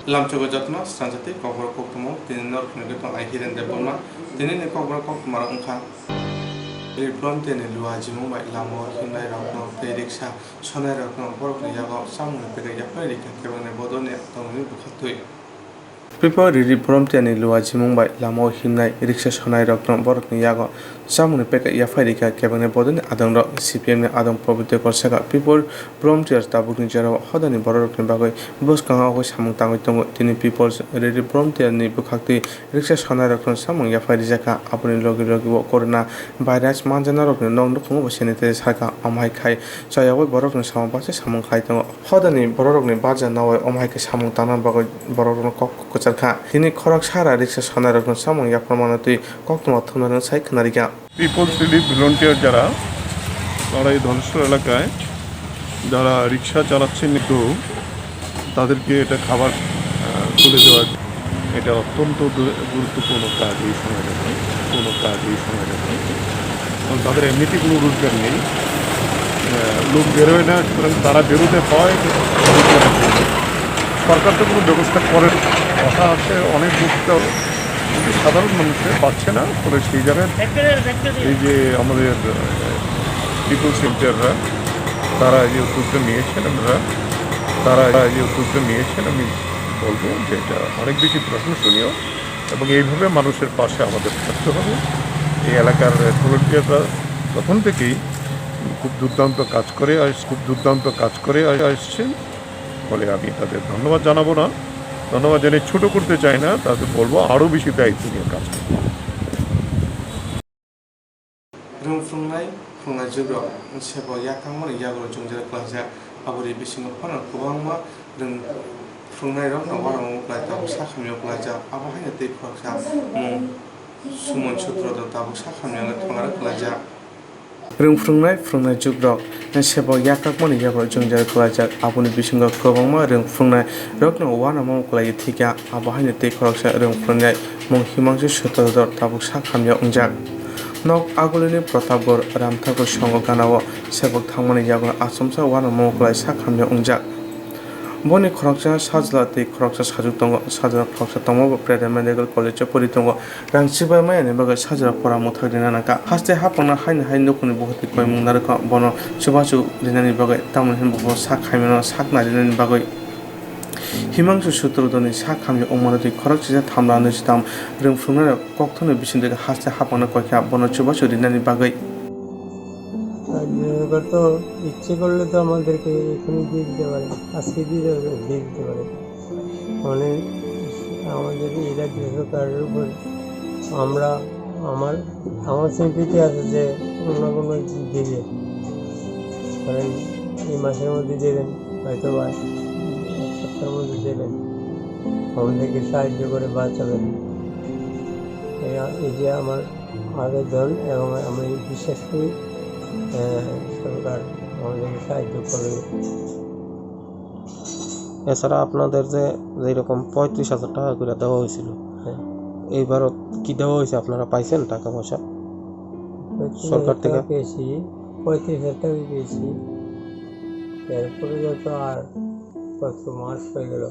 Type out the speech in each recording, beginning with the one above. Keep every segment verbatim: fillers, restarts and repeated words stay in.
Lamchogo jotono swnamjati kokborok koktwma, tini norok phunukgwi tong ai Hiren Debbarma. Tinini kokborok koktwmarok wngkha: Rip Brom Tiani Lua Jimung bai Lamao Himnai Rokno tei Riksa Sonai Rokno Borokni Yago Chamungni Packet Yaphai Rikha Kebengni Bodolni Adongni Bwkhaktwi. Pipo Riri Brom Tiani Lua Jimung bai Lamao Himnai Riksa Sonai Rokno Borokni Yago Chamungni Packet Yaphai Rikha Kebengni Bodolni Adongrok. C P M ni Adong Probit Debbarma sakha, Pipo Brom Tiar tabukni jorao hodani bororokni bagwi bwskango samung tangwi tongo. Tini Pipo Riri Brom Tiani bwkhaktwi Riksa Sonai Rokno Chamung Yaphai Rijakha, aboni logi logi o Corona Virus manjaknairokni nok nukhungo bo sanitize sakha, omo hai khai chayawui borokni samung baksa samung khlai tongo. Hodani bororokni barja naui omo hai khe samung tangna bagwi borokno kok kwchar kha. Tini khoroksa ra Riksa Sonairokno chamung yapharmano twi koktwma thumnarino sai khwnarikha. People's relief volunteer যারা, তারা এই ধলেশ্বর এলাকায় যারা রিক্সা চালাচ্ছেন, তো তাদেরকে এটা খাবার, আহ, তুলে দেওয়া, এটা অত্যন্ত দু-, গুরুত্বপূর্ণ কাজ এই সময়টাতে, কোনো কাজ এই সময়টাতে। কারণ তাদের এমনিতেই কোনো রোজগার নেই। আহ, লোক বেরোয় না, সুতরাং তারা বেরোতে হয় রোজগারের জন্য। সরকার তো কোনো ব্যবস্থা করে না। কথা আছে অনেক বক্তৃতা, কিন্তু সাধারণ মানুষের পাচ্ছে না। ফলে সেই জায়গায় এই যে আমাদের, আহ, পিপলস ভলেন্টিয়াররা, তারা এই যে উদ্যোগটা নিয়েছেন, আমরা, তারা এই যে উদ্যোগটা নিয়েছেন, আমি বলবো যে এটা অনেক বেশি প্রশংসনীয় এবং এইভাবে মানুষের পাশে আমাদের থাকতে হবে। এই এলাকার ভলেন্টিয়াররা প্রথম থেকেই খুব দুর্দান্ত কাজ করে আস-, খুব দুর্দান্ত কাজ করে আস-, আসছেন। ফলে আমি তাদের ধন্যবাদ জানাবো না, ধন্যবাদ জানিয়ে ছোট করতে চাই না, তাদের বলবো আরও বেশি দায়িত্ব নিয়ে কাজ করতে। Rwng phwrwngnai, phwrwngnai jugrok sebo yakhangmani yago chongjak klaijak, aboni bisingo phano kwbangma rwng phwrwngnairokno uanamo klai tabuk sakhamio klaijak, abo haino tei khoroksa mung Suman Sutrodon tabuk sakhamio thwngna klaijak. Rwng phwrwngnai, phwrwngnai jugrok sebo yakhangmani yago chongjak klaijak, aboni bisingo kwbangma rwng phwrwngnairokno uanamo klai thikya, abo haino tei khoroksa rwng phwrwngnai mung Himangsu Sutrodon tabuk sakhamio wngjak. Nok Agulini Pratapgarh Ramthakur Songho ganao sebok thangmani yago achomsa uanamo klai sakhamyo wngjak. Boni khoroksa sajla tei khoroksa sajuk tongo. Sajla khoroksa tongma bo Private Medical College o pori tongo. Rang chibai maya ni bagwi sajla pora mwthai rina nangkha. Haste hapangna haino hai nukhungni bukhuk twi koimung narwkha, bono chubachu rinani bagwi, tamoni hwnba bo sak khaimano sakna rinani bagwi. Himangsu Sutrodonni sak hamya wngmano twi khoroksa thamla nwichitam rwng phwrwngnairok kokthumni bisingtwi haste hapangna koikha, bono chubachu rinani bagwi. আর নিয়োগকর্তা ইচ্ছে করলে তো আমাদেরকে এখানে দিয়ে দিতে পারে, আজকে দিয়ে দেবে, দিয়ে দিতে পারে। মানে আমাদের এই রাজ্য সরকারের উপর আমরা, আমার, আমার সিম্পিতি আছে যে অন্য কোনো দিকে, কারণ এই মাসের মধ্যে দেবেন, হয়তো বা এক সপ্তাহের মধ্যে দেবেন, আমাদেরকে সাহায্য করে বাঁচাবেন। এই, এই যে আমার আবেদন, এবং আমি বিশ্বাস করি, আহ, সরকার আমাদেরকে সাহায্য করবে। এছাড়া আপনাদের যে যেরকম পঁয়ত্রিশ হাজার টাকা করে দেওয়া হয়েছিল, হ্যাঁ। এইবারও কি দেওয়া হয়েছে? আপনারা পাইছেন টাকা পয়সা পঁয়ত্রিশ হাজার সরকার থেকে? টাকা পেয়েছি, পঁয়ত্রিশ হাজার টাকা পেয়েছি। এরপরে যত আর কত মাস হয়ে গেল,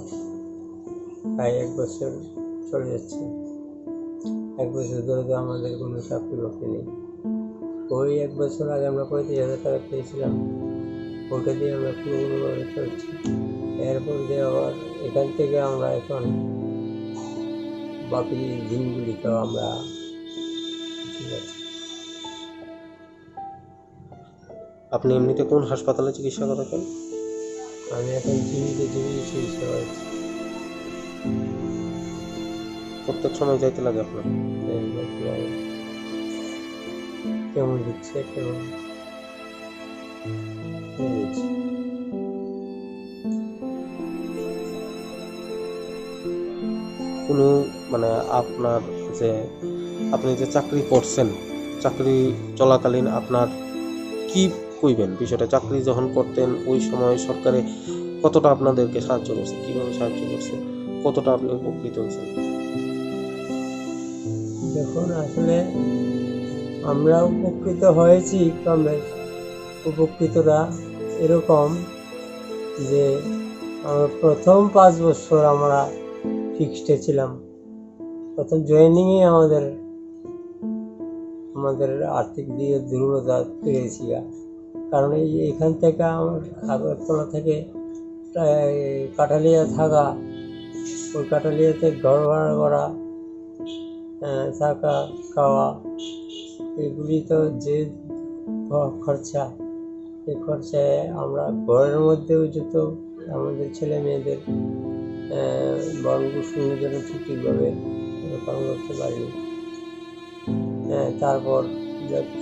প্রায় এক বছর চলে যাচ্ছে। এক বছর ধরে তো আমাদের কোনো চাকরি বাকরি নেই। ওই এক বছর আগে আমরা পঁয়ত্রিশ হাজার টাকা পেয়েছিলাম, ওটা দিয়ে আমরা কোনো কোনোভাবে চলছি। এরপর যে আবার এখান থেকে আমরা এখন বাকি দিনগুলিতেও আমরা ঠিক আছি। আপনি এমনিতে কোন হাসপাতালে চিকিৎসা করাতেন? আমি এখন জিবিতে, জিবিতে চিকিৎসা করাচ্ছি। প্রত্যেক সময় যাইতে লাগে আপনার? হ্যাঁ, যাইতে লাগে। কেমন দিচ্ছে, কেমন? এই দিচ্ছে। কোনো, মানে, আপনার যে, আপনি যে চাকরি করছেন, চাকরি চলাকালীন আপনার কি কইবেন বিষয়টা? চাকরি যখন করতেন, ওই সময় সরকারে কতটা আপনাদেরকে সাহায্য করছে? কিভাবে সাহায্য করছে? কতটা আপনি উপকৃত হয়েছেন? দেখুন, আসলে আমরা উপকৃত হয়েছি কম বেশ। উপকৃতরা এরকম যে, আমরা প্রথম পাঁচ বছর আমরা ফিক্সডে ছিলাম। প্রথম জয়েনিংয়ে আমাদের আমাদের আর্থিক দিকে দুর্বলতা পেয়েছি। কারণ এই এখান থেকে আমার আগরতলা থেকে কাঠালিয়া থাকা, ওই কাঠালিয়াতে ঘর ভাড়া করা, থাকা, খাওয়া, এগুলি তো যে খরচা, এই খরচায় আমরা ঘরের মধ্যেও যত আমাদের ছেলে মেয়েদের ভরণ পোষণের জন্য ঠিকঠাকভাবে পালন করতে পারি। তারপর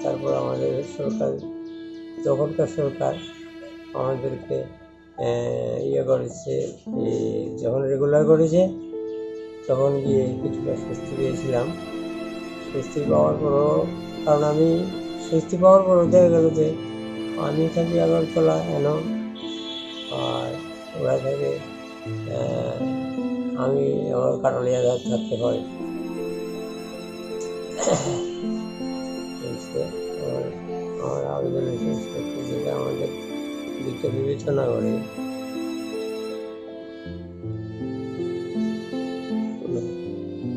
তারপর আমাদের সরকার, তখনকার সরকার আমাদেরকে ইয়ে করেছে, যখন রেগুলার করেছে, তখন গিয়ে কিছুটা স্বস্তি পেয়েছিলাম। স্বস্তি পাওয়ার পরও, কারণ আমি স্বস্তি পাওয়ার পরও দেখা গেল যে আমি থাকি আগরতলা, এন আর ওরা থাকে, আমি আমার কাঠালিয়া থাকতে হয়। আমার আবেদন শেষ করতে যেটা আমাদের দিকটা বিবেচনা করে।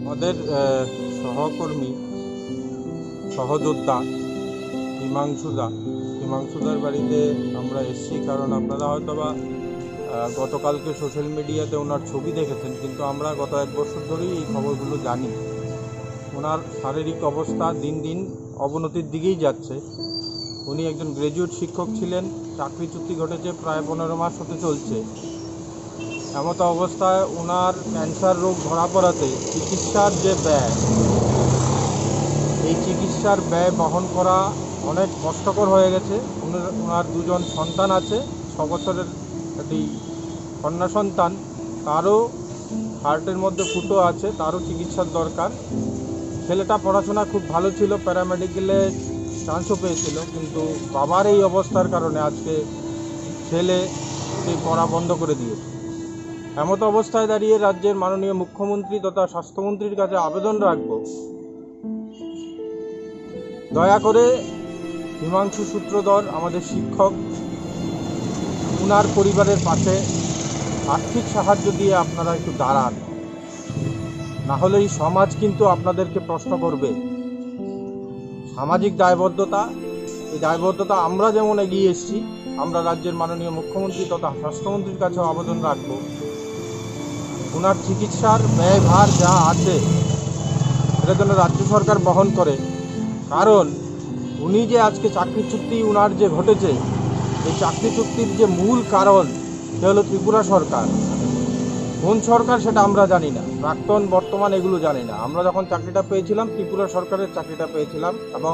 আমাদের সহকর্মী, সহযোদ্ধা হিমাংশুদা, হিমাংশুদার বাড়িতে আমরা এসেছি, কারণ আপনারা হয়তো বা গতকালকে সোশ্যাল মিডিয়াতে ওনার ছবি দেখেছেন, কিন্তু আমরা গত এক বছর ধরেই এই খবরগুলো জানি। ওনার শারীরিক অবস্থা দিন দিন অবনতির দিকেই যাচ্ছে। উনি একজন গ্র্যাজুয়েট শিক্ষক ছিলেন, চাকরি চুক্তি ঘটেছে, প্রায় পনেরো মাস হতে চলছে। এমতো অবস্থায় ওনার ক্যান্সার রোগ ধরা পড়াতে চিকিৎসার যে ব্যয়, এই চিকিৎসার ব্যয় বহন করা অনেক কষ্টকর হয়ে গেছে। ওনার দুজন সন্তান আছে, ছ বছরের একটি কন্যা সন্তান, তারও হার্টের মধ্যে ফুটো আছে, তারও চিকিৎসার দরকার। ছেলেটা পড়াশোনা খুব ভালো ছিল, প্যারামেডিকেলে চান্সও পেয়েছিল, কিন্তু বাবার এই অবস্থার কারণে আজকে ছেলে সেই পড়া বন্ধ করে দিয়েছে। এমতো অবস্থায় দাঁড়িয়ে রাজ্যের মাননীয় মুখ্যমন্ত্রী তথা স্বাস্থ্যমন্ত্রীর কাছে আবেদন রাখব, দয়া করে হিমাংশু সূত্রধর, আমাদের শিক্ষক, উনার পরিবারের পাশে আর্থিক সাহায্য দিয়ে আপনারা একটু দাঁড়ান। না হলে এই সমাজ কিন্তু আপনাদেরকে প্রশ্ন করবে। সামাজিক দায়বদ্ধতা, এই দায়বদ্ধতা আমরা যেমন এগিয়ে এসেছি, আমরা রাজ্যের মাননীয় মুখ্যমন্ত্রী তথা স্বাস্থ্যমন্ত্রীর কাছেও আবেদন রাখব, ওনার চিকিৎসার ব্যয়ভার যা আছে, এটা যেন রাজ্য সরকার বহন করে। কারণ উনি যে আজকে চাকরি চুক্তি ওনার যে ঘটেছে, এই চাকরি চুক্তির যে মূল কারণ, সে হলো ত্রিপুরা সরকার। কোন সরকার, সেটা আমরা জানি না, প্রাক্তন, বর্তমান, এগুলো জানি না। আমরা যখন চাকরিটা পেয়েছিলাম, ত্রিপুরা সরকারের চাকরিটা পেয়েছিলাম, এবং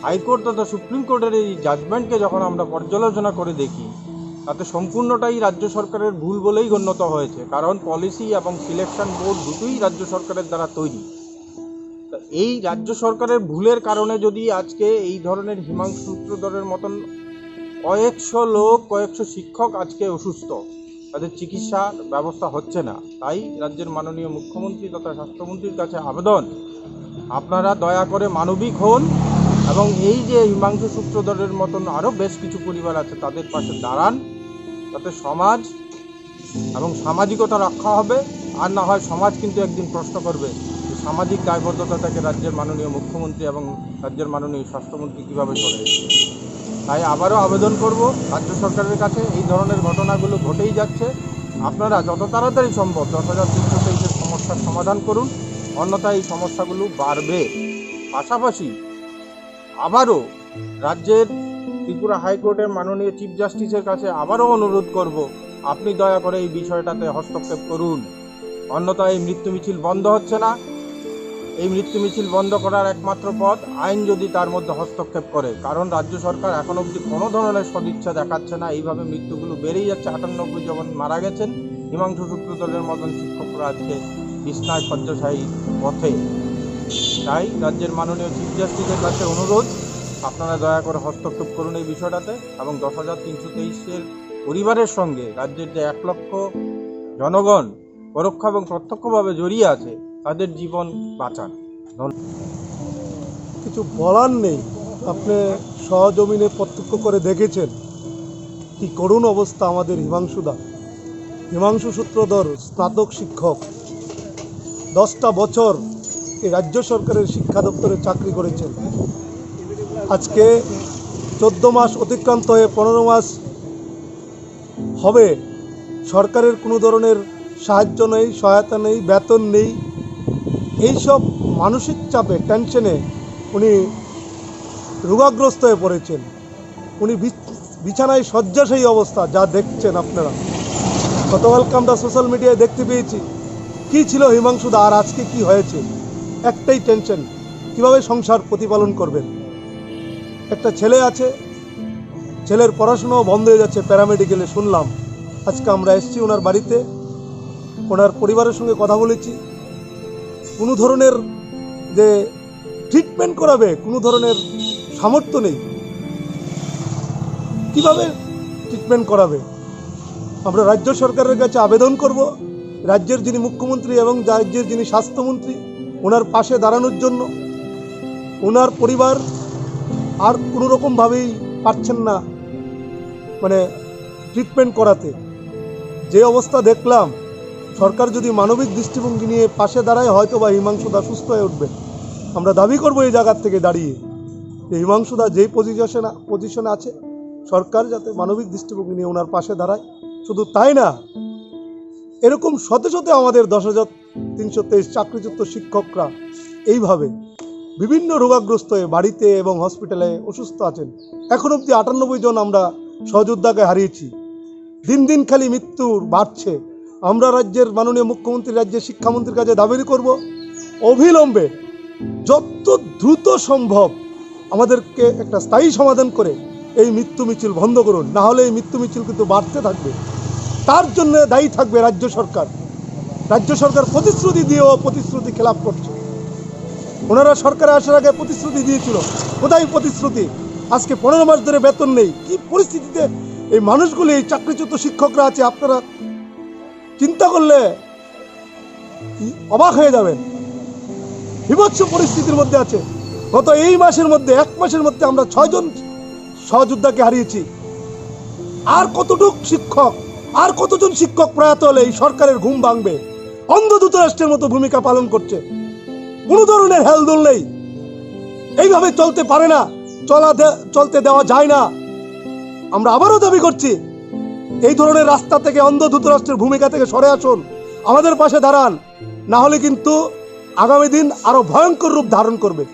হাইকোর্ট তথা সুপ্রিম কোর্টের এই জাজমেন্টকে যখন আমরা পর্যালোচনা করে দেখি, তাতে সম্পূর্ণটাই রাজ্য সরকারের ভুল বলেই গণ্যত হয়েছে, কারণ পলিসি এবং সিলেকশন বোর্ড দুটোই রাজ্য সরকারের দ্বারা তৈরি। এই রাজ্য সরকারের ভুলের কারণে যদি আজকে এই ধরনের হিমাংশু সূত্রধরের মতন কয়েকশো লোক, কয়েকশো শিক্ষক আজকে অসুস্থ, তাদের চিকিৎসার ব্যবস্থা হচ্ছে না। তাই রাজ্যের মাননীয় মুখ্যমন্ত্রী তথা স্বাস্থ্যমন্ত্রীর কাছে আবেদন, আপনারা দয়া করে মানবিক হন এবং এই যে হিমাংশু সূত্রধরের মতন আরও বেশ কিছু পরিবার আছে, তাদের পাশে দাঁড়ান, যাতে সমাজ এবং সামাজিকতা রক্ষা হবে। আর না হয় সমাজ কিন্তু একদিন প্রশ্ন করবে যে সামাজিক দায়বদ্ধতা থেকে রাজ্যের মাননীয় মুখ্যমন্ত্রী এবং রাজ্যের মাননীয় স্বাস্থ্যমন্ত্রী কীভাবে সরে এসেছে। তাই আবারও আবেদন করব রাজ্য সরকারের কাছে, এই ধরনের ঘটনাগুলো ঘটেই যাচ্ছে, আপনারা যত তাড়াতাড়ি সম্ভব দশ হাজার তিনশো তেইশের সমস্যার সমাধান করুন, অন্যথায় এই সমস্যাগুলো বাড়বে। পাশাপাশি আবারও রাজ্যের ত্রিপুরা হাইকোর্টের মাননীয় চিফ জাস্টিসের কাছে আবারও অনুরোধ করব, আপনি দয়া করে এই বিষয়টাতে হস্তক্ষেপ করুন, অন্যথায় এই মৃত্যু মিছিল বন্ধ হচ্ছে না। এই মৃত্যু মিছিল বন্ধ করার একমাত্র পথ আইন যদি তার মধ্যে হস্তক্ষেপ করে, কারণ রাজ্য সরকার এখন অবধি কোনো ধরনের সদিচ্ছা দেখাচ্ছে না। এইভাবে মৃত্যুগুলো বেড়েই যাচ্ছে, আটানব্বই জন মারা গেছেন, হিমাংশু সূত্রধরের মতন শিক্ষকরা আজকে বিছনায় শয্যাশায়ী পথে। তাই রাজ্যের মাননীয় চিফ জাস্টিসের কাছে অনুরোধ, আপনারা দয়া করে হস্তক্ষেপ করুন এই বিষয়টাতে এবং দশ হাজার তিনশো তেইশের পরিবারের সঙ্গে রাজ্যের যে এক লক্ষ জনগণ পরোক্ষ এবং প্রত্যক্ষভাবে জড়িয়ে আছে, তাদের জীবন বাঁচান। কিছু বলার নেই। আপনি সহজমিনে প্রত্যক্ষ করে দেখেছেন কি করুণ অবস্থা আমাদের হিমাংশুদা। হিমাংশু সূত্রধর স্নাতক শিক্ষক, দশটা বছর এই রাজ্য সরকারের শিক্ষা দপ্তরে চাকরি করেছেন। আজকে চোদ্দ মাস অতিক্রান্ত হয়ে পনেরো মাস হবে, সরকারের কোনো ধরনের সাহায্য নেই, সহায়তা নেই, বেতন নেই। এইসব মানসিক চাপে, টেনশনে উনি রোগাগ্রস্ত হয়ে পড়েছেন। উনি বিছ-, বিছানায় শয্যাশায়ী অবস্থা, যা দেখছেন আপনারা। গতকালকে আমরা সোশ্যাল মিডিয়ায় দেখতে পেয়েছি কি ছিল হিমাংশু দা আর আজকে কি হয়েছে। একটাই টেনশন, কিভাবে সংসার প্রতিপালন করবেন। একটা ছেলে আছে, ছেলের পড়াশোনাও বন্ধ হয়ে যাচ্ছে প্যারামেডিকেলে, শুনলাম। আজকে আমরা এসেছি ওনার বাড়িতে, ওনার পরিবারের সঙ্গে কথা বলেছি। কোনো ধরনের যে ট্রিটমেন্ট করাবে, কোনো ধরনের সামর্থ্য নেই। কিভাবে ট্রিটমেন্ট করাবে? আমরা রাজ্য সরকারের কাছে আবেদন করব, রাজ্যের যিনি মুখ্যমন্ত্রী এবং রাজ্যের যিনি স্বাস্থ্যমন্ত্রী, ওনার পাশে দাঁড়ানোর জন্য। ওনার পরিবার আর কোনো রকমভাবেই পারছেন না, মানে, ট্রিটমেন্ট করাতে। যে অবস্থা দেখলাম, সরকার যদি মানবিক দৃষ্টিভঙ্গি নিয়ে পাশে দাঁড়ায়, হয়তো বা হিমাংশু দা সুস্থ হয়ে উঠবেন। আমরা দাবি করব এই জায়গার থেকে দাঁড়িয়ে যে হিমাংশু দা যেই পজিশনে, পজিশনে আছে, সরকার যাতে মানবিক দৃষ্টিভঙ্গি নিয়ে ওনার পাশে দাঁড়ায়। শুধু তাই না, এরকম শত শত আমাদের দশ হাজার তিনশো তেইশ চাকরিচ্যুত শিক্ষকরা এইভাবে বিভিন্ন রোগাগ্রস্ত হয়ে বাড়িতে এবং হসপিটালে অসুস্থ আছেন। এখন অবধি আটানব্বই জন আমরা সহযোদ্ধাকে হারিয়েছি। দিন দিন খালি মৃত্যুর বাড়ছে। আমরা রাজ্যের মাননীয় মুখ্যমন্ত্রী, রাজ্যের শিক্ষামন্ত্রীর কাছে দাবি করব, অবিলম্বে যত দ্রুত সম্ভব আমাদেরকে একটা স্থায়ী সমাধান করে এই মৃত্যু মিছিল বন্ধ করুন, না হলে এই মৃত্যু মিছিল কিন্তু বাড়তে থাকবে। তার জন্য দায়ী থাকবে রাজ্য সরকার। রাজ্য সরকার প্রতিশ্রুতি দিয়েও প্রতিশ্রুতি খেলাপ করছে। ওনারা সরকারে আসার আগে প্রতিশ্রুতি দিয়েছিল, কোথায় প্রতিশ্রুতি? আজকে পনেরো মাস ধরে বেতন নেই। কি পরিস্থিতিতে এই মানুষগুলি, এই চাকরিচ্যুত শিক্ষকরা আছে, আপনারা চিন্তা করলে অবাক হয়ে যাবেন। বিভৎস পরিস্থিতির মধ্যে আছে। গত এই মাসের মধ্যে, এক মাসের মধ্যে আমরা ছয়জন সহযোদ্ধাকে হারিয়েছি। আর কতটুক শিক্ষক, আর কতজন শিক্ষক প্রয়াত হলে এই সরকারের ঘুম ভাঙবে? অন্ধ ধৃতরাষ্ট্রের মতো ভূমিকা পালন করছে। কোনো ধরনের হেলদোল নেই। এইভাবে চলতে পারে না, চলা দে-, চলতে দেওয়া যায় না। আমরা আবারও দাবি করছি, এই ধরনের রাস্তা থেকে, অন্ধ ধৃতরাষ্ট্রের ভূমিকা থেকে সরে আসুন, আমাদের পাশে দাঁড়ান, না হলে কিন্তু আগামী দিন আরো ভয়ঙ্কর রূপ ধারণ করবে।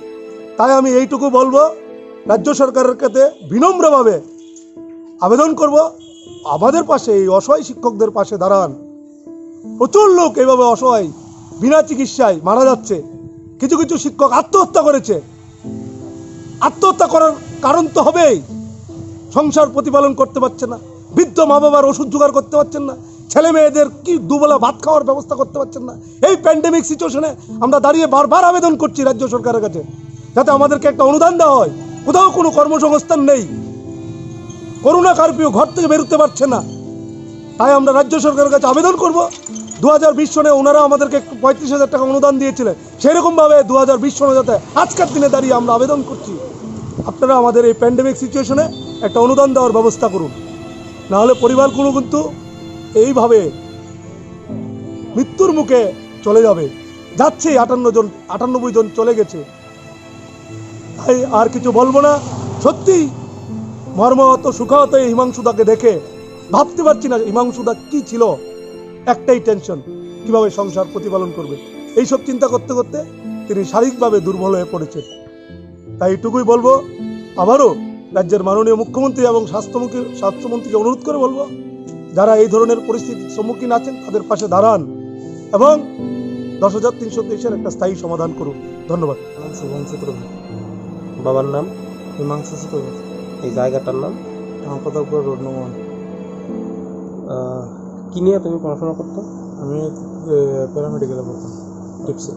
তাই আমি এইটুকু বলবো, রাজ্য সরকারের কাছে বিনম্রভাবে আবেদন করব, আমাদের পাশে, এই অসহায় শিক্ষকদের পাশে দাঁড়ান। প্রচুর লোক এইভাবে অসহায়, বিনা চিকিৎসায় মারা যাচ্ছে। কিছু কিছু শিক্ষক আত্মহত্যা করেছে। আত্মহত্যা করার কারণ তো হবেই, সংসার প্রতিপালন করতে পারছে না, বৃদ্ধ মা বাবার ওষুধ জোগাড় করতে পারছেন না, ছেলে মেয়েদের কি দুবেলা ভাত খাওয়ার ব্যবস্থা করতে পারছেন না। এই প্যান্ডেমিক সিচুয়েশনে আমরা দাঁড়িয়ে বারবার আবেদন করছি রাজ্য সরকারের কাছে, যাতে আমাদেরকে একটা অনুদান দেওয়া হয়। কোথাও কোনো কর্মসংস্থান নেই, করোনা কারফিউ, ঘর থেকে বেরোতে পারছে না। তাই আমরা রাজ্য সরকারের কাছে আবেদন করব, দু হাজার বিশ সনে ওনারা আমাদেরকে একটু পঁয়ত্রিশ হাজার টাকা অনুদান দিয়েছিলেন, সেরকমভাবে দু হাজার বিশ সনে যাতে আজকের দিনে দাঁড়িয়ে আমরা আবেদন করছি, আপনারা আমাদের এই প্যান্ডেমিক সিচুয়েশনে একটা অনুদান দেওয়ার ব্যবস্থা করুন, না হলে পরিবারগুলো কিন্তু এইভাবে মৃত্যুর মুখে চলে যাবে। যাচ্ছে আটান্ন জন, আটানব্বই জন চলে গেছে। তাই আর কিছু বলবো না। সত্যি মর্মাহত, শোকাহত এই হিমাংশুদাকে দেখে ভাবতে পারছি না হিমাংশুদা কি ছিল। একটাই টেনশন, কিভাবে সংসার প্রতিপালন করবে। এইসব চিন্তা করতে করতে তিনি শারীরিকভাবে দুর্বল হয়ে পড়েছেন। তাই এটুকুই বলবো, আবারও রাজ্যের মাননীয় মুখ্যমন্ত্রী এবং স্বাস্থ্যমন্ত্রী, স্বাস্থ্যমন্ত্রীকে অনুরোধ করে বলবো, যারা এই ধরনের পরিস্থিতির সম্মুখীন আছেন তাদের পাশে দাঁড়ান এবং দশ হাজার তিনশো তেইশের একটা স্থায়ী সমাধান করুন। ধন্যবাদ। নাম শুভম চক্রবর্তী। বাবার নাম? হিমাংশু চক্রবর্তী। এই জায়গাটার নাম? ঠাকুরদাপুর রোড নম্বর ওয়ান। আহ, কি নিয়ে তুমি পড়াশোনা করতো? আমি, এ, প্যারামেডিকেলে পড়তাম, টিপসে।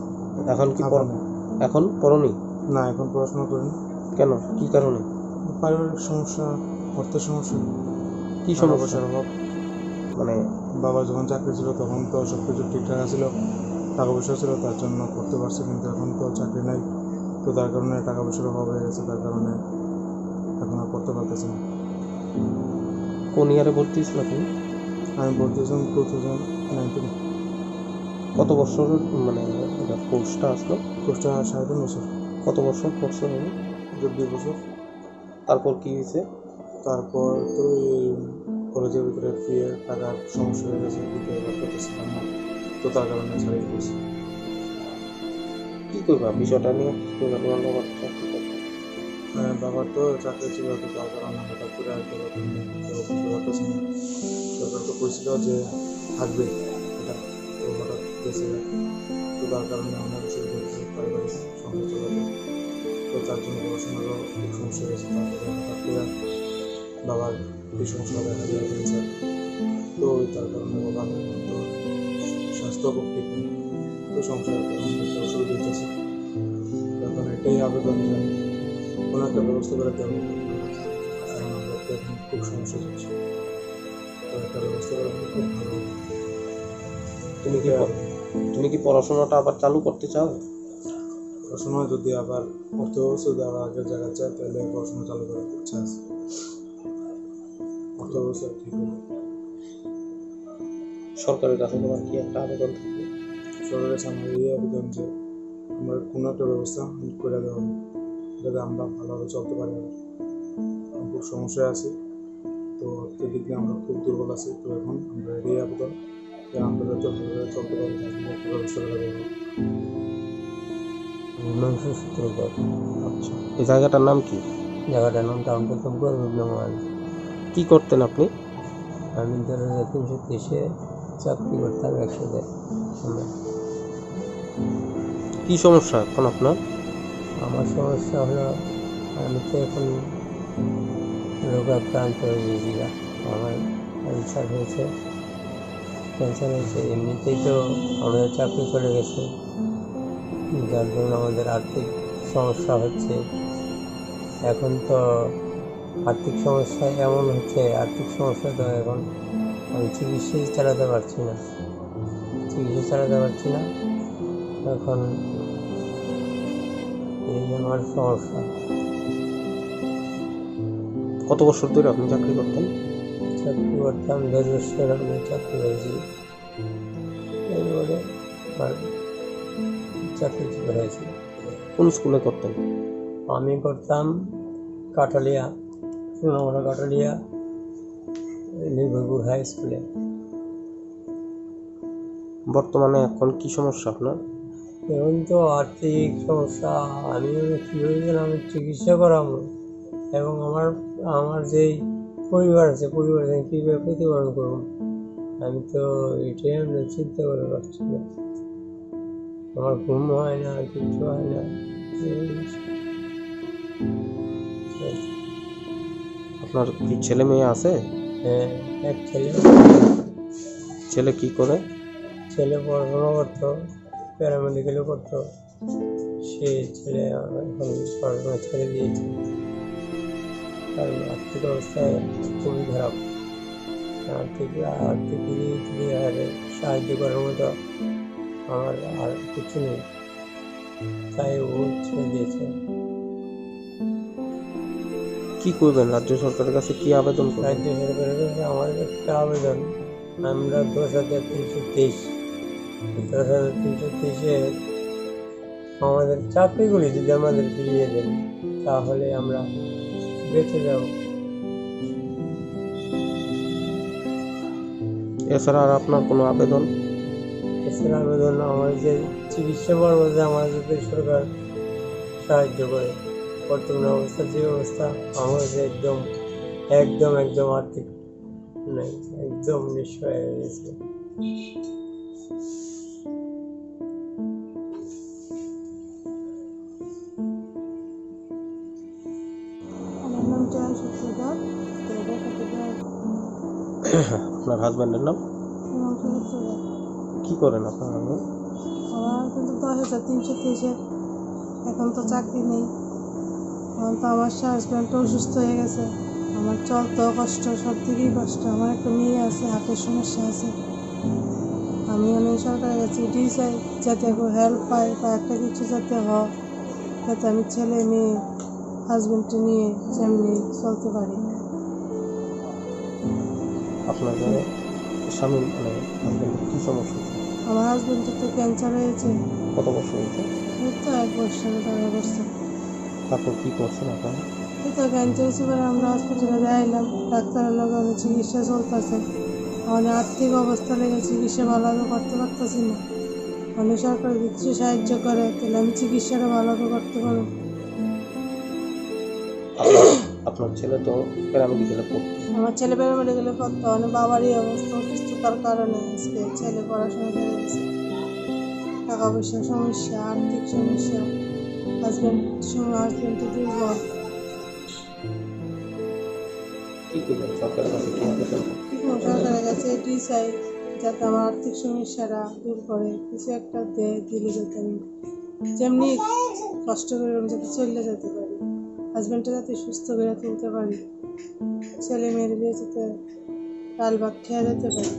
এখন কি পড়-, এখন পড়নি? না, এখন পড়াশোনা করি না। কেন? কি কারণে? পারিবারিক সমস্যা, অর্থের সমস্যা, কি টাকা সমস্যা? পয়সার অভাব। মানে বাবার যখন চাকরি ছিল তখন তো সব কিছু ঠিকঠাক আছিল, টাকা পয়সা ছিল, তার জন্য করতে পারছে, কিন্তু এখন তো চাকরি নাই, তো তার কারণে টাকা পয়সার অভাব হয়ে গেছে, তার কারণে এখন আর করতে পারতেছে না। কোন ইয়ারে ভর্তি হয়েছিল তুমি? আমি ভর্তি হয়েছিলাম টু থাউজেন্ড নাইনটিন। কত বছর, মানে, এটা কোর্সটা আসলো? কোর্সটা সাড়ে তিন বছর। কত বছর কোর্স হলো? এটা দুই বছর। তারপর কি হয়েছে? তারপর তো এই কলেজের ভিতরে ফিরে থাকার সমস্যা হয়ে গেছে, দ্বিতীয়বার করতেছিলাম না, তো তার কারণে ছাড়িয়ে দিয়েছি। কি করবা বিষয়টা নিয়ে? কি করবা তোমার বাবার চাকরি করতে? হ্যাঁ, বাবার তো চাকরি ছিল, তো তার কারণে হঠাৎ করে আর কি রকম কেউ বুঝতে পারতেছে না। সরকার তো কইছিল যে থাকবে এটা, তো হঠাৎ গেছে, তো তার কারণে আমার অসুবিধা হচ্ছে পারিবারিক সংসার চালাতে। তো তার জন্য পড়াশোনারও খুব সমস্যা হয়েছে। তারপরে হঠাৎ করে বাবার কি সমস্যা দেখা যায়, ক্যান্সার, তো তার কারণে বাবার তো স্বাস্থ্য খুব ঠিক নেই। তো সংসারের কারণে একটু অসুবিধা হইতেছে। এখন এটাই আবেদন যে কোনো একটা ব্যবস্থা করে দেওয়া হোক। কারণ আমরা তো এখন খুব সমস্যা চলছে, তো একটা ব্যবস্থা করে দিলে খুব ভালো হয়। তুমি কি প-, তুমি কি পড়াশোনাটা আবার চালু করতে চাও? পড়াশোনা যদি আবার অর্থ ব্যবস্থা যদি আবার আগের জায়গায় যায়, তাহলে পড়াশোনা চালু করার ইচ্ছা আছে। অর্থ ব্যবস্থা ঠিক হলে। সরকারের কাছে তোমার কি একটা আবেদন থাকবে? সরকারের কাছে আমার এই আবেদন যে আমরা কোনো একটা ব্যবস্থা করে দেওয়া হোক, যাতে আমরা ভালোভাবে চলতে পারি। আমরা খুব সমস্যায় আছি, তো আর্থিক দিক দিয়ে আমরা খুব দুর্বল আছি। তো এখন আমরা এটাই আবেদন যে আমরা যাতে ভালোভাবে চলতে পারি, তার জন্য একটা ব্যবস্থা করে দেওয়া হোক। মীমাংসা সূত্রধর। আচ্ছা, এই জায়গাটার নাম কি? জায়গাটার নাম তো আমি প্রথম করবো, নমান। কি করতেন আপনি? আমি ধরো যে তিনশো তেইশে চাকরি করতাম একসাথে। কি সমস্যা এখন আপনার? আমার সমস্যা হলো, আমি তো এখন রোগাক্রান্ত হয়ে গেছি গা। আমার ক্যান্সার হয়েছে, ক্যান্সার হয়েছে। এমনিতেই তো আমাদের চাকরি চলে গেছে, যার জন্য আমাদের আর্থিক সমস্যা হচ্ছে। এখন তো আর্থিক সমস্যা এমন হচ্ছে, আর্থিক সমস্যা তো এখন আমি চিকিৎসাই চালাতে পারছি না, চিকিৎসা চালাতে পারছি না। এখন এই আমার সমস্যা। কত বছর ধরে আপনি চাকরি করতেন? চাকরি করতাম দেড় বছর, আমি চাকরি করেছি। এরপরে আমার চাকরিচ্যুত হয়েছি। কোন স্কুলে করতেন? আমি করতাম কাঠালিয়া, সুনামুড়া কাঠালিয়া, লিভারপুর হাই স্কুলে। বর্তমানে এখন কি সমস্যা আপনার? এখন তো আর্থিক সমস্যা, আমি কিভাবে যেন আমি চিকিৎসা করাবো এবং আমার, আমার যেই পরিবার আছে, পরিবার আমি কিভাবে প্রতিপালন করবো, আমি তো এটাই আমি চিন্তা করে পাচ্ছি না। আমার ঘুম হয় না, কিচ্ছু হয় না। আপনার কি ছেলে মেয়ে আছে? হ্যাঁ, এক ছেলে। ছেলে কি করে? ছেলে পড়াশোনা করতো, প্যারামেডিকেলে করতো। সে ছেলে এখন পড়াশোনা ছেড়ে দিয়েছে, কারণ আর্থিক অবস্থা খুবই খারাপ। আর্থিক, আর্থিক দিক দিয়ে আর সাহায্য করার মতো আমার আর কিছু নেই, তাই ও ছেড়ে দিয়েছে। কি করবেন? রাজ্য সরকারের কাছে কি আবেদন করবেন? রাজ্য সরকারের কাছে আমার একটা আবেদন, আমরা দশ হাজার তিনশো তেইশ, দশ হাজার তিনশো তেইশে আমাদের চাকরিগুলি যদি আমাদের ফিরিয়ে দেন, তাহলে আমরা বেঁচে যাব। এছাড়া আর আপনার কোনো আবেদন? এছাড়া আবেদন, আমার যে চিকিৎসা বাবদে আমার যাতে সরকার সাহায্য করে। বর্তমান অবস্থা যে অবস্থা, আমার যে একদম, একদম, একদম আর্থিক নেই, একদম নিঃস্ব হয়ে গেছে। আমার নাম জয়া সূত্রধর। আপনার হাজব্যান্ডের নাম? হিমাংশু সূত্রধর। কি করেন আপনার হাজব্যান্ড? আমার হাজব্যান্ড তো দশ হাজার তিনশো তেইশে, এখন তো চাকরি নেই। এখন তো আমার হাজব্যান্ডটা অসুস্থ হয়ে গেছে, আমার চলতেও কষ্ট, সব দিকেই কষ্ট। আমার একটা মেয়ে আছে, হার্টের সমস্যা আছে। আমি অনেক সরকারের কাছে এটাই চাই, যাতে একটু হেল্প পাই বা একটা কিছু যাতে হয়, যাতে আমি ছেলে মেয়ে হাজব্যান্ডকে নিয়ে যেমনি চলতে পারি। আপনাদের স্বামী, মানে, হাজব্যান্ডের কি সমস্যা? আমার হাজবেন্ডের তো ক্যান্সার হয়েছে। কত বছর হয়েছে? এই তো এক বছর, দেড় বছর। তারপর কি করছেন আপনারা? এই তো ক্যান্সার হয়েছে বলে আমরা হসপিটালে যাইলাম, ডাক্তারের লগে আমি চিকিৎসা চলতেছে। মানে আর্থিক অবস্থা লেগে চিকিৎসা ভালোভাবে করতে পারতেছি না। মানে সরকার যদি কিছু সাহায্য করে, তাহলে আমি চিকিৎসাটা ভালোভাবে করতে পারবো। আপনার, আপনার ছেলে তো প্যারামেডিকেলে পড়তো। আমার ছেলে প্যারামেডিকেলে পড়তো, মানে বাবারই অবস্থা অসুস্থতার কারণে আজকে ছেলে পড়াশোনা ছেড়ে গেছে। টাকা পয়সার সমস্যা, আর্থিক সমস্যা, হাজবেন্ড, হাজবেন্ড তো দুর্বল। কি করবেন? সরকারের কাছে কি আবেদন? কি করবো? সরকারের কাছে এটাই চাই, যাতে আমার আর্থিক সমস্যাটা দূর করে, কিছু একটা দেয়, দিলে যাতে আমি যেমনি কষ্ট করে আমি যাতে চলে যেতে পারি, হাজবেন্ডটা যাতে সুস্থ করে তুলতে পারি, ছেলে মেয়ের বিয়ে যাতে ডাল ভাত খেয়ে যেতে পারি,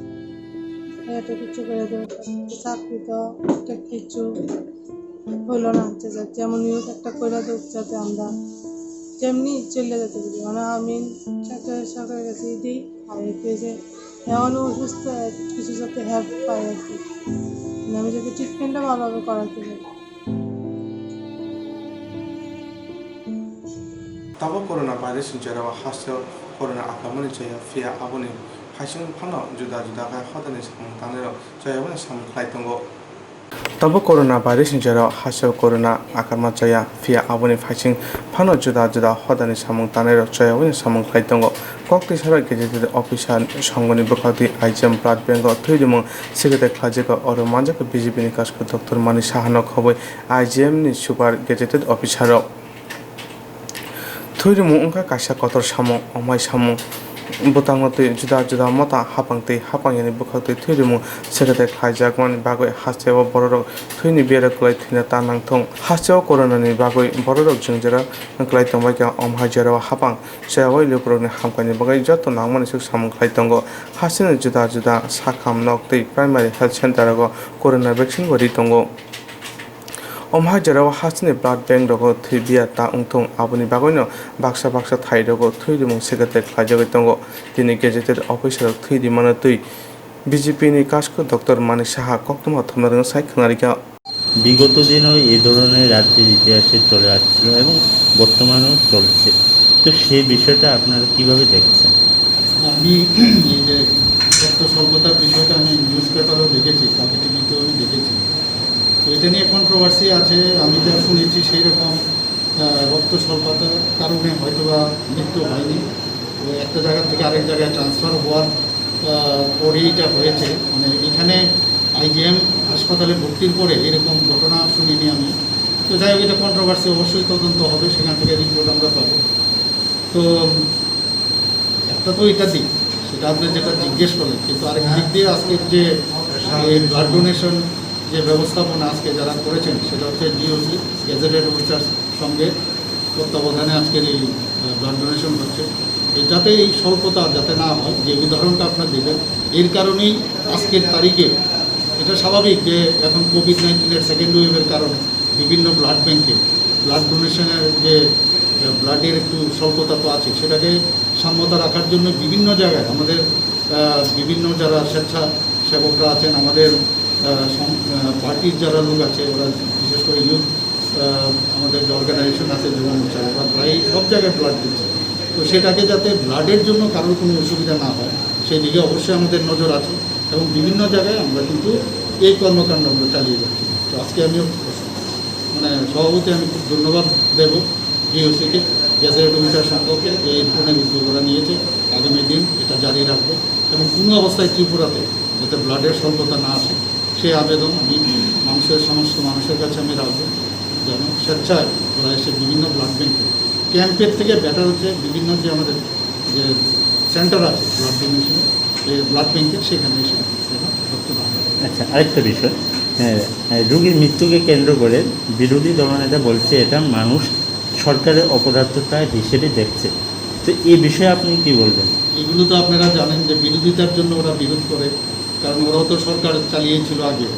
এটা কিছু করে দেবে। চাকরি তো একটা কিছু হইলো না, যে যা-, যেমন হোক একটা করে দেবে, যাতে আমরা যেমনি চলে যেতে পারি। মানে আমি সরকারের, সরকারের কাছে দিই, আর এতে যে এমন অসুস্থ, কিছু যাতে হেল্প পাই আর কি, মানে আমি যাতে ট্রিটমেন্টটা ভালোভাবে করাতে পারি। Tabuk corona virus ni jora o haste o corona akromoni chaya, phiya aboni phaising phano juda juda khe hodani samung tangnai rok chaya boni samung khlai tongo. Tabuk corona virus ni jora o haste o corona akroma chaya, phiya aboni phaising phano juda juda hodani samung tangnai rok chaya boni samung khlai tongo. Kok twi sara gazetted officer songoni bwkhak twi I G M blood bank o thwi rimung secretary khlaijak, oro manjak B J P ni kasko Doctor Mani Saha no khobwi I G M ni super gazetted officer rok. Thwi rimung wngkha kaisa kotor samung, omai samung. Bwtangno twi juda juda mota hapang twi hapang yani bwkhak twi thwi rimung secretary khlaijak mani bagwi haste o bororok thwini bera kwlai thwina ta nangthung. Haste o corona ni bagwi bororok jwngjera kwlai tongbai kha, omhai jora o hapang. Chayawai lukurokni hamkhaini bagwi joto nangmani swk samung khlai tongo. Hasteni juda juda sakham nok tei primary health center rogo corona vaccine bo ri tongo. Omo hai jorao hasteni blood bank rogo thwi biya ta wngthung, aboni bagwino baksa baksa thai rogo thwi rimung secretary khlaijagwi tongo. Tini gazetted officer rok thwi rimano twi B J P ni kasko Doctor Manik Saha koktwma thumna rwna sai khwnarikha. বিগত দিনেও এই ধরনের রাজ্যের ইতিহাসে চলে আসছিল এবং বর্তমানেও চলছে। তো সেই বিষয়টা আপনারা কিভাবে দেখছেন? আমি এই যে রক্ত স্বল্পতার বিষয়টা আমি নিউজ পেপারেও দেখেছি, কালকে টিভিতেও আমি দেখেছি। তো এটা নিয়ে কন্ট্রোভার্সি আছে। আমি যা শুনেছি সেই রকম, আহ, রক্ত স্বল্পতার কারণে হয়তোবা মৃত্যু হয়নি। তো একটা জায়গা থেকে আরেক জায়গায় ট্রান্সফার হওয়ার, আহ, পরেই এটা হয়েছে। মানে এখানে আইজিএম হাসপাতালে ভর্তির পরে এরকম ঘটনা শুনিনি আমি। তো যাই হোক, এটা কন্ট্রোভার্সি, অবশ্যই তদন্ত হবে, সেখান থেকে রিপোর্ট আমরা পাবো। তো একটা তো এটা দিক, সেটা আপনি যেটা জিজ্ঞেস করলেন, কিন্তু আরেক দিক দিয়ে আজকের যে এই ব্লাড ডোনেশন যে ব্যবস্থাপনা আজকে যারা করেছেন, সেটা হচ্ছে জিওসি, গেজেটেড অফিসার সঙ্গে তত্ত্বাবধানে আজকের এই, আহ, ব্লাড ডোনেশন হচ্ছে। এই যাতে এই স্বল্পতা যাতে না হয়, যে উদাহরণটা আপনারা দিলেন, এর কারণেই আজকের তারিখে এটা স্বাভাবিক যে এখন কোভিড নাইন্টিনের সেকেন্ড ওয়েভের কারণে বিভিন্ন ব্লাড ব্যাংকে ব্লাড ডোনেশনের যে, আহ, ব্লাডের একটু স্বল্পতা তো আছে, সেটাকে সাম্যতা রাখার জন্য বিভিন্ন জায়গায় আমাদের, আহ, বিভিন্ন যারা স্বেচ্ছাসেবকরা আছেন, আমাদের, আহ, সং-, আহ, পার্টির যারা লোক আছে, ওরা বিশেষ করে ইউথ, আহ, আমাদের যে অর্গানাইজেশন আছে, যুব মোর্চা, ওরা প্রায় সব জায়গায় ব্লাড দিচ্ছে। তো সেটাকে যাতে ব্লাডের জন্য কারোর কোনো অসুবিধা না হয়, সেই দিকে অবশ্যই আমাদের নজর আছে এবং বিভিন্ন জায়গায় আমরা কিন্তু এই কর্মকাণ্ড আমরা চালিয়ে যাচ্ছি। তো আজকে আমিও, মানে, সভাপতি, আমি খুব ধন্যবাদ দেব জিওসিকে, গেজেটেড অফিসার সংঘকে, যে এই ধরনের উদ্যোগ ওরা নিয়েছে। আগামী দিন এটা জারি রাখবো এবং কোনো অবস্থায় ত্রিপুরাতে যাতে ব্লাডের স্বল্পতা না আসে, সেই আবেদন আমি মানুষের, সমস্ত মানুষের কাছে আমি রাখবো, যেন স্বেচ্ছায় ওরা এসে বিভিন্ন ব্লাড ব্যাংকে, ক্যাম্পের থেকে বেটার হচ্ছে বিভিন্ন যে আমাদের যে সেন্টার আছে ব্লাড ডোনেশনের, এই ব্লাড ব্যাংকের, সেখানে এসে যেন রক্তদান করে। আচ্ছা, আরেকটা বিষয়, হ্যাঁ, হ্যাঁ, রোগীর মৃত্যুকে কেন্দ্র করে বিরোধী দলনেতা বলছে এটা মানুষ সরকারের অপদার্থতা হিসেবে দেখছে। তো এই বিষয়ে আপনি কি বলবেন? এগুলো তো আপনারা জানেন যে বিরোধিতার জন্য ওরা বিরোধ করে, কারণ ওরাও তো সরকার চালিয়েছিল আগে,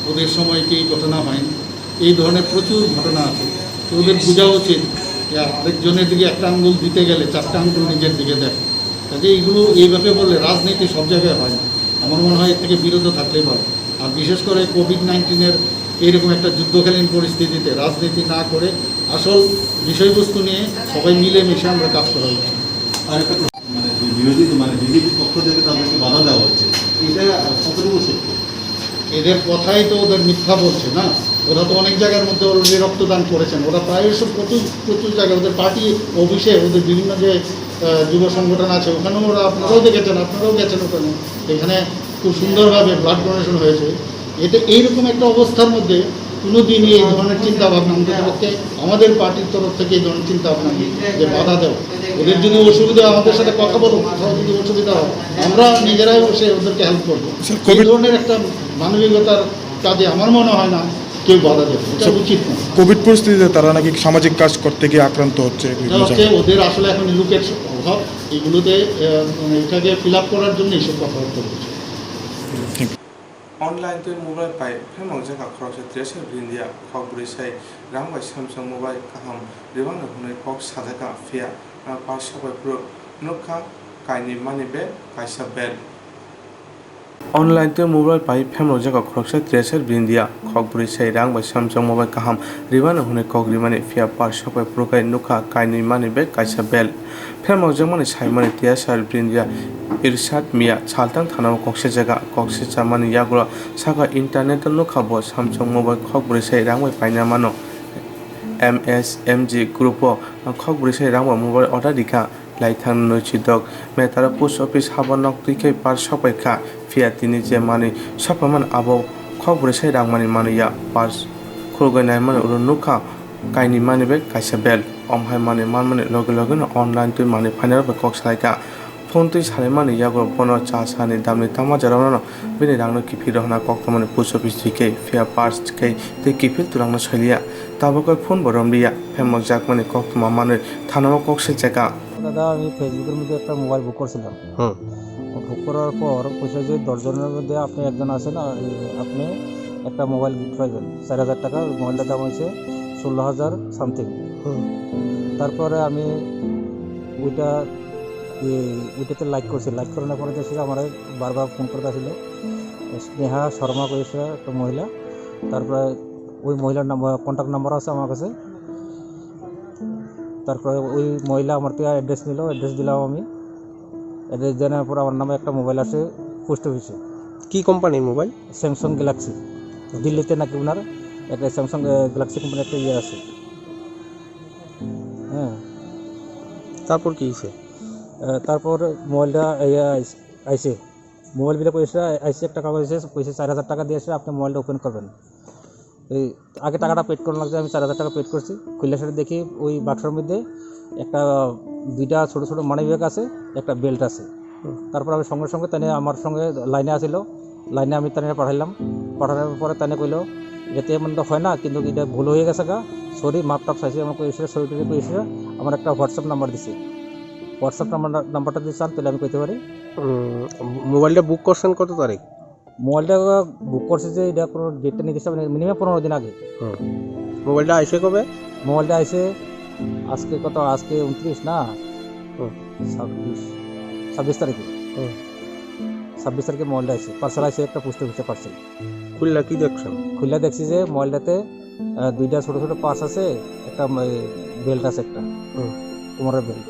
ওদের সময় কি এই ঘটনা হয়নি? এই ধরনের প্রচুর ঘটনা আছে। তো ওদের বোঝা উচিত যে আরেকজনের দিকে একটা আঙ্গুল দিতে গেলে চারটা আঙ্গুল নিজের দিকে দেখ। কাজে এইগুলো এইভাবে বললে রাজনীতি সব জায়গায় হয় না। আমার মনে হয় এর থেকে বিরত থাকলেই ভালো। আর বিশেষ করে কোভিড নাইন্টিনের এইরকম একটা যুদ্ধকালীন পরিস্থিতিতে রাজনীতি না করে আসল বিষয়বস্তু নিয়ে সবাই মিলেমিশে আমরা কাজ করা উচিত। আর একটা প্রশ্ন, মানে, যে বিরোধী, মানে, বিজেপির পক্ষ থেকে তাদেরকে বাধা দেওয়া হচ্ছে, এটা কতটুকু সত্য? এদের কথাই তো ওদের মিথ্যা বলছে না। ওরা তো অনেক জায়গার মধ্যে অলরেডি রক্তদান করেছেন। ওরা প্রায় সব প্রচুর প্রচুর জায়গায় ওদের পার্টি অফিসে, ওদের বিভিন্ন যে আহ, যুব সংগঠন আছে, ওখানেও ওরা, আপনারাও দেখেছেন, আপনারাও গেছেন ওখানে। এখানে খুব সুন্দরভাবে ব্লাড ডোনেশন হয়েছে। এতে এইরকম একটা অবস্থার মধ্যে কোনো দিনই এই ধরনের চিন্তা ভাবনা অন্তত পক্ষে আমাদের পার্টির তরফ থেকে এই ধরনের চিন্তা ভাবনা নেই যে বাধা দেওয়া। ওদের যদি অসুবিধা হয়, আমাদের সাথে কথা বলো, কোথাও যদি অসুবিধা হয়, আমরা নিজেরাই বসে ওদেরকে হেল্প করবো। স্যার, এই কোভিড ধরনের একটা মানবিকতার কাজে আমার মনে হয় না কেউ বাধা দেবে, এটা স্যার, উচিত না। কোভিড পরিস্থিতিতে তারা নাকি সামাজিক কাজ করতে গিয়ে আক্রান্ত হচ্ছে এটা বিভিন্ন হচ্ছে জায়গায়। ওদের আসলে এখন লোকের অভাব, এগুলোতে, আহ, মানে, এটাকে ফিল আপ করার জন্য এইসব কথাবার্তা বলছে। Thank you. Online twi mobile pai phemok jaka khoroksa tresha brindia khok bwrwi sai rang bai Samsung mobile kaham rwmano hwnwi kok sajaka phiya, ah, pas sabai phuru nukha kainwi mani bag kaisa belt. Online twi mobile pai phemok jaka khoroksa tresha brindia khok bwrwi sai rang bai Samsung mobile kaham rwmano hwnwi kok rwmani phiya pas sabai phuru kai nukha kainwi mani bag kaisa belt. Phemokjakmani saimani tiyasar brindia Irshad Mia saltang thanao kok sejak kha. Kok sejamani yagulo saka internet-o nukha bo Samsung mobile khok bwrwi sai rang bai paina mano. M S M G group-o khok bwrwi sai rang bai mobile order rikha. Laithang nwi chidok metaro post office habo nok twi khe par sokpai kha. Phiya tini je manwi sokphaimani abo khok bwrwi sai rang mani manwi ya. Par khulugwi naimani ulo nukha kainwi mani bai kaisa belt. Om hai manwi manmani loge loge no online twi manwi phainai rok bai kok salai kha. Phone twi salaimani yago bono cha sani damni tama jora mano bini rangno kiphil rw hwna kok tongmani post office twi khe phiya pars khe tei kiphil twlangno soi liya. Tabuk khe phone bo rom liya. Phemok jakmani koktwma manwi thanao kok se chekha. দাদা, আমি ফেসবুকের মধ্যে একটা মোবাইল বুক করছিলাম। হুম। বুক করার পর কইছে যে দশ জনের মধ্যে আপনি একজন আছেন, আর আপনি একটা মোবাইল গিফট পাইবেন। চার হাজার টাকা, মোবাইলটার দাম হয়েছে ষোলো হাজার সামথিং। হুম। তারপরে আমি ওইটা, এই, ওইটাতে লাইক করছি। লাইক করানোর পরে দেখছি যে আমার বারবার ফোন করতে আসছিল স্নেহা শর্মা কইছে একটা মহিলা। তারপরে ওই মহিলার নাম্বার, কন্ট্যাক্ট নাম্বার আছে আমার কাছে। তারপরে ওই মহিলা আমার থেকে অ্যাড্রেস নিল, অ্যাড্রেস দিলাম আমি। অ্যাড্রেস দেওয়ার পর আমার নামে একটা মোবাইল আসে পোস্ট অফিসে। কি কোম্পানির মোবাইল? Samsung Galaxy. দিল্লিতে নাকি ওনার একটা স্যামসাং, আহ, গ্যালাক্সি কোম্পানির একটা ইয়ে আছে। হ্যাঁ। তারপর কি হয়েছে? আহ, তারপর মোবাইলটা, ইয়ে, আইস-, আইসে। মোবাইল বিলে কইসে, আইসে একটা কাগজ আইসে, কইসে চার হাজার টাকা দিয়েসে, আপনি মোবাইলটা ওপেন করবেন। এই আগে টাকাটা পেইড করা লাগছে, আমি চার হাজার টাকা পেইড করছি। খুললে সেটা দেখি ওই বাক্সর মধ্যে একটা, দুইটা ছোট ছোট মানি ব্যাগ আছে, একটা বেল্ট আছে। হুম। তারপর আমি সঙ্গে সঙ্গে তানে আমার সঙ্গে লাইনে আসিল, লাইনে আমি তানে পাঠাইলাম। পাঠানোর পরে তানে কইলো, "এতে এমন তো হয় না, কিন্তু এটা ভুল হয়ে গেছে গা, সরি, মাপ টাপ চাইছি।" আমার কই এসে, সরি টরি কই এসে আমার একটা WhatsApp নাম্বার দিছে। WhatsApp নাম্বার, নাম্বারটা যদি চান, তাহলে আমি কইতে পারি। উম, মোবাইলটা বুক করছেন কত তারিখ? মোবাইলটা বুক করছে যে এটা কোনো ডেটটা নির্দিষ্ট, মানে, মিনিমাম পনেরো দিন আগে। হুম। মোবাইলটা আইছে কবে? মোবাইলটা আইছে আজকে কত? আজকে ঊনত্রিশ না? হুম। ছাব্বিশ, ছাব্বিশ তারিখে। হুম। ছাব্বিশ তারিখে মোবাইলটা আইছে। পার্সেল আইছে একটা পোস্ট অফিসে পার্সেল। খুললা কি দেখছেন? খুললা দেখছি যে মোবাইলটাতে আহ, দুইটা ছোট ছোট পার্টস আছে, একটা, উম, এই বেল্ট আছে একটা, হুম। কোমরের বেল্ট।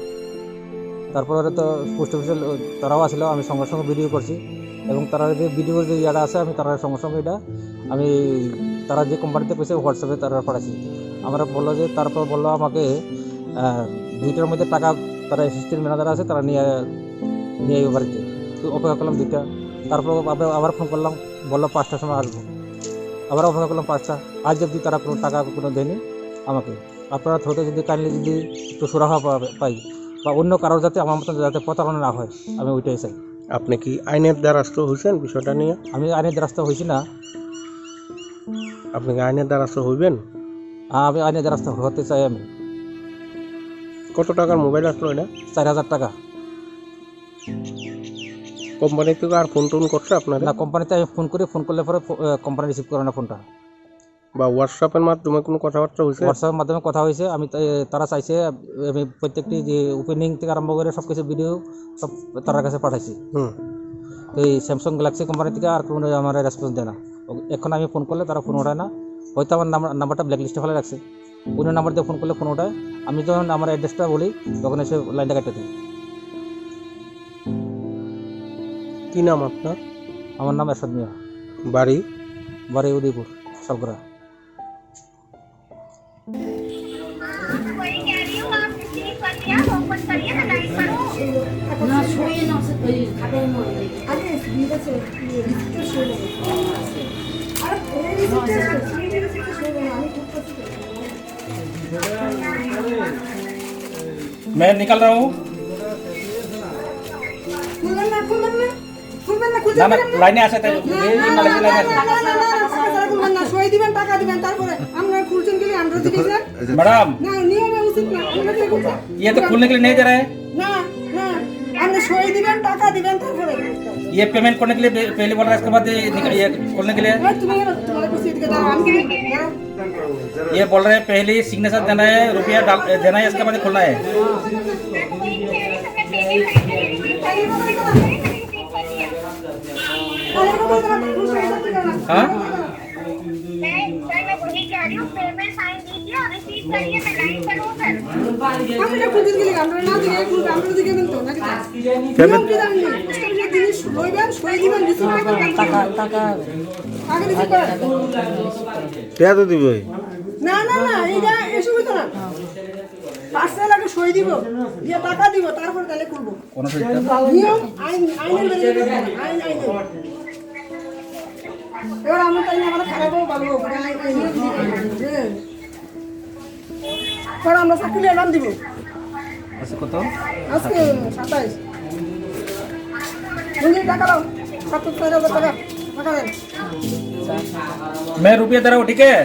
তারপরে তো পোস্ট অফিসে লো-, তারাও আসলে আমি সঙ্গে সঙ্গে ভিডিও করছি এবং তারা যে ভিডিওর যে ইয়াটা আছে আমি তারা সঙ্গে সঙ্গে এটা আমি তারা যে কোম্পানিতে কইছে WhatsApp-এ তারা পাঠাইছি। আমরা বললো যে, তারপর বললো আমাকে, আহ, দুইটার মধ্যে টাকা তারা অ্যাসিস্ট্যান্ট ম্যানেজার আছে, তারা নিয়ে, নিয়ে আইবো বাড়িতে। তো অপেক্ষা করলাম দুইটা, তারপর আবার, আবার ফোন করলাম, বললো পাঁচটার সময় আসবো। আবার অপেক্ষা করলাম পাঁচটা, আজ অবধি তারা কোনো টাকা কোনো দেয়নি আমাকে। আপনারা থ্রুতে যদি কাইন্ডলি যদি একটু সুরাহা পা-, পাই বা অন্য কারোর যাতে আমার মতন যাতে প্রতারণা না হয়, আমি ওইটাই চাই। আপনি কি আইনের দ্বারস্থ হয়েছেন বিষয়টা নিয়ে? আমি আইনের দ্বারস্থ হয়েছি না। আপনি কি আইনের দ্বারস্থ হইবেন? হ্যাঁ, আমি আইনের দ্বারস্থ হতে চাই আমি। কত টাকার মোবাইল আসলো এটা? চার হাজার টাকা। কোম্পানি থেকে আর ফোন টোন করছে আপনারা? না, কোম্পানিতে আমি ফোন করি, ফোন করলে পরে ফো-, আহ, কোম্পানি রিসিভ করে না ফোনটা। বা WhatsApp-এর মাধ্যমে কোনো কথাবার্তা হয়েছে? WhatsApp-এর মাধ্যমে কথা হয়েছে। আমি তা-, এ, তারা চাইছে, আমি প্রত্যেকটি যে ওপেনিং থেকে আরম্ভ করে সব কিছু ভিডিও সব তারার কাছে পাঠাইছি। হুম। তো এই Samsung Galaxy কোম্পানি থেকে আর কোনো আমার রেসপন্স দেয় না। এখন আমি ফোন করলে তারা ফোন ওঠায় না, হয়তো আমার নাম্বার, নাম্বারটা ব্ল্যাক লিস্টে ফেলে রাখছে। অন্য নাম্বার দিয়ে ফোন করলে ফোন ওঠায়। আমি যখন আমার অ্যাড্রেসটা বলি, তখন এসে লাইনটা কেটে দেয়। কি নাম আপনার? আমার নাম এরশাদ মিয়া। বাড়ি? বাড়ি উদয়পুর, শালগড়া। मैं निकल रहा हूँ। খুলবেন না, খুলবেন না। খুলবেন না, খুলতে না, না, পারেন না। লাইনে আছে, তাই না, এই না, না, মালিক না, লাইনে না, আছে। না, না, না, না, না, সই দিবেন, টাকা দিবেন, তারপরে আমরা খুলছেন কি, আমরা দিকে যান। ম্যাডাম। না, নিয়মে উচিত না, আমরা দিয়ে খুলছেন। ये तो खोलने के लिए नहीं दे रहे हैं। না, না, আপনি সই দিবেন, টাকা দিবেন, তারপরে। ये पेमेंट करने के लिए पहले बोल रहा है, इसके बाद ये निकल, ये खोलने के लिए। এই, তুমি এবার তোমার কাছে এদিকে দাঁড়াও, আমি কি, দাঁড়াও। ये बोल रहे हैं, पहले ही सिग्नेचर देना है, रुपया डाल, देना है, इसके बाद खोलना है। हाँ? টাকা, টাকা। পেঁয়াজও দিবই। না, না, না, এইটা এসব হইতো না। পার্সেল আগে সই দিব, দিয়ে টাকা দিব, তারপর তাহলে খুলবো। কোনো সই দিতে হবে? নিয়ম, আইন, আইনের বাইরে যেতে হবে। আইন, আইন। এবার আমরা তাই না, আমরা খারাপও ভালো, ওখানে আইন, আইন। হ্যাঁ। পরে আমরা চাকরি নিয়ে নাম দিব। আচ্ছা, কত? আজকে সাতাইশ। বন্ধু, টাকা দাও। সাতাইশ হাজার টাকা। টাকা দেন। मैं रुपया दे रहा हूँ, ठीक है?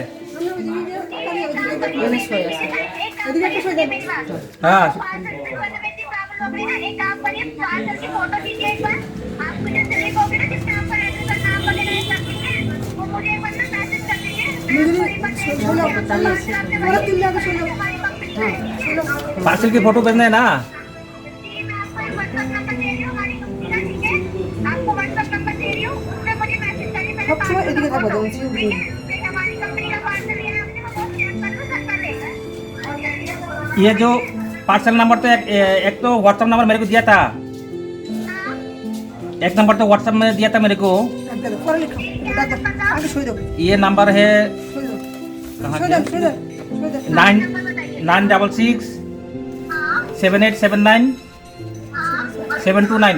এনে সই আছে। হ্যাঁ। पार्सल की फोटो भेजना है ना? সবসময় এদিকে থাকো, দেখো, চিন দিয়ে। ये जो पार्सल नंबर तो एक, ए-, एक तो WhatsApp नंबर मेरे को दिया था। एक नंबर तो WhatsApp में दिया था मेरे को। একদম, পরে লিখো। এটা একদম, আগে সই দাও। ये नंबर है, সই দাও। कहाँ सही गया? दे, सही दे, सही दे। Nine, nine double six seven eight seven nine seven two nine.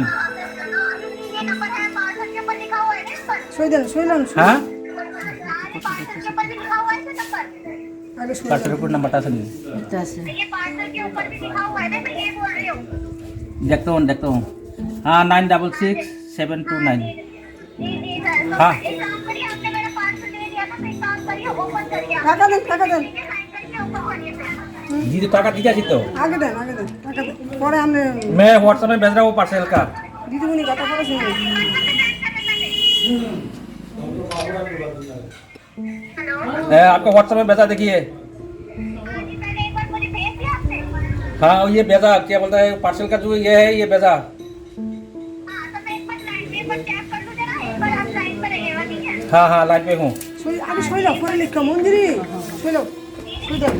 सही दे, सही दे, सही दे। हाँ? আগে সই দাও। পার্সেলের উপর নাম্বারটা আছে নি? এটা আছে। देखता हूँ, देखता हूँ। हाँ, nine double six seven two nine. हाँ। টাকা দেন, টাকা দেন। দিদি, টাকা দিতে আসি তো। আগে দেন, আগে দেন, টাকা দেন। পরে আমি मैं WhatsApp में भेज रहा हूँ पार्सल का। দিদিমণি কথা বলেছেন। ए, आपका WhatsApp में भेजा, देखिए। हाँ, ये भेजा, क्या बोलता है, पार्सल का जो ये है, ये भेजा। हाँ, हाँ, लाइन पे हूँ। সই, আগে সই দাও, পরে লিখো, মন্দিরি। সই দাও, সই দাও।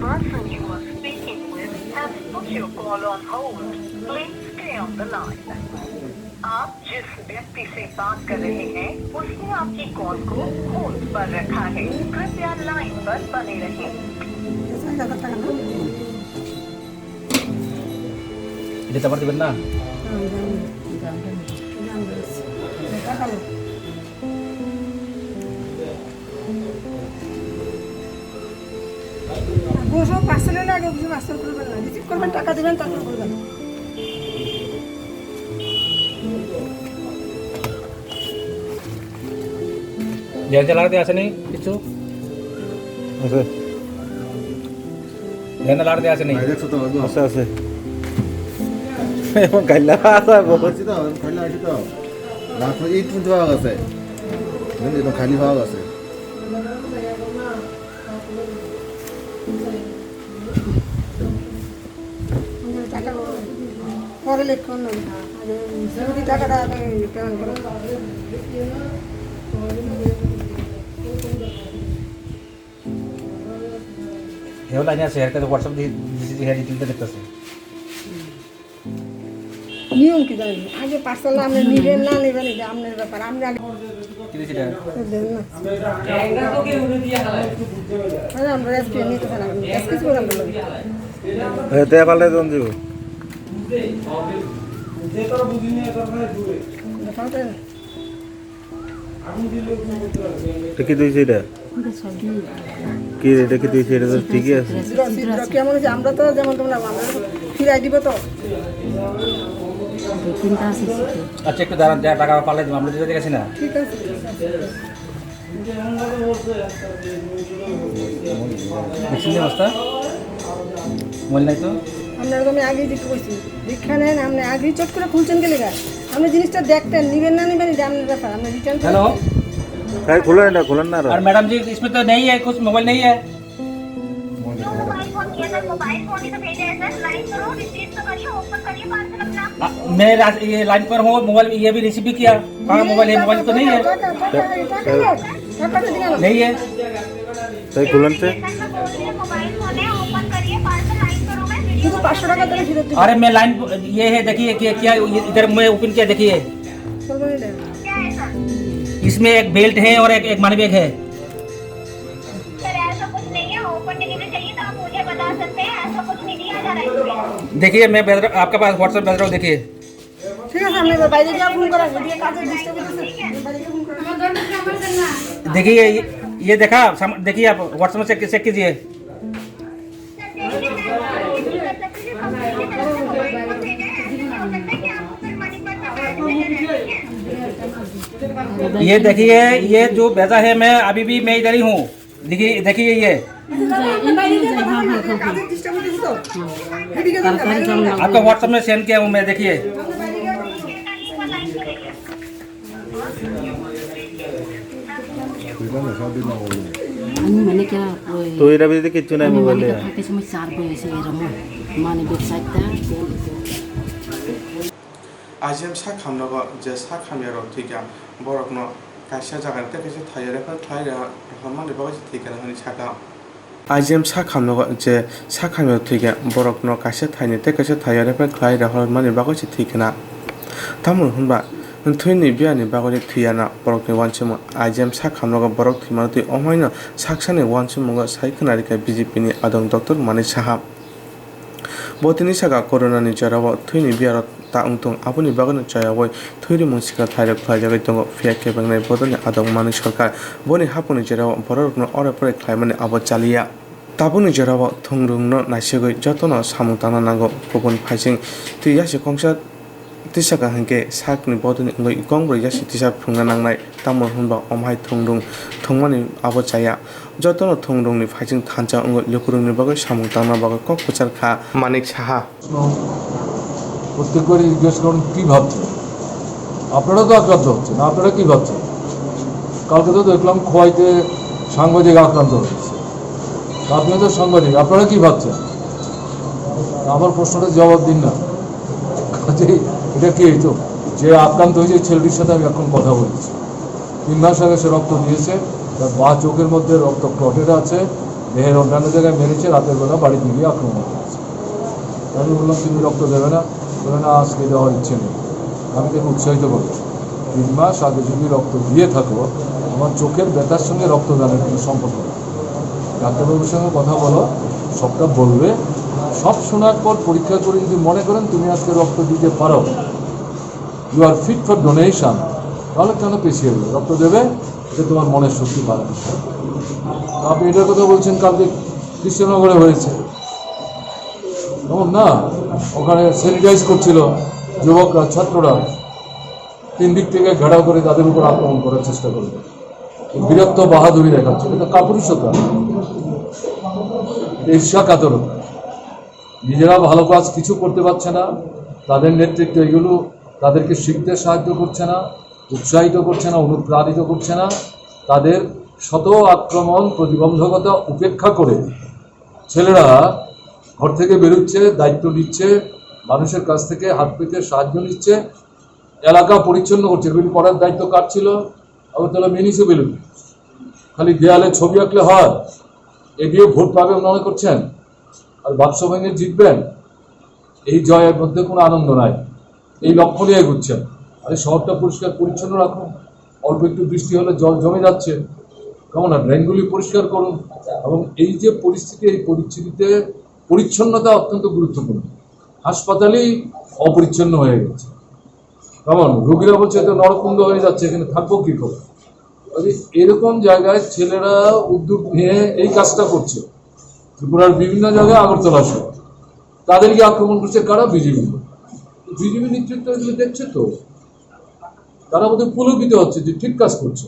Person you are speaking with has put your call on hold. Please stay on the line. आप जिस व्यक्ति से बात कर रहे हैं, उसने आपकी कॉल को होल्ड पर रखा है। कृपया लाइन पर बने रहें। এটা তো আবার দিবেন না? হুম, জানি। জানি। জানি। গোসল পার্সেল হলে আগে অফিসে পার্সেল করবেন না, রিসিভ করবেন, টাকা দিবেন, তারপর করবেন। ঝাল ঝাল আর দেওয়া আছে নি কিছু? আছে। ঝাল ঝাল আর দেওয়া আছে নি? ভাই, দেখছো তো, বাবু? আছে, আছে। এবং গাইলা আছে, বলছি তো, খাইলে আসি তো। রাত এই পর্যন্ত পাওয়া গেছে। বুঝলি, একদম খালি পাওয়া গেছে। পরে লেখো না। আগে সিকিউরিটি টাকাটা আগে পেমেন্ট করো। হেও লাইনে আছে, এর কাছে WhatsApp দিয়ে দিছি, হ্যাঁ, detail টা দেখতেছে। নিয়ম কি জানেন? আগে পার্সেল আপনি নিবেন না নেবেন, এটা আপনার ব্যাপার। আপনি আগে কি দিছি এটা? দেন না। আরে আমরা আজকে নিতে পারি না। আজকে কি করে আমরা নেব? এ, তে পারলে জন দিব। দেখাও তো। এটা কি তুই সেটা? এটা সবই কি রে, এটা কি তুই সেটা? তো ঠিকই আছে। ছিদ্র, ছিদ্র কেমন হয়েছে? আমরা তো যেমন তোমরা, আমরা তো ফিরাই দিব তো। দুই তিনটা আছে ছিদ্র। আচ্ছা, একটু দাঁড়ান, যা টাকা পারলে দিব, আমরা দিতে গেছি না। ঠিক আছে, ঠিক আছে। দেখছেন যে অবস্থা? মোবাইল নাই তো? আপনারা তো আমি আগেই দিতে কইছি। দীক্ষা নেন, আপনি আগেই চট করে খুলছেন গেলে গা। আপনি জিনিসটা দেখতেন, নিবেন না নিবেন, এটা আপনার ব্যাপার। আপনি রিটার্ন হ্যালো? ভাই, খুলেন না, খুলেন না আরো। আর ম্যাডাম জি, इसमें तो नहीं है, कुछ मोबाइल नहीं है। क्यों मोबाइल फोन किया सर? मोबाइल फोन ही तो भेजा है सर। लाइन पर हो, रिसीव तो करिए, ओपन करिए पार्सल अपना। आ, मैं रास-, ये लाइन पर हूँ, मोबाइल ये भी रिसीव भी किया। कहाँ मोबाइल है? मोबाइल तो नहीं है। नहीं है। তাই খুলেন তো। শুধু পাঁচশো টাকা দিলে ফেরত দিবো। अरे मैं लाइन प-, ये है, देखिए, क्या, क्या, ये इधर मैं ओपन किया, देखिए। इसमें एक बेल्ट है और एक, एक मनी बैग है। सर, ऐसा कुछ नहीं है। ओपन डिलीवरी चाहिए तो आप मुझे बता सकते हैं, ऐसा कुछ नहीं दिया जा रहा है इसमें। देखिए, मैं भेज रहा, आपके पास WhatsApp भेज रहा हूँ, देखिए। ঠিক আছে, আমি এবার বাইরে গিয়ে ফোন করা, এদিকে কাজের ডিস্টার্ব হচ্ছে। বাইরে গিয়ে ফোন করা। देखिए, ये, ये देखा, सम-, देखिए आप WhatsApp में चेक, चेक कीजिए। ये देखिए, ये जो भेजा है, मैं अभी भी मैं इधर ही हूँ। देखिए, देखिए ये। आपका WhatsApp में सेंड किया हूँ मैं, देखिए। Ani mane kya, oi, तो इधर भी किच्चु नहीं ani मोबाइल mane है। Kya thakte samay char bai ase eromo. Mane website ta. Ajiyam sak hamnogo je sak hamya rok thwikha, borokno kaisa jagani tei kaisa thaio refer khlai rwhormani bagwi se thwikha hwnwi sakha. Ajiyam sak hamnogo je sak hamya rok thwikha, borokno kaisa thaini tei kaisa thaio refer khlai rwhormani bagwi se thwikha. Tamoni hwnba thwini biyani bagwi thwiyana borokni uansukmung. Ajiyam sak hamnogo borok thwimano twi omohaino saksani uansukmungo sai khna rikha B J P ni adong Doctor Manik Saha. Bo tini saka corona ni jorao thwini biyaro ta wngthung, aboni bagwino chayaui thwirimung sikla thairok khlaijagwi tongo, phiya kebengnai bodolni adong Manik Sarkar boni haphangni jorao bororokno ore pore khlaimani abo chaliya. Tabukni jorao thungrungno naisigwi jotono samung tangna nango, kubun phaising twi yasi kongsa tisaka hinkhe sakni bodolni wngwi kongbrwi yasi tisa phunukna nangnai. Tamo hwnba omhai thungrung thwngmani abo chaya. Jotono thungrungni phaising thansa wngwi lukurokni bagwi samung tangna bagwi kok kwchar kha. Manik Saha. প্রত্যেকবারই জিজ্ঞেস করেন কী ভাবছেন, আপনারা তো আক্রান্ত হচ্ছেন, আপনারা কী ভাবছেন? কালকে তো দেখলাম খোয়াইতে সাংবাদিক আক্রান্ত হয়েছে, আপনিও তো সাংবাদিক, আপনারা কী ভাবছেন? আমার প্রশ্নটা জবাব দিন না। কাজেই এটা কি হইতো? যে আক্রান্ত হয়েছে ছেলেটির সাথে আমি এখন কথা বলেছি। তিন মাস আগে সে রক্ত দিয়েছে, তার বাঁ চোখের মধ্যে রক্ত ক্লটেড আছে, দেহের অন্যান্য জায়গায় মেরেছে, রাতের বেলা বাড়িতে গিয়ে আক্রমণ করেছে। আমি বললাম, "তুমি রক্ত দেবে না?" বলে, "না, আজকে দেওয়ার ইচ্ছে নেই।" আমি তাকে উৎসাহিত করলাম, "তিন মাস আগে যদি রক্ত দিয়ে থাকো, আমার চোখের ব্যথার সঙ্গে রক্তদানের কোনো সম্পর্ক নেই। ডাক্তারবাবুর সঙ্গে কথা বলো, সবটা বলবে। সব শোনার পর পরীক্ষা করে যদি মনে করেন তুমি আজকে রক্ত দিতে পারো, you are fit for donation, তাহলে কেন পিছিয়ে রক্ত দেবে? এটা তোমার মনের শক্তি বাড়াবে।" আপনি এটার কথা বলছেন, কালকে কৃষ্ণনগরে হয়েছে, এমন না? ওখানে স্যানিটাইজ করছিল যুবকরা, ছাত্ররা, তিন দিক থেকে ঘেরাও করে তাদের উপর আক্রমণ করার চেষ্টা করবে। বীরত্ব বাহাদুরি দেখাচ্ছে, এটা তো কাপুরুষতা, এটা ঈর্ষা কাতরতা। নিজেরা ভালো কাজ কিছু করতে পারছে না, তাদের নেতৃত্ব এগুলো তাদেরকে শিখতে সাহায্য করছে না, উৎসাহিত করছে না, অনুপ্রাণিত করছে না। তাদের শত আক্রমণ, প্রতিবন্ধকতা উপেক্ষা করে ছেলেরা ঘর থেকে বেরোচ্ছে, দায়িত্ব নিচ্ছে, মানুষের কাছ থেকে হাত পেতে সাহায্য নিচ্ছে, এলাকা পরিচ্ছন্ন করছে। এগুলি করার দায়িত্ব কার ছিল? আগরতলা মিউনিসিপ্যালিটি। খালি দেয়ালে ছবি আঁকলে হয়? এবিও ভোট পাবে মনে করছেন, আর বাক্স ভেঙে জিতবেন, এই জয়ের মধ্যে কোনো আনন্দ নাই। এই লক্ষ্য নিয়ে ঘুরছেন। আরে, শহরটা পরিষ্কার পরিচ্ছন্ন রাখুন, অল্প একটু বৃষ্টি হলে জল জমে যাচ্ছে, কেমন? আর ড্রেনগুলি পরিষ্কার করুন। এবং এই যে পরিস্থিতি, এই পরিস্থিতিতে পরিচ্ছন্নতা অত্যন্ত গুরুত্বপূর্ণ। হাসপাতালেই অপরিচ্ছন্ন হয়ে গেছে, কেমন? রোগীরা বলছে, "এটা নরকুণ্ড হয়ে যাচ্ছে, এখানে থাকবো কি করে?" কাজে এরকম জায়গায় ছেলেরা উদ্যোগ নিয়ে এই কাজটা করছে। ত্রিপুরার বিভিন্ন জায়গায়, আগরতলা সহ। তাদেরকে আক্রমণ করছে কারা? বিজেপি। বিজেপি নেতৃত্ব এগুলো দেখছে তো, তারা বোধহয় পুলকিত হচ্ছে যে ঠিক কাজ করছে।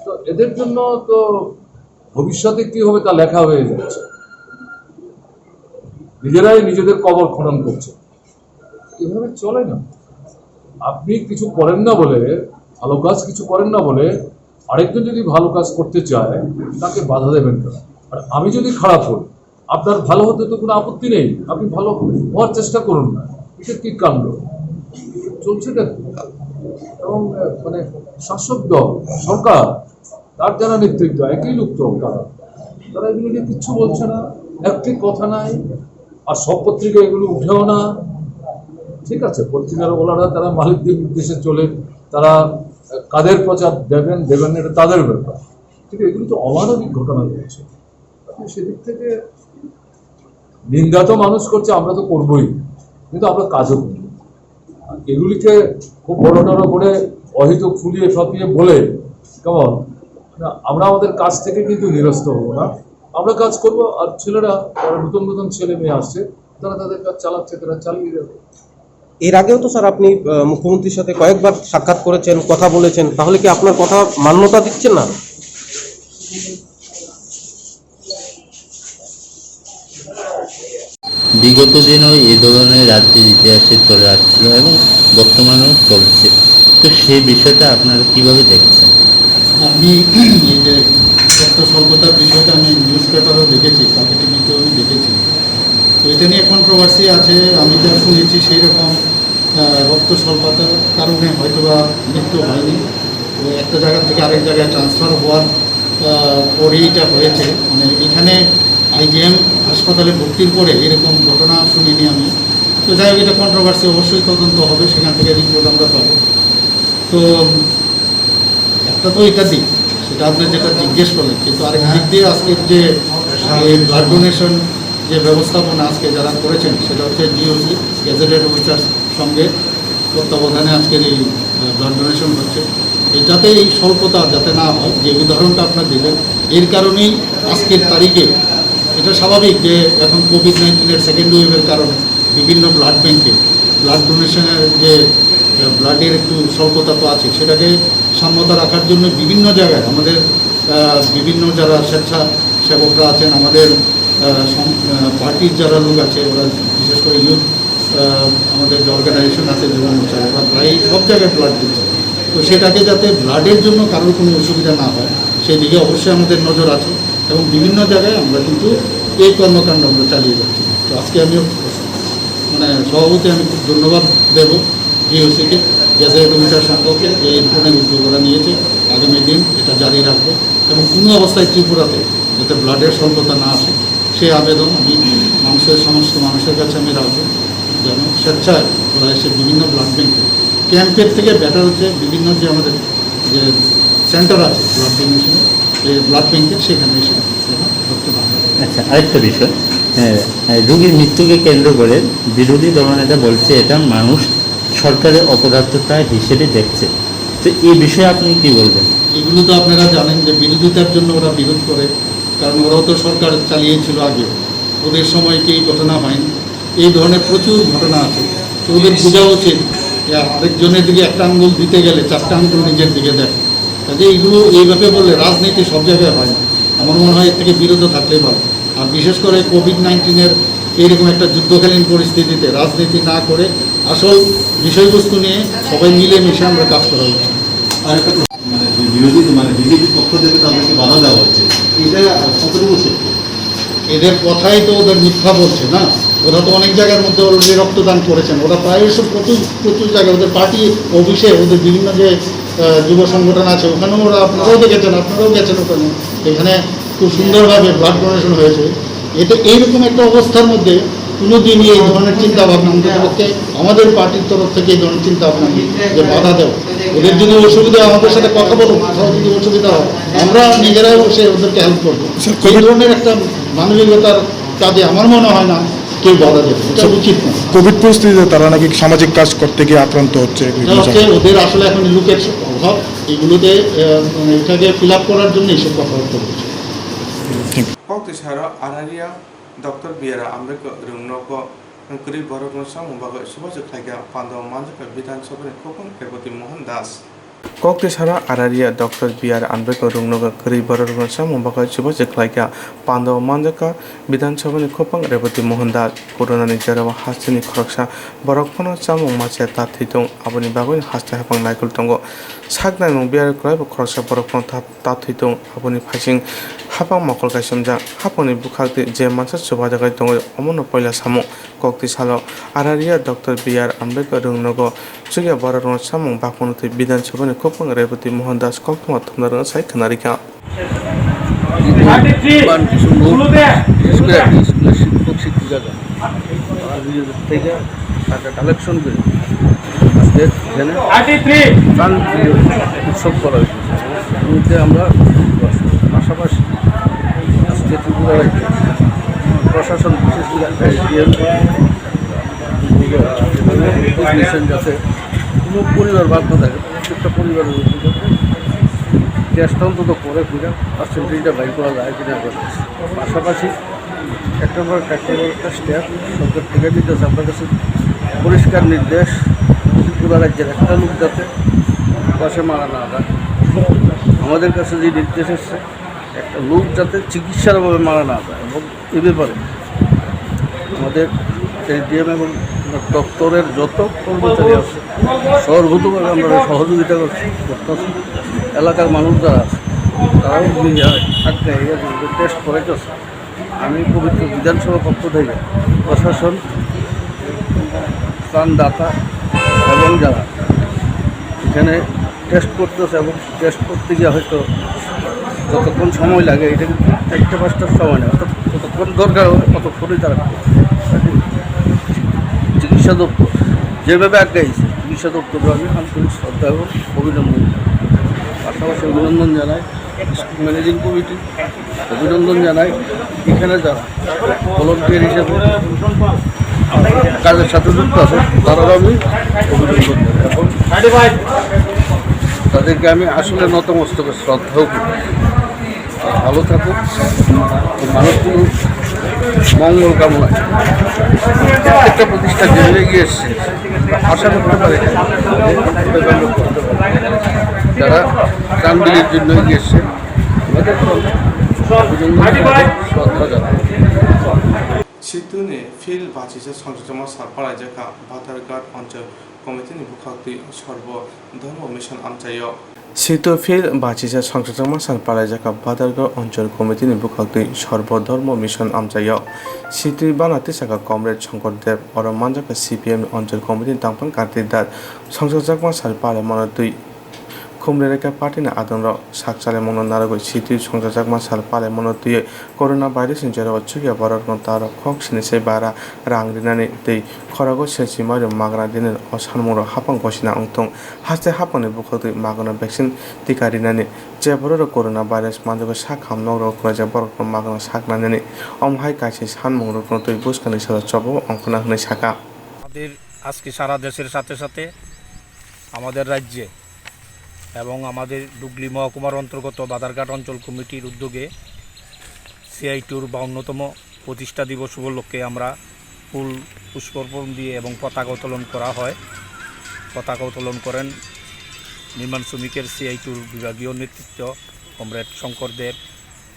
তো এদের জন্য তো ভবিষ্যতে কি হবে তা লেখা হয়ে যাচ্ছে, নিজেরাই নিজেদের কবর খনন করছে। এভাবে চলে না। আপনি কিছু করেন না বলে, ভালো কাজ কিছু করেন না বলে আরেকজন যদি ভালো কাজ করতে চায়, তাকে বাধা দেবেন কেন? আর আমি যদি খারাপ হই, আপনার ভালো হতে তো কোনো আপত্তি নেই, আপনি ভালো হওয়ার চেষ্টা করুন না। এটা কি কাণ্ড চলছে? এটা এবং আহ, মানে শাসক দল, সরকার, তার যারা নেতৃত্ব, একই লোক তো তারা, তারা এগুলো নিয়ে কিচ্ছু বলছে না, একটি কথা নাই। আর সব পত্রিকা এগুলো উঠেও না। ঠিক আছে, পত্রিকার ওলারা তারা মালিকদের নির্দেশে চলে, তারা আহ, কাদের প্রচার দেবেন দেবেন না, এটা তাদের ব্যাপার। ঠিক আছে, এগুলো তো অমানবিক ঘটনা ঘটছে। আপনি সেদিক থেকে নিন্দা তো মানুষ করছে, আমরা তো করবোই, কিন্তু আমরা কাজও করি। আর এগুলিকে খুব বড় টড় করে অহেতুক ফুলিয়ে ফাঁপিয়ে বলে, কেমন? না, আমরা আমাদের কাজ থেকে কিন্তু নিরস্ত হবো না। আমরা কাজ করব। আর ছেলেরা, যারা নতুন নতুন ছেলে মেয়ে আসছে, তারা তাদের কাজ চালাচ্ছে, তারা চালিয়ে যাবে। এর আগেও তো স্যার আপনি আহ, মুখ্যমন্ত্রীর সাথে কয়েকবার সাক্ষাৎ করেছেন, কথা বলেছেন, তাহলে কি আপনার কথা মান্যতা দিচ্ছেন না? বিগত দিনও এই ধরনের রাজ্যের ইতিহাসে চলে আসছিল এবং বর্তমানেও চলছে। তো সেই বিষয়টা আপনারা কিভাবে দেখছেন? আমি এই যে রক্ত স্বল্পতার বিষয়টা আমি নিউজ পেপারও দেখেছি, কালকে টিভিতেও আমি দেখেছি। তো এটা নিয়ে কন্ট্রোভার্সি আছে। আমি যা শুনেছি সেই রকম আহ, রক্ত স্বল্পতার কারণে হয়তো বা মৃত্যু হয়নি। তো একটা জায়গা থেকে আরেক জায়গায় ট্রান্সফার হওয়ার আহ, পরে এটা হয়েছে। মানে এখানে আইজিএম হাসপাতালে ভর্তির পরে এরকম ঘটনা শুনিনি আমি। তো যাই হোক, এটা কন্ট্রোভার্সি, অবশ্যই তদন্ত হবে, সেখান থেকে রিপোর্ট আমরা পাবো। তো একটা তো এটা দিক, সেটা আপনি যেটা জিজ্ঞেস করলেন, কিন্তু আরেক দিক দিয়ে আজকের যে এই ব্লাড ডোনেশন যে ব্যবস্থাপনা আজকে যারা করেছেন, সেটা হচ্ছে জিওসি, গেজেটেড অফিসার সঙ্গে তত্ত্বাবধানে আজকের এই ব্লাড ডোনেশন হচ্ছে। এটাতে এই স্বল্পতা যাতে না হয়, যে উদাহরণটা আপনার দিলেন, এর কারণেই আজকের তারিখে এটা স্বাভাবিক যে এখন কোভিড নাইন্টিনের সেকেন্ড ওয়েভের কারণে বিভিন্ন ব্লাড ব্যাংকে ব্লাড ডোনেশনের যে ব্লাডের একটু স্বল্পতা তো আছে, সেটাকে সাম্যতা রাখার জন্য বিভিন্ন জায়গায় আমাদের আহ, বিভিন্ন যারা স্বেচ্ছাসেবকরা আছেন, আমাদের আহ, সং- আহ, পার্টির যারা লোক আছে, ওরা বিশেষ করে ইউথ আমাদের যে অর্গানাইজেশন আছে যুব মোর্চা, ওরা প্রায় সব জায়গায় ব্লাড দিচ্ছে। তো সেটাকে যাতে ব্লাডের জন্য কারোর কোনো অসুবিধা না হয়, সেই দিকে অবশ্যই আমাদের নজর আছে এবং বিভিন্ন জায়গায় আমরা কিন্তু এই কর্মকাণ্ড আমরা চালিয়ে যাচ্ছি। তো আজকে আমিও মানে সভাপতি আমি খুব ধন্যবাদ দেব জিওসিকে, গেজেট অফিসার সংঘকে এই ধরনের উদ্যোগ ওরা নিয়েছে। আগামী দিন এটা জারি রাখবো এবং কোনো অবস্থায় ত্রিপুরাতে যাতে ব্লাডের স্বল্পতা না আসে, সেই আবেদন আমি মানুষের, সমস্ত মানুষের কাছে আমি রাখবো, যেন স্বেচ্ছায় ওরা এসে বিভিন্ন ব্লাড ব্যাংকে, ক্যাম্পের থেকে বেটার হচ্ছে বিভিন্ন যে আমাদের যে সেন্টার আছে ব্লাড ডোনেশনের, এই ব্লাড ব্যাংকের, সেখানে এসে যেন রক্তদান করে। আচ্ছা, আরেকটা বিষয়, আহ, আহ, রোগীর মৃত্যুকে কেন্দ্র করে বিরোধী দলনেতা বলছে এটা মানুষ সরকারের অপদার্থতা হিসেবে দেখছে। তো এই বিষয়ে আপনি কি বলবেন? এগুলো তো আপনারা জানেন যে বিরোধিতার জন্য ওরা বিরোধ করে, কারণ ওরাও তো সরকার চালিয়েছিল আগে, ওদের সময় কি এই ঘটনা হয়নি? এই ধরনের প্রচুর ঘটনা আছে। তো ওদের বোঝা উচিত যে আরেকজনের দিকে একটা আঙ্গুল দিতে গেলে চারটা আঙ্গুল নিজের দিকে দেখ। কাজে এইগুলো এইভাবে বললে রাজনীতি সব জায়গায় হয় না। আমার মনে হয় এর থেকে বিরত থাকলেই ভালো। আর বিশেষ করে কোভিড নাইন্টিনের এইরকম একটা যুদ্ধকালীন পরিস্থিতিতে রাজনীতি না করে আসল বিষয়বস্তু নিয়ে সবাই মিলেমিশে আমরা কাজ করা উচিত। আর একটা প্রশ্ন, মানে যে বিরোধী, মানে বিজেপির পক্ষ থেকে তাদেরকে বাধা দেওয়া হচ্ছে, এটা কতটুকু সত্য? এদের কথাই তো ওদের মিথ্যা বলছে না। ওরা তো অনেক জায়গার মধ্যে অলরেডি রক্তদান করেছেন, ওরা প্রায় সব প্রচুর প্রচুর জায়গায় ওদের পার্টি অফিসে, ওদের বিভিন্ন যে আহ, যুব সংগঠন আছে, ওখানেও ওরা, আপনারাও দেখেছেন, আপনারাও গেছেন ওখানে। এখানে খুব সুন্দরভাবে ব্লাড ডোনেশন হয়েছে। এতে এইরকম একটা অবস্থার মধ্যে কোনোদিনই এই ধরনের চিন্তা ভাবনা, অন্তত পক্ষে আমাদের পার্টির তরফ থেকে এই ধরনের চিন্তা ভাবনা নেই যে বাধা দেওয়া। ওদের যদি অসুবিধা হয়, আমাদের সাথে কথা বলুক, কোথাও যদি অসুবিধা হয়, আমরা নিজেরাও বসে ওদেরকে হেল্প করবো। স্যার, এই কোভিড ধরনের একটা মানবিকতার কাজে আমার মনে হয় না কেউ বাধা দেবে, এটা উচিত নয়। কোভিড পরিস্থিতিতে তারা নাকি সামাজিক কাজ করতে গিয়ে আক্রান্ত হচ্ছে, এটা হচ্ছে ওদের আসলে এখন লোকের অভাব, এগুলোতে, আহ, মানে এটাকে ফিল আপ করার জন্য এইসব কথাবার্তা বলছে। Thank you. Kokti saro Araria Doctor B R Ambedkar rwngnogo kwrwi borokno chamung bagwi chubachu khlaikha, pando manjakha Bidhan Sabhani khopang Reboti Mohan Das. Kokti saro Araria Doctor B R Ambedkar rwngnogo kwrwi borokno chamung bagwi chubachu khlaikha, pando manjakha Bidhan Sabhani khopang Reboti Mohan Das. Corona ni jora o hasteni khoroksa borok phano chamung machaya ta thwi tong, aboni bagwi haste haphang naikol tongo. Sak naimung biyar kwlaibo khoroksa borok phano ta ta thwi tong, aboni phaising haphang mokol kaisa wngjak. Haphangni bwkhak twi je mansa chubajakgwi tongwi, omono poila samung. Kokti salo Araria Doctor B R Ambedkar rwngnogo chukya borok rwngno samung bakmano twi Bidhan Sabhani khopang Reboti Mohan Das koktwma thumna rwna sai khwnarikha. Thirty three. Ban Kisung Road, বিশেষ করে একটি স্কুলের শিক্ষক শিক্ষিকা যারা, তারা নিজেদের থেকে টাকা কালেকশন করে আজকে এখানে Thirty three. ত্রাণ বিতরণ উৎসব করা হয়েছে। এর মধ্যে আমরা পাশাপাশি আজকে ত্রিপুরা রাজ্যে প্রশাসন, বিশেষ করে এসডিএম, নির্দেশন যাতে কোনো পরিবার বাদ না থাকে, প্রত্যেকটা পরিবারের মধ্যে যাতে গ্যাসটা অন্তত পরে ফিরে পার্সেন্টেজটা বাইর করা যায় কিনা। পাশাপাশি একটা পর একটা পর একটা স্টেপ সরকার থেকে দিতেছে। আপনার কাছে পরিষ্কার নির্দেশ, ত্রিপুরা রাজ্যের একটা লোক যাতে পাশে মারা না যায়। আমাদের কাছে যে নির্দেশ এসছে, একটা লোক যাতে চিকিৎসার অভাবে মারা না যায় এবং এ ব্যাপারে আমাদের এসডিএম এবং দপ্তরের যত কর্মচারী আছে, সর্বতোভাবে আমরা সহযোগিতা করছি, করতেছি। এলাকার মানুষ যারা আছে, তারাও নিজে আগ্রহী হয়ে টেস্ট করাইতেছে। আমি পবিত্র বিধানসভা পক্ষ থেকে প্রশাসন, ত্রাণদাতা এবং যারা এখানে টেস্ট করতেছে এবং টেস্ট করতে গিয়ে হয়তো যতক্ষণ সময় লাগে, এটা কিন্তু চারটে পাঁচটার সময় না, অর্থাৎ যতক্ষণ দরকার হবে ততক্ষণই তারা করবে। চিকিৎসা দপ্তর যেভাবে আগাইছে, চিকিৎসা দপ্তরকে আমি আন্তরিক শ্রদ্ধা এবং অভিনন্দন জানাই। পাশাপাশি অভিনন্দন জানাই স্কুল ম্যানেজিং কমিটি, অভিনন্দন জানাই এখানে যারা ভলান্টিয়ার হিসেবে কাজের সাথে যুক্ত আছে, তারারও আমি অভিনন্দন জানাই এবং তাদেরকে আমি আসলে নতমস্তকে শ্রদ্ধাও করি। ভালো থাকুক, এই মানুষগুলোর মঙ্গল কামনায় প্রত্যেকটা প্রতিষ্ঠান যেভাবে এগিয়ে এসছে, আশা করতে পারি যারা ত্রাণ বিলির জন্য এগিয়ে এসছে, তাদের অভিনন্দন জানাই, শ্রদ্ধা জানাই। Situni phil bachisa songchakma sal palaijakha Bhadarghat Anchal Committee ni bwkhaktwi Sorbo Dhormo Mission amchaio. Situ phil bachisa songchakma sal palaijakha Bhadarghat Anchal Committee ni bwkhaktwi Sorbo Dhormo Mission amchaio. Situ bana tisaka Comrade Shankar Deb, oro manjakha C P M ni Anchal Committee ni tangphang Kartik Das. Songchakma sal palaimano twi Khumri Reka party ni adongrok sak chalaimungno narwgwi sitwi songchajakma sal palaimano twiwi corona virus ni jorao chukya borokno tarok khok sini se bara rang rinani tei khorogo se chimari magna dinani o sanmungrok hapang gosina wngthung. Haste hapangni bwkhaktwi magna vaccine tika rinani je bororok corona virus manjagwi sak ham nogrogo kwlaijak borokno magna sak nainani omo hai kaisa sanmungrokno twi bwskangni salo chobao ongkhorna hwnwi saka. আমাদের আজকে সারা দেশের সাথে সাথে আমাদের রাজ্যে এবং আমাদের ডুগলি মহকুমার অন্তর্গত বাদারঘাট অঞ্চল কমিটির উদ্যোগে সিআইটিউর বাউন্নতম প্রতিষ্ঠা দিবস উপলক্ষে আমরা ফুল পুষ্পার্পণ দিয়ে এবং পতাকা উত্তোলন করা হয়। পতাকা উত্তোলন করেন নির্মাণ শ্রমিকের সিআইটিউর বিভাগীয় নেতৃত্ব কমরেড শঙ্কর দেব।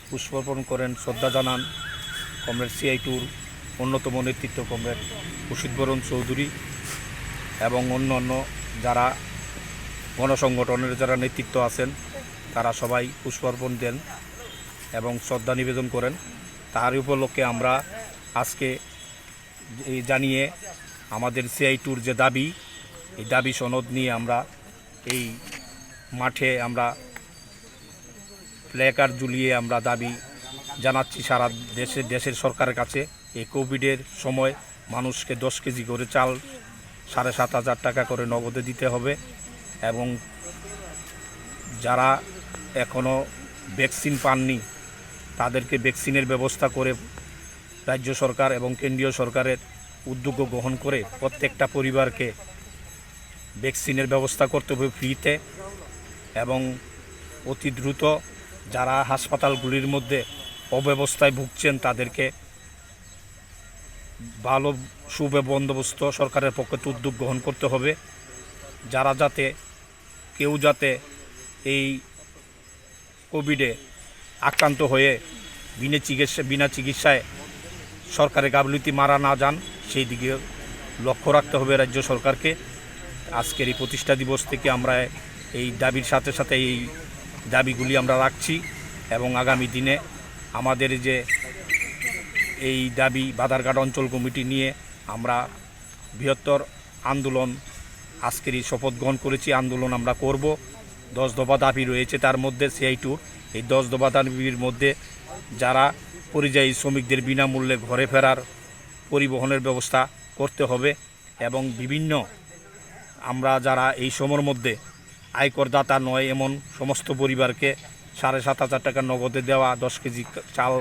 পুষ্পার্পণ করেন, শ্রদ্ধা জানান কমরেড সিআইটিউর অন্যতম নেতৃত্ব কমরেড খুরশিদ বরণ চৌধুরী এবং অন্য অন্য যারা গণসংগঠনের যারা নেতৃত্ব আছেন, তারা সবাই পুষ্পার্পণ দেন এবং শ্রদ্ধা নিবেদন করেন। তার উপলক্ষে আমরা আজকে এই জানিয়ে আমাদের সিআইটিউর যে দাবি, এই দাবি সনদ নিয়ে আমরা এই মাঠে আমরা প্ল্যাকার্ড ঝুলিয়ে আমরা দাবি জানাচ্ছি সারা দেশে, দেশের সরকারের কাছে, এই কোভিডের সময় মানুষকে দশ কেজি করে চাল, সাড়ে সাত হাজার টাকা করে নগদে দিতে হবে। এবং যারা এখনও ভ্যাকসিন পাননি, তাদেরকে ভ্যাকসিনের ব্যবস্থা করে রাজ্য সরকার এবং কেন্দ্রীয় সরকারের উদ্যোগ গ্রহণ করে প্রত্যেকটা পরিবারকে ভ্যাকসিনের ব্যবস্থা করতে হবে ফ্রিতে। এবং অতি দ্রুত যারা হাসপাতালগুলির মধ্যে অব্যবস্থায় ভুগছেন, তাদেরকে ভালো সুবে বন্দোবস্ত সরকারের পক্ষ থেকে উদ্যোগ গ্রহণ করতে হবে, যারা যাতে, কেউ যাতে এই কোভিডে আক্রান্ত হয়ে বিনা চিকিৎসা, বিনা চিকিৎসায় সরকারি গাফিলতি মারা না যান, সেই দিকে লক্ষ্য রাখতে হবে রাজ্য সরকারকে। আজকের এই প্রতিষ্ঠা দিবস থেকে আমরা এই দাবির সাথে সাথে এই দাবিগুলি আমরা রাখছি এবং আগামী দিনে আমাদের যে এই দাবি বাধারঘাট অঞ্চল কমিটি নিয়ে আমরা বৃহত্তর আন্দোলন, আজকের এই শপথ গ্রহণ করেছি, আন্দোলন আমরা করব। দশ দফা দাবি রয়েছে, তার মধ্যে সিআইটিউর এই দশ দফা দাবির মধ্যে যারা পরিযায়ী শ্রমিকদের বিনামূল্যে ঘরে ফেরার পরিবহনের ব্যবস্থা করতে হবে এবং বিভিন্ন আমরা যারা এই সময়ের মধ্যে আয়করদাতা নয় এমন সমস্ত পরিবারকে সাড়ে সাত হাজার টাকা নগদে দেওয়া, দশ কেজি চাল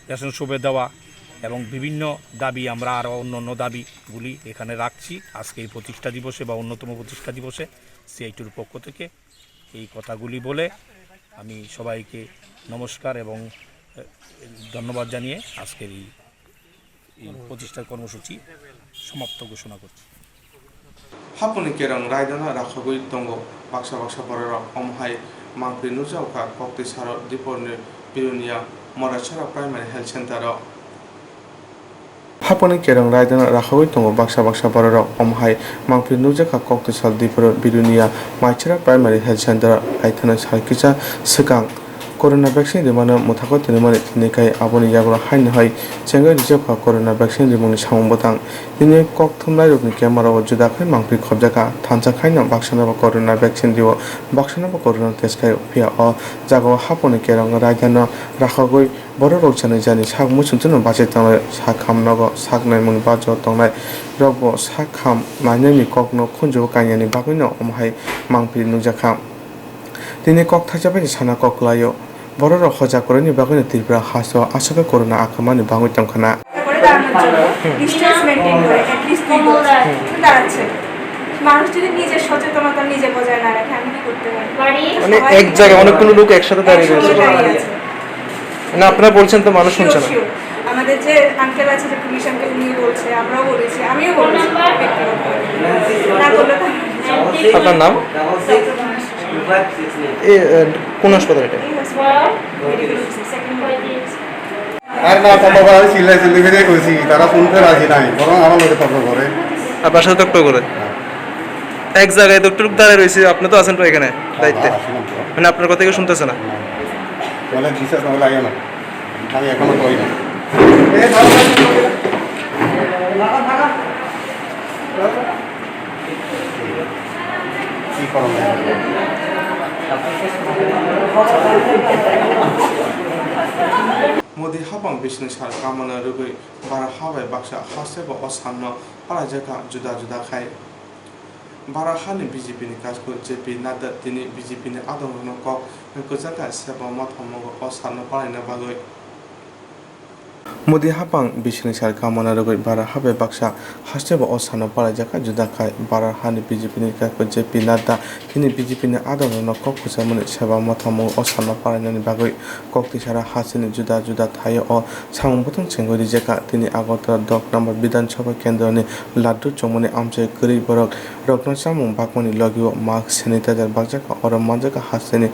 রেশন শপে দেওয়া এবং বিভিন্ন দাবি, আমরা আরও অন্য অন্য দাবিগুলি এখানে রাখছি। আজকে এই প্রতিষ্ঠা দিবসে বা অন্যতম প্রতিষ্ঠা দিবসে সিআইটিউর পক্ষ থেকে এই কথাগুলি বলে আমি সবাইকে নমস্কার এবং, এ, ধন্যবাদ জানিয়ে আজকের এই, এই প্রতিষ্ঠার কর্মসূচি সমাপ্ত ঘোষণা করছি। Haponi kerong raidano rakhogwi tongo baksa baksa bororok, omo hai mangphi nukjakha Koktisaro Diporni Bilonia Moraisora Primary Health Center o. Haponi kerong raidano rakhogwi tongo baksa baksa bororok, omo hai mangphi nukjakha Koktisar Diporo Bilonia Moraisora Primary Health Center o aithanai sal kisa swkang. Corona vaccine rimano mwthakwi tongmani tini khai aboni yagulo haino hai chengwi rijakha corona vaccine rimungni samung bwtang. Tini kok thumnairokni camera o juda khai mangphi khobjakha. Thansa khaino baksano bo corona vaccine rio, baksano bo corona test khai, phiya o jagao haponi kerong raidano rakhogwi bororok jani jani sak muchungtwino bachai tongnai, sak ham nogo sak naimungni bajo tongnai rokbo sak ham nainani kokno khunju kainani bagwino omo hai mangphi nukjakha. Tini kok thaisa bai sana kok kwlaio. Bororok hoja kwrwini bagwino Tripura hasteo aswk khe corona akwmani bangwi tongkhana. তারপরে দাঁড়ানোর জন্য distance maintain করে অ্যাটলিস্ট দুই গজ দাঁড়াচ্ছে। মানুষ যদি নিজের সচেতনতা নিজে বজায় না রাখে, আমি কি করতে পারি? মানে সবাই এক জায়গায় অনেকগুলো লোক একসাথে দাঁড়িয়ে রয়েছে। একসাথে দাঁড়িয়ে আছে। মানে আপনারা বলছেন তো মানু-, শুনছে না। Sure, sure. আমাদের যে আঙ্কেল আছে, যে পুলিশ আঙ্কেল, উনিও বলছে, আমরাও বলেছি, আমিও বলেছি ব্যক্তিগতভাবে। না করলে তো আপনার নাম? ডক্টর এ, এ, কোন হাসপাতাল এটা? এই হসপিটাল, মেডিকেল অফিসার, সেকেন্ড। আর না, তর্ক করা হয়, চিল্লাই চিল্লি করে কইছি, তারা শুনতে রাজি নাই, বরং আমার লগে তর্ক করে। আপনার সাথে তর্ক করে? হ্যাঁ। এক জায়গায় তো একটু দাঁড়ায় রয়েছে, আপনি তো আছেন তো এখানে দায়িত্বে। হ্যাঁ, আসলাম তো। মানে আপনার কথা কেউ শুনতেছে না? না। বলে, "বিশ্বাস না হলে আইও না।" আমি এখনো কই না। Modi hapang bising sal kamana rwgwi bara ha bai baksa haste bo o salno palaijak kha juda juda khai. Bara hani B J P ni kasku J P Nadda tini B J P ni adongrokno kok kwchak kha seba mathamungo o salno palaina bagwi. Modi hapang bising sal kamana rwgwi bara ha bai baksa haste bo o salno palaijak kha juda khai. Bara hani B J P ni kasku J P Nadda tini B J P ni adongrokno kok kwchakmani seba mathamungo o salno palainani bagwi kok tisara hasteni juda juda thaio o samung bwtang chengwi rijak kha. Tini Agartala dok number Bidhan Sabha Kendroni Laddu chongmani amchai kwrwi borok rokno chamung bakmani logio mask, sanitizer bakjak kha. Oro manjak kha hasteni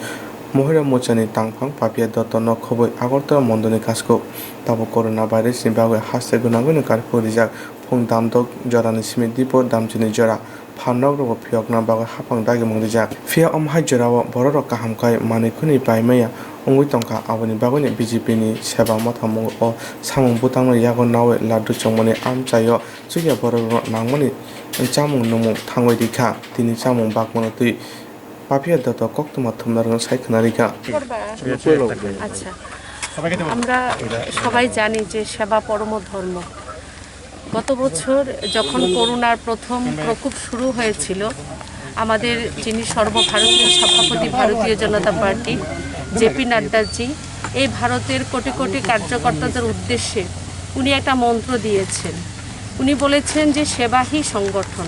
Mohira mochani tangphang Papia Dotto nok khobwi Agartala mondolni kasku. Tabuk corona virus ni bagwi haste gwnangwino curfew rijak. Phung damdok jorani simi Dipor Damchini jora phan nok rogo phiyokna bagwi hapang dagimung rijak. Phiya omo hai jorao bororok kaham khai manwi khwnwi pai maya wngwi tongkha, aboni bagwino B J P ni seba mathamungo o samung bwtangno yago nawi Laddu chongmani amchaio chukya bororokno nangmani chamung nwngmung thangwi rikha. Tini chamung bakmano twi Papia Dotto koktwma thumnarokno sai khwna rikha. আচ্ছা। আমরা সবাই জানি যে সেবা পরম ধর্ম। গত বছর যখন করোনার প্রথম প্রকোপ শুরু হয়েছিল, আমাদের যিনি সর্বভারতীয় সভাপতি ভারতীয় জনতা পার্টি, জেপি নাড্ডাজি, এই ভারতের কোটি কোটি কার্যকর্তাদের উদ্দেশ্যে উনি একটা মন্ত্র দিয়েছেন। উনি বলেছেন যে সেবাই সংগঠন,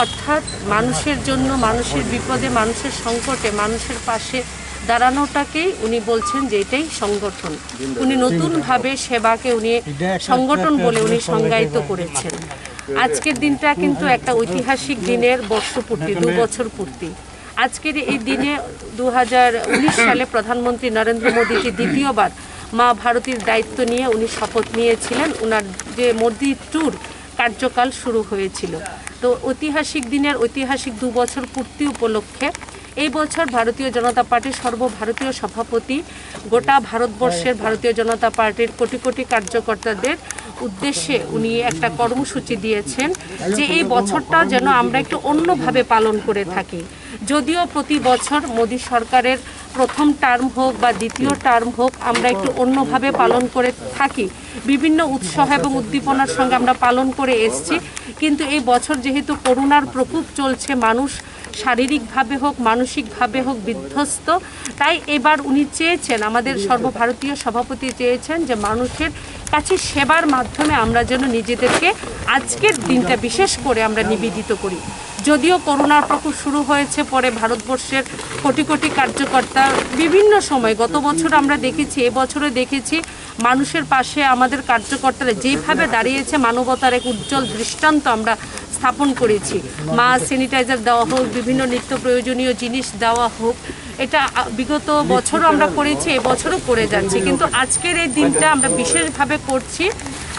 অর্থাৎ মানুষের জন্য, মানুষের বিপদে, মানুষের সংকটে, মানুষের পাশে দাঁড়ানোটাকেই উনি বলছেন যে এটাই সংগঠন। উনি নতুনভাবে সেবাকে উনি সংগঠন বলে উনি সংজ্ঞায়িত করেছেন। আজকের দিনটা কিন্তু একটা ঐতিহাসিক দিনের বর্ষপূর্তি, দু বছর পূর্তি। আজকের এই দিনে দু হাজার উনিশ সালে প্রধানমন্ত্রী নরেন্দ্র মোদীজি দ্বিতীয়বার মা ভারতীর দায়িত্ব নিয়ে উনি শপথ নিয়েছিলেন। ওনার যে মোদী ট্যুর কার্যকাল শুরু হয়েছিল, তো ঐতিহাসিক দিনের ঐতিহাসিক দু বছর পূর্তি উপলক্ষে এই বছর ভারতীয় জনতা পার্টির সর্বভারতীয় সভাপতি গোটা ভারতবর্ষের ভারতীয় জনতা পার্টির কোটি কোটি কার্যকর্তাদের উদ্দেশ্যে উনি একটা কর্মসূচি দিয়েছেন যে এই বছরটা যেন আমরা একটু অন্যভাবে পালন করে থাকি। যদিও প্রতি বছর মোদী সরকারের প্রথম টার্ম হোক বা দ্বিতীয় টার্ম হোক, আমরা একটু অন্যভাবে পালন করে থাকি, বিভিন্ন উৎসাহ এবং উদ্দীপনার সঙ্গে আমরা পালন করে এসছি। কিন্তু এই বছর যেহেতু করোনার প্রকোপ চলছে, মানুষ শারীরিকভাবে হোক, মানসিকভাবে হোক বিধ্বস্ত, তাই এবার উনি চেয়েছেন, আমাদের সর্বভারতীয় সভাপতি চেয়েছেন যে মানুষের কাছে সেবার মাধ্যমে আমরা যেন নিজেদেরকে আজকের দিনটা বিশেষ করে আমরা নিবেদিত করি। যদিও করোনার প্রকোপ শুরু হয়েছে, পরে ভারতবর্ষের কোটি কোটি কার্যকর্তা বিভিন্ন সময়, গত বছর আমরা দেখেছি, এবছরও দেখেছি, মানুষের পাশে আমাদের কার্যকর্তারা যেইভাবে দাঁড়িয়েছে, মানবতার এক উজ্জ্বল দৃষ্টান্ত আমরা স্থাপন করেছি। মাস্ক, স্যানিটাইজার দেওয়া হোক, বিভিন্ন নিত্য প্রয়োজনীয় জিনিস দেওয়া হোক, এটা, আ, বিগত বছরও আমরা করেছি, এবছরও করে যাচ্ছি। কিন্তু আজকের এই দিনটা আমরা বিশেষভাবে করছি।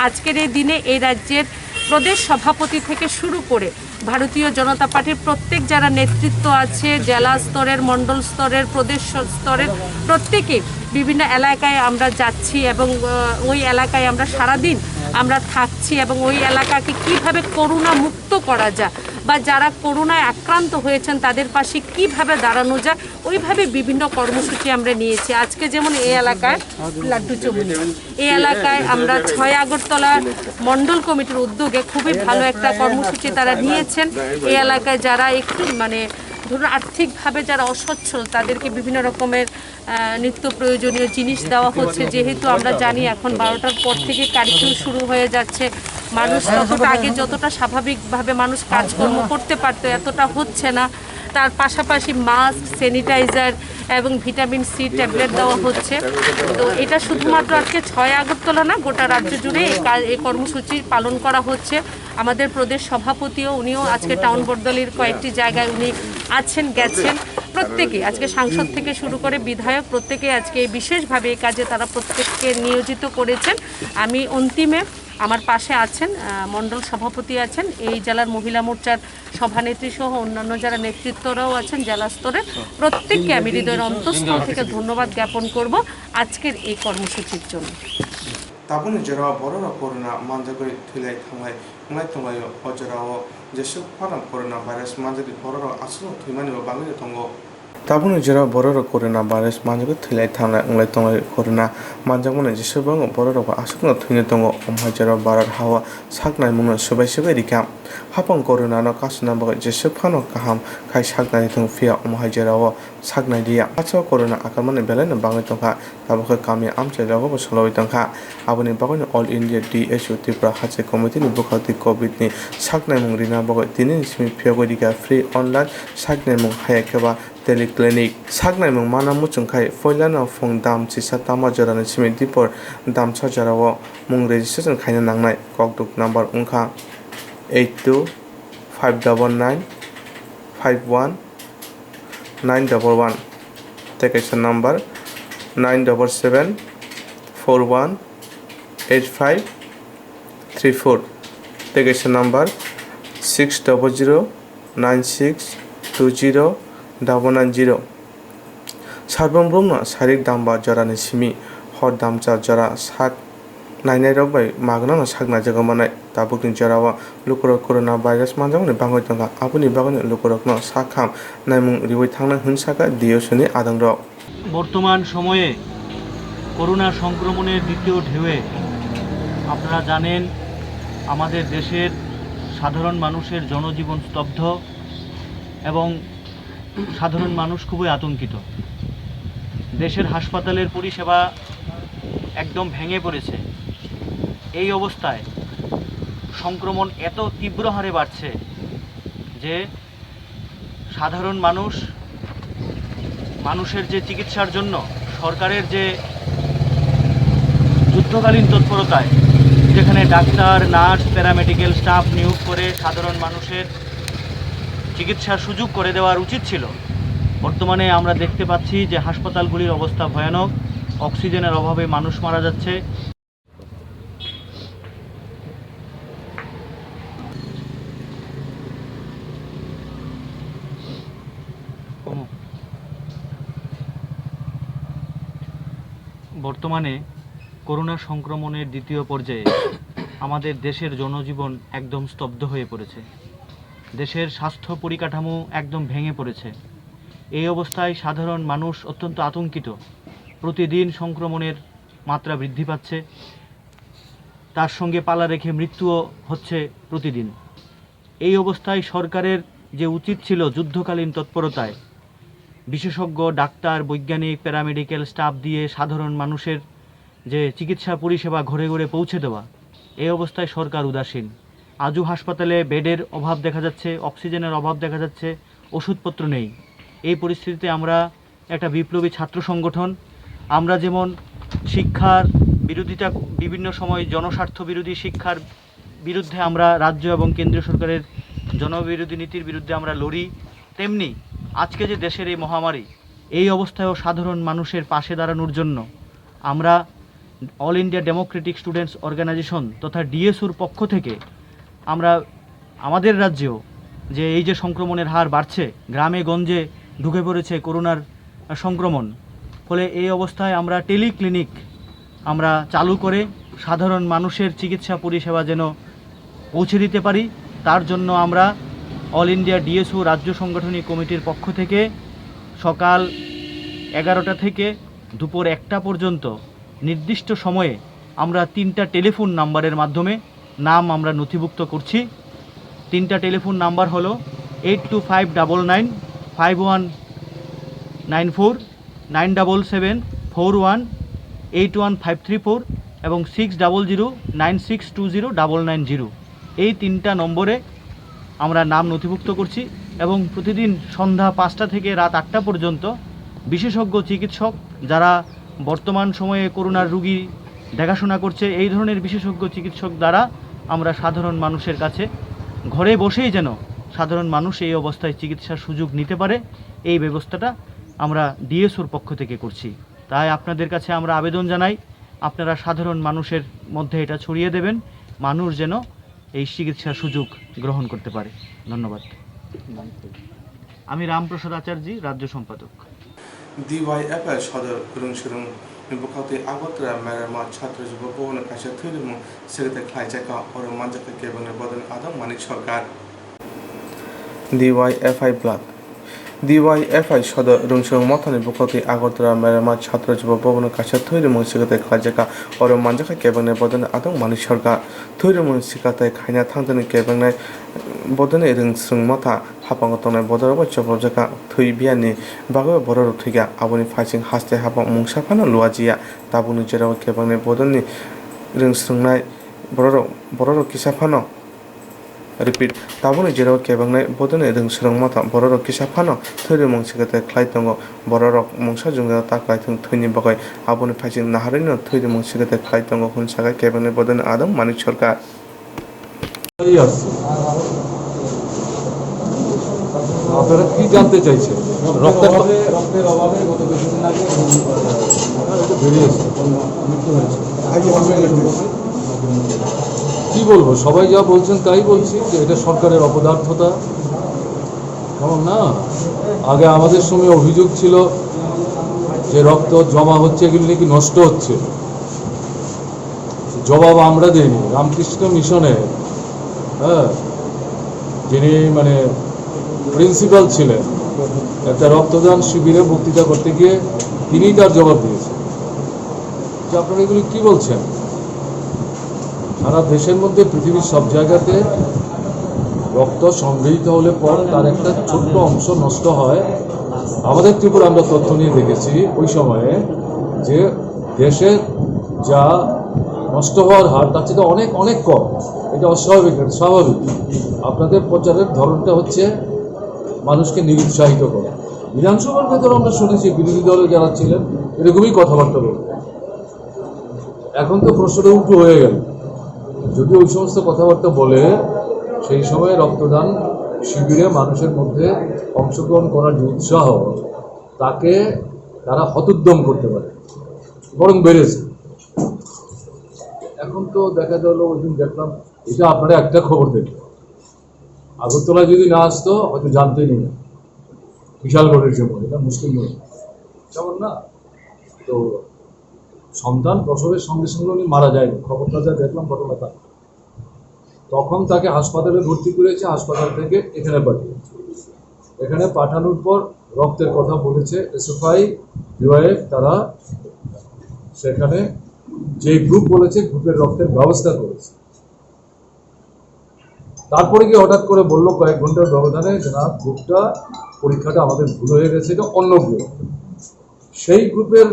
আজকের এই দিনে এই রাজ্যের প্রদেশ সভাপতি থেকে শুরু করে ভারতীয় জনতা পার্টির প্রত্যেক যারা নেতৃত্ব আছে, জেলা স্তরের, মণ্ডল স্তরের, প্রদেশ স-, স্তরের প্রত্যেকে বিভিন্ন এলাকায় আমরা যাচ্ছি এবং, আহ, ওই এলাকায় আমরা সারাদিন আমরা থাকছি এবং ওই এলাকাকে কিভাবে করোনা মুক্ত করা যায় বা যারা করোনায় আক্রান্ত হয়েছেন তাদের পাশে কিভাবে দাঁড়ানো যায়, ওইভাবে বিভিন্ন কর্মসূচি আমরা নিয়েছি। আজকে যেমন এই এলাকায় লাড্ডু চমুনি, এই এলাকায় আমরা ছয় আগরতলা মণ্ডল কমিটির উদ্যোগে খুবই ভালো একটা কর্মসূচি তারা নিয়েছেন। এই এলাকায় যারা একটু, মানে, ধরুন, আর্থিকভাবে যারা অসচ্ছল, তাদেরকে বিভিন্ন রকমের, আহ, নিত্য প্রয়োজনীয় জিনিস দেওয়া হচ্ছে। যেহেতু আমরা জানি এখন বারোটার পর থেকে কারফিউ শুরু হয়ে যাচ্ছে, মানুষ ততটা, আগে যতটা স্বাভাবিকভাবে মানুষ কাজকর্ম করতে পারতো, এতটা হচ্ছে না। তার পাশাপাশি মাস্ক, স্যানিটাইজার এবং ভিটামিন সি ট্যাবলেট দেওয়া হচ্ছে। তো এটা শুধুমাত্র আজকে ছয় আগরতলা না, গোটা রাজ্য জুড়ে এই কাজ, এই কর্মসূচি পালন করা হচ্ছে। আমাদের প্রদেশ সভাপতিও, উনিও আজকে টাউন বটতলীর কয়েকটি জায়গায় উনি আছেন, গেছেন। প্রত্যেকে, আজকে সাংসদ থেকে শুরু করে বিধায়ক, প্রত্যেকে আজকে এই বিশেষভাবে এই কাজে তারা প্রত্যেককে নিয়োজিত করেছেন। আমি অন্তিমে আমার পাশে আছেন, আহ, মণ্ডল সভাপতি আছেন, এই জেলার মহিলা মোর্চার সভানেত্রী সহ অন্যান্য যারা নেতৃত্বরাও আছেন জেলা স্তরে, প্রত্যেককে আমি হৃদয়ের অন্তঃস্থল থেকে ধন্যবাদ জ্ঞাপন করব আজকের এই কর্মসূচির জন্য। Tabukni jorao bororok corona manjagwi thwilai thanglai wnglai tonglaio. O jorao jeswk phano corona virus manjagwi bororok aswkno thwimani bo bangwi tongo. Tabukni jorao bororok corona virus manjagwi thwilai thanglai wnglai tonglaio. Corona manjakmani jeswk bangwi bororokbo aswkno thwina tongo. Omo hai jorao Bharat hao sak naimungno swbai swbai rikha. Hapang corona no kasuna bagwi jeswk phano kaham khai sak nai thung, phiya omo hai jorao sak nai liya. Hachao corona akromani belaino bangwi tongkha. Tabuk khe kami amchai rogo bo soloi tongkha. Aboni bagwino All India D H O Tripura Hachai Committee ni bwkhao twi covid ni sak naimung rina bagwi tinini simi phiyogwi rikha free online sak naimung, haya khe ba teleclinic. Sak naimung mana muchung khai poilano phung dam chisa tama jorani simi dipor damsa jorao mung registration khaina nangnai. Kokduk number wngkha eight two five double nine five one nine double one, tei kaisa number nine double seven four one eight five three four, tei kaisa number six double zero nine six two zero double nine zero. Sarbon brumno sarik damba jorani simi hor damcha jora sak nainairok bai magnano sak naijago manai. Tabukni jorao lukurok corona virus manjakmani bangwi tongkha, aboni bagwino lukurokno sak ham naimung riwi thangnai hwn sakha D H O ni adongrok. বর্তমান সময়ে করোনা সংক্রমণের দ্বিতীয় ঢেউয়ে আপনারা জানেন, আমাদের দেশের সাধারণ মানুষের জনজীবন স্তব্ধ এবং সাধারণ মানুষ খুবই আতঙ্কিত। দেশের হাসপাতালের পরিষেবা একদম ভেঙে পড়েছে। এই অবস্থায় সংক্রমণ এত তীব্র হারে বাড়ছে যে সাধারণ মানুষ, মানুষের যে চিকিৎসার জন্য সরকারের যে যুদ্ধকালীন তৎপরতায়, যেখানে ডাক্তার, নার্স, প্যারামেডিকেল স্টাফ নিয়োগ করে সাধারণ মানুষের চিকিৎসার সুযোগ করে দেওয়ার উচিত ছিল, বর্তমানে আমরা দেখতে পাচ্ছি যে হাসপাতালগুলির অবস্থা ভয়ানক, অক্সিজেনের অভাবে মানুষ মারা যাচ্ছে। বর্তমানে করোনা সংক্রমণের দ্বিতীয় পর্যায়ে আমাদের দেশের জনজীবন একদম স্তব্ধ হয়ে পড়েছে। দেশের স্বাস্থ্য পরিকাঠামো একদম ভেঙে পড়েছে। এই অবস্থায় সাধারণ মানুষ অত্যন্ত আতঙ্কিত। প্রতিদিন সংক্রমণের মাত্রা বৃদ্ধি পাচ্ছে, তার সঙ্গে পাল্লা রেখে মৃত্যুও হচ্ছে প্রতিদিন। এই অবস্থায় সরকারের যে উচিত ছিল যুদ্ধকালীন তৎপরতায় বিশেষজ্ঞ, ডাক্তার, বৈজ্ঞানিক, প্যারামেডিকেল স্টাফ দিয়ে সাধারণ মানুষের যে চিকিৎসা পরিষেবা ঘরে ঘরে পৌঁছে দেওয়া, এই অবস্থায় সরকার উদাসীন। আজও হাসপাতালে বেডের অভাব দেখা যাচ্ছে, অক্সিজেনের অভাব দেখা যাচ্ছে, ওষুধপত্র নেই। এই পরিস্থিতিতে আমরা একটা বিপ্লবী ছাত্র সংগঠন, আমরা যেমন শিক্ষার বিরোধিতা, বিভিন্ন সময় জনস্বার্থ বিরোধী শিক্ষার বিরুদ্ধে আমরা রাজ্য এবং কেন্দ্রীয় সরকারের জনবিরোধী নীতির বিরুদ্ধে আমরা লড়ি, তেমনি আজকে যে দেশের এই মহামারী, এই অবস্থায়ও সাধারণ মানুষের পাশে দাঁড়ানোর জন্য আমরা all India democratic students organisation তথা ডিএসওর পক্ষ থেকে আমরা আমাদের রাজ্যেও যে এই যে সংক্রমণের হার বাড়ছে, গ্রামে গঞ্জে ঢুকে পড়েছে করোনার সংক্রমণ, ফলে এই অবস্থায় আমরা টেলি ক্লিনিক আমরা চালু করে সাধারণ মানুষের চিকিৎসা পরিষেবা যেন পৌঁছে দিতে পারি, তার জন্য আমরা অল ইন্ডিয়া ডিএসও রাজ্য সাংগঠনিক কমিটির পক্ষ থেকে সকাল এগারোটা থেকে দুপুর একটা পর্যন্ত নির্দিষ্ট সময়ে আমরা তিনটা টেলিফোন নাম্বারের মাধ্যমে নাম আমরা নথিভুক্ত করছি। তিনটা টেলিফোন নাম্বার হলো eight two five double nine five one nine four, nine double seven four one eight one five three four এবং six double zero nine six two zero double nine zero. এই তিনটা নম্বরে আমরা নাম নথিভুক্ত করছি এবং প্রতিদিন সন্ধ্যা পাঁচটা থেকে রাত আটটা পর্যন্ত বিশেষজ্ঞ চিকিৎসক, যারা বর্তমান সময়ে করোনার রুগী দেখাশোনা করছে, এই ধরনের বিশেষজ্ঞ চিকিৎসক দ্বারা আমরা সাধারণ মানুষের কাছে ঘরে বসেই যেন সাধারণ মানুষ এই অবস্থায় চিকিৎসার সুযোগ নিতে পারে, এই ব্যবস্থাটা আমরা ডিএসওর পক্ষ থেকে করছি। তাই আপনাদের কাছে আমরা আবেদন জানাই, আপনারা সাধারণ মানুষের মধ্যে এটা ছড়িয়ে দেবেন, মানুষ যেন এই চিকিৎসার সুযোগ গ্রহণ করতে পারে। ধন্যবাদ। আমি রামপ্রসাদ আচার্য, রাজ্য সম্পাদক। ডিওয়াইএফআই সদর রুংসুরুং bwkhao twi Agartala Merema Chhatra Jubo Bhavan kaisa thwi rwmung swkang khlaijak kha, oro manjakha kebengni bodolni adong Manik Sarkar. DYFI block. DYFI সদর রুংসুরুং mothani bwkhao twi Agartala Merema Chhatra Jubo Bhavan kaisa thwi rwmung swkang khlaijak kha, oro manjakha kebengni bodolni adong Manik Sarkar. Thwi rwmung swkang khaina thangtani kebengnai bodolni rwngswrwng motha haphango tongnai bodolrok bai chopropjak kha. Thwi biyani bagwi bororok thwikha, aboni phaising haste haphang mungsa phano luajiya. Tabukni jora o kebengnai bodolni rwngswrwngnai bororok, bororok kisa phano, repeat, tabukni jora o kebengnai bodolni rwngswrwng motha bororok kisa phano thwi rwmung swkang khlai tongo. Bororok mungsa jwngjal ta khlai thung thwini bagwi, aboni phaising naharwino thwi rwmung swkang khlai tongo hwn sakha kebengnai bodolni adong Manik Sarkar. এই আসছে। আপনারা কি জানতে চাইছেন? রক্তের অভাবে, রক্তের অভাবে গত কিছুদিন আগে, আহ, এটা বেরিয়েছে, মৃত্যু হয়েছে। কি বলবো, সবাই যা বলছেন তাই বলছি যে এটা সরকারের অপদার্থতা। কারণ না, আগে আমাদের সময় অভিযোগ ছিল যে রক্ত জমা হচ্ছে, এগুলি নাকি নষ্ট হচ্ছে। জবাব আমরা দেইনি। রামকৃষ্ণ মিশনে, হ্যাঁ, যিনি মানে প্রিন্সিপাল ছিলেন, একটা রক্তদান শিবিরে বক্তৃতা করতে গিয়ে তিনিই তার জবাব দিয়েছেন। আপনারা এগুলি কি বলছেন? সারা দেশের মধ্যে পৃথিবীর সব জায়গাতে রক্ত সংগৃহীত হলে পর তার একটা ছোট্ট অংশ নষ্ট হয়। আমাদের ত্রিপুরা আমরা তথ্য নিয়ে দেখেছি ওই সময়ে যে দেশে যা নষ্ট হওয়ার হার তার চেয়ে অনেক অনেক কম। এটা অস্বাভাবিক, এটা স্বাভাবিক। আপনাদের প্রচারের ধরনটা হচ্ছে মানুষকে নিরুৎসাহিত করা। বিধানসভার ভেতরে আমরা শুনেছি বিরোধী দলে যারা ছিলেন এরকমই কথাবার্তা বলতেন। এখন তো প্রশ্নটা উল্টো হয়ে গেল। যদি ওই সমস্ত কথাবার্তা বলে, সেই সময় রক্তদান শিবিরে মানুষের মধ্যে অংশগ্রহণ করার যে উৎসাহ, তাকে তারা হতোদ্যম করতে পারে, বরং বেড়েছে। এখন তো দেখা গেল, ওই দিন দেখলাম, এটা আপনারা একটা খবর দেখলেন, আগরতলায় যদি না আসতো হয়তো জানতেই না। বিশালগড়ের যেমন, এটা মুসলিম নয়, যেমন না? তো সন্তান প্রসবের সঙ্গে সঙ্গে উনি মারা যায়নি, খবরটা যা দেখলাম ঘটনাটা। তখন তাকে হাসপাতালে ভর্তি করেছে, হাসপাতাল থেকে এখানে পাঠিয়েছে। এখানে পাঠানোর পর রক্তের কথা বলেছে এসএফআই, বিওয়াইএফ, তারা সেখানে যে গ্রুপ বলেছে, গ্রুপের রক্তের ব্যবস্থা করেছে। তারপরে গিয়ে হঠাৎ করে বললো কয়েক ঘন্টার ব্যবধানে যে, "না, গ্রুপটা, পরীক্ষাটা আমাদের ভুল হয়ে গেছে, এটা অন্য গ্রুপ।" সেই গ্রুপের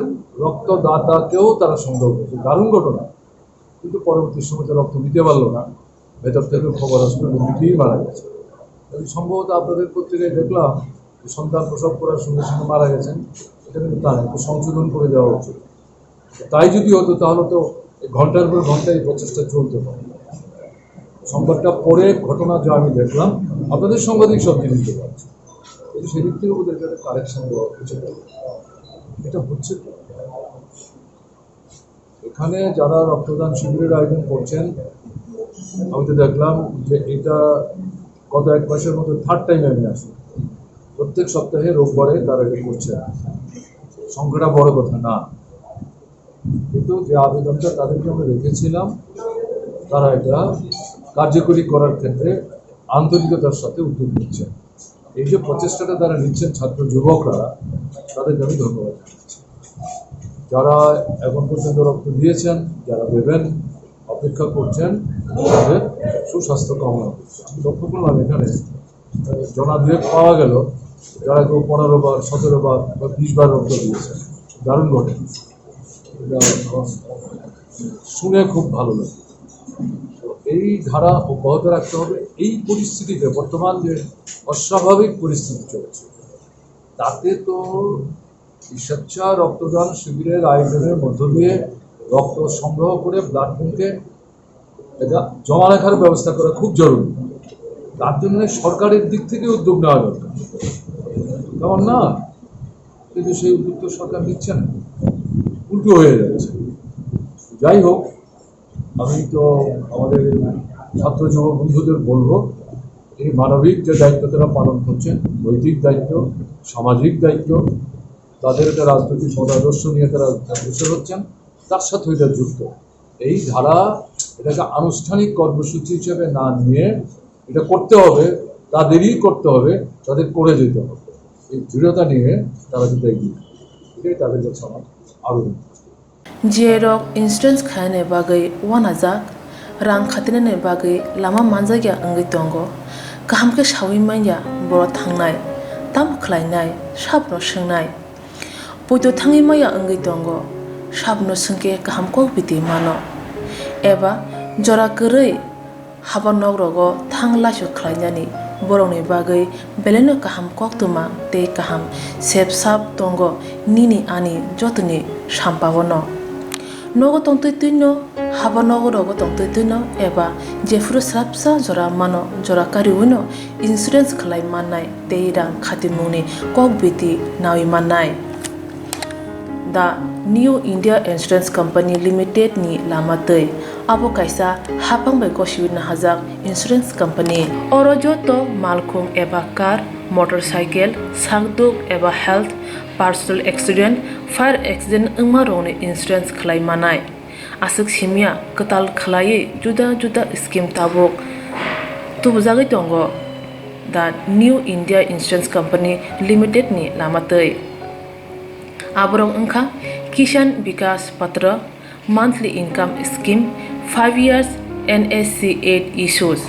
রক্তদাতাকেও তারা সন্দেহ করেছে। দারুণ ঘটনা। কিন্তু পরবর্তী সময় তো রক্ত দিতে পারলো না, ভেতর থেকে খবর আসলো রোগীটি মারা গেছে। আমি সম্ভবত আপনাদের পত্রিকায় দেখলাম যে সন্তান প্রসব করার সঙ্গে সঙ্গে মারা গেছেন, এটা কিন্তু তা না, একটু সংশোধন করে দেওয়া উচিত। তাই যদি হতো তাহলে তো এই ঘন্টার পর ঘন্টা এই প্রচেষ্টা চলতে পারে। সংবাদটা পড়ে ঘটনা যা আমি দেখলাম, আপনাদের সাংবাদিক সব জিনিস দেখতে পাচ্ছি, কিন্তু সেদিক থেকে ওদের একটা কারেকশন দেওয়া উচিত। এটা হচ্ছে তো। এখানে যারা রক্তদান শিবিরের আয়োজন করছেন, আমি তো দেখলাম যে এটা গত এক মাসের মধ্যে থার্ড টাইম আমি আসি। প্রত্যেক সপ্তাহে রোববারে তারা এটা করছেন। সংখ্যাটা বড় কথা না, কিন্তু যে আবেদনটা তাদেরকে আমরা রেখেছিলাম, তারা এটা কার্যকরী করার ক্ষেত্রে আন্তরিকতার সাথে উদ্যোগ নিচ্ছেন। এই যে প্রচেষ্টাটা তারা নিচ্ছেন ছাত্র যুবকরা, তাদেরকে আমি ধন্যবাদ জানাচ্ছি। যারা এখন পর্যন্ত রক্ত দিয়েছেন, যারা দেবেন, অপেক্ষা করছেন, তাদের সুস্বাস্থ্য কামনা করছি। আমি লক্ষ্য করলাম এখানে জনা দুয়েক পাওয়া গেল, যারা কেউ পনেরো বার, সতেরো বার বা বিশ বার রক্ত দিয়েছেন। দারুণ ঘটনা। এটা আমার শুনে খুব ভালো লাগে। তো এই ধারা অব্যাহত রাখতে হবে। এই পরিস্থিতিতে, বর্তমান যে অস্বাভাবিক পরিস্থিতি চলছে, তাতে তো এই স্বেচ্ছা রক্তদান শিবিরের আয়োজনের মধ্য দিয়ে রক্ত সংগ্রহ করে ব্লাড ব্যাংকে এটা জমা রাখার ব্যবস্থা করা খুব জরুরি। তার জন্য সরকারের দিক থেকে উদ্যোগ নেওয়া দরকার, তেমন না? কিন্তু সেই উদ্যোগ তো সরকার নিচ্ছে না, উল্টো হয়ে যাচ্ছে। যাই হোক, আমি তো আমাদের ছাত্র যুব বন্ধুদের বলবো, এই মানবিক যে দায়িত্ব তারা পালন করছেন, নৈতিক দায়িত্ব, সামাজিক দায়িত্ব, তাদের একটা রাজনৈতিক মতাদর্শ নিয়ে তারা অগ্রসর হচ্ছেন, তার সাথে এটা যুক্ত। এই ধারা এটাকে আনুষ্ঠানিক কর্মসূচি হিসেবে না নিয়ে এটা করতে হবে, তাদেরই করতে হবে, তাদের করে যেতে হবে। এই দৃঢ়তা নিয়ে তারা কিন্তু এগিয়ে যাবে। এটাই তাদের কাছে আমার আবেদন। G I rok insurance khainani bagwi uanajak, rang khatinani bagwi lama manjakya wngwi tongo. Kaham khe saui manya borok thangnai, tamo khlainai, sabono swngnai. Poito thangwi maya wngwi tongo, sabono swngkhe kaham kok biti mano. Eba jora kwrwi haba nok rogo thang laisu khlainani borokni bagwi belaino kaham koktwma tei kaham sep sap tongo nini ani jotoni sampaono. Nogo tongtwi twino, haba nogo rogo tongtwi twino eba jephuru swrapsa jora mano jora kariwino insurance khlai mannai tei rang khatimungni kok biti nawi mannai. The New India Insurance Company Limited ni lama twi. Abo kaisa haphang bai gosiwi nahajak insurance company. Oro joto malkhung eba car, motorcycle, sakduk eba health, personal accident, fire accident wngma rokni insurance khlai manai. Aswk simya kwtal khlaiwi juda juda scheme tabuk tubujagwi tongo The New India Insurance Company Limited ni lama twi. Aborok wngkha Kishan Vikas Patra, Monthly Income Scheme, five years N S C eight issues,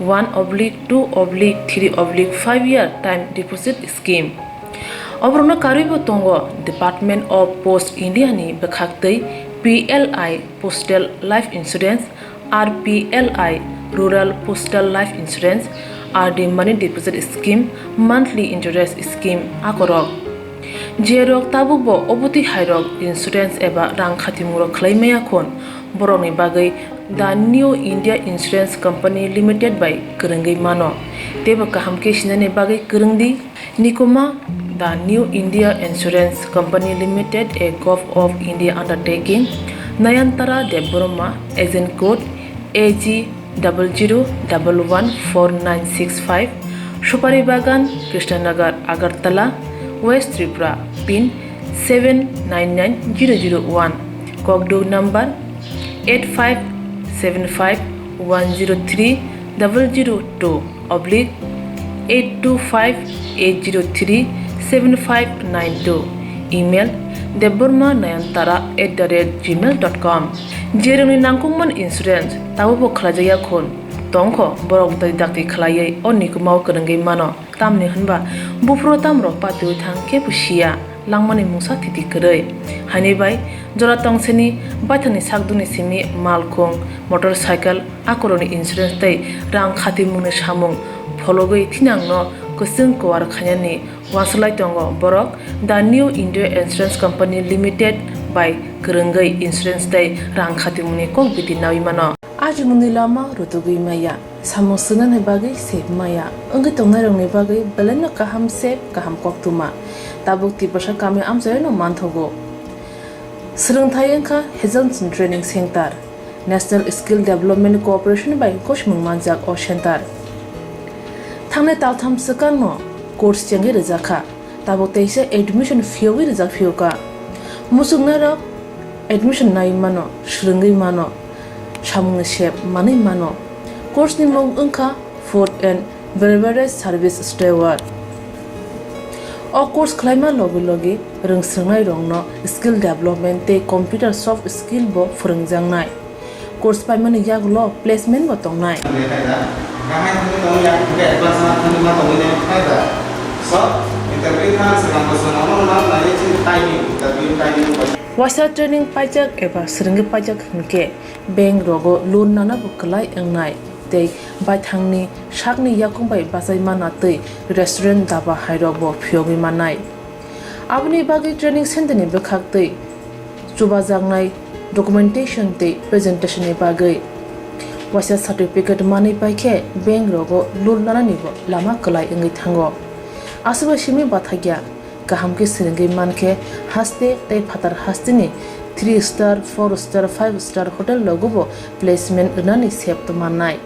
one oblique two oblique three oblique five year time deposit scheme. Oborokno karwibo tongo Department of Post India ni bwkhaktwi P L I Postal Life Insurance, R P L I Rural Postal Life Insurance, R D Money Deposit Scheme, Monthly Interest Scheme akorok. Jerok tabukbo obotwi hairok insurance eba rang khatimungrok khlai maya khun, borokni bagwi The New India Insurance Company Limited bai kwrwngwi mano. Teibo kaham khe sinani bagwi kwrwng di. Nikuma, The New India Insurance Company Limited, a Govt of India undertaking, Nayantara Debbarma, Agent Code A G double zero double one four nine six five, Supari Bagan, Krishnanagar, Agartala, West Tripura, pin seven nine nine zero zero one, Kokduk number eight five seven five one zero three double zero two oblique eight two five eight zero three seven five nine two, email debbarma nayantara at the rate gmail dot com. Jerokni nangkukmani insurance tabukbo khlaijakya khun tongkho, borok dakti dakti khlaiwi o nikumao kwrwngwi mano. Tamni hwnba buphuru tamrok patiwi thang khe bo siya, langmani mungsa thiti kwrwi. Haini bai jora tongseni baithangni sakdukni simi malkhung, motorcycle, akorokni insurance tei rang khatimungni samung phologwi thinangno kwchwng kuar khainani uansuk lai tongo borok. The New India Insurance Company Limited bai kwrwngwi insurance tei rang khatimungni kok biti naui mano. Ajimungni lama rutugwi maya. Samung swngnani bagwi sep maya wngwi tongnairokni bagwi belaino kaham sep, kaham koktwma. Tabuk Tiprasa kami amchaino manthogo. Swrwngthai wngkha Hazelson Training Center. National Skill Development Corporation bai gosimung manjak o center. Thangnai taltham swkangno course chengwi rwjakha. Tabuk teisa admission phiyogwi rijak phiyokha. Muchungnairok admission naiwi mano, swrwngwi mano, samungni sep manwi mano. Course ni mung wngkha Food and Beverage Service Steward. O course khlaima logi logi rwngswrwngnairokno skill development tei computer soft skill bo phwrwngjaknai. Course paimani yagulo placement bo tongnai. Waisa training paijak eba swrwngwi paijak hwnkhe bank rogo loan nana bo kwlai wngnai tei baithangni sakni yakung bai bachai mana twi restaurant, daba hairok bo phiyogwi mannai. Aboni bagwi training center ni bwkhak twi chubajaknai documentation tei presentation ni bagwi waisa certificate manwi paikhe bank rogo loan nanani bo lama kwlai wngwi thango. Aswk bai simi bathakya kaham khe swrwngwi mankhe haste tei phatar hasteni three star, four star, five star hotel rogo bo placement rwnani sep mannai.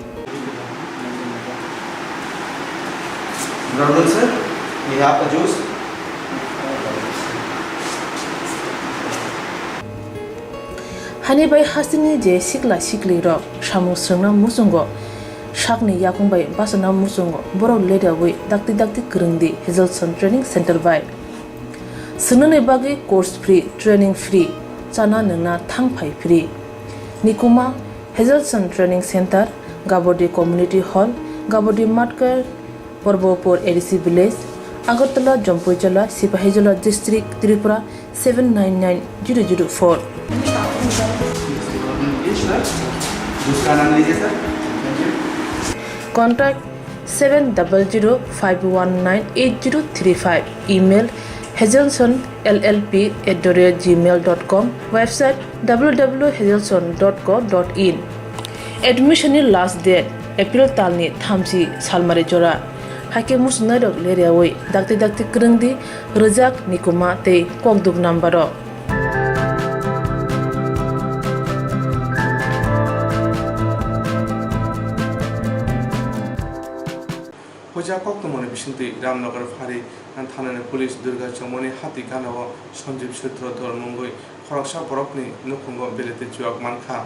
Brother sir, we have a juice. Hani bai hasteni je sikla siklirok samung swrwngna muchungo, sakni yakung bai bachana muchungo, borok leriawi dakti dakti kwrwngdi Hazelson Training Center bai. Swngnani bagwi course free, training free, chana nwngna thang phai free. Nikuma, Hazelson Training Center, Gabodi Community Hall, Gabodi Matkar, Porbopur A D C Village, Agartala, Jampuijala, Sipahijola District, Tripura seven nine nine zero zero four. Contact seven double zero five one nine eight zero three five. Email, hazelson L L P at the rate gmail dot com. Website, W W W hazelson dot co dot in. Admission ni last date April talni thamchi salmari jora. Haikhe muchungnairok leriawi dakti dakti kwrwngdi, rwjak, nikuma tei kokduk number o. Puja koktwmani bisingtwi Ramnagar phari thanani police Durga Chongmani hati ganao Sanjeev Sutradhar mungwi khoroksa borokni nukhungo belete chuak mankha.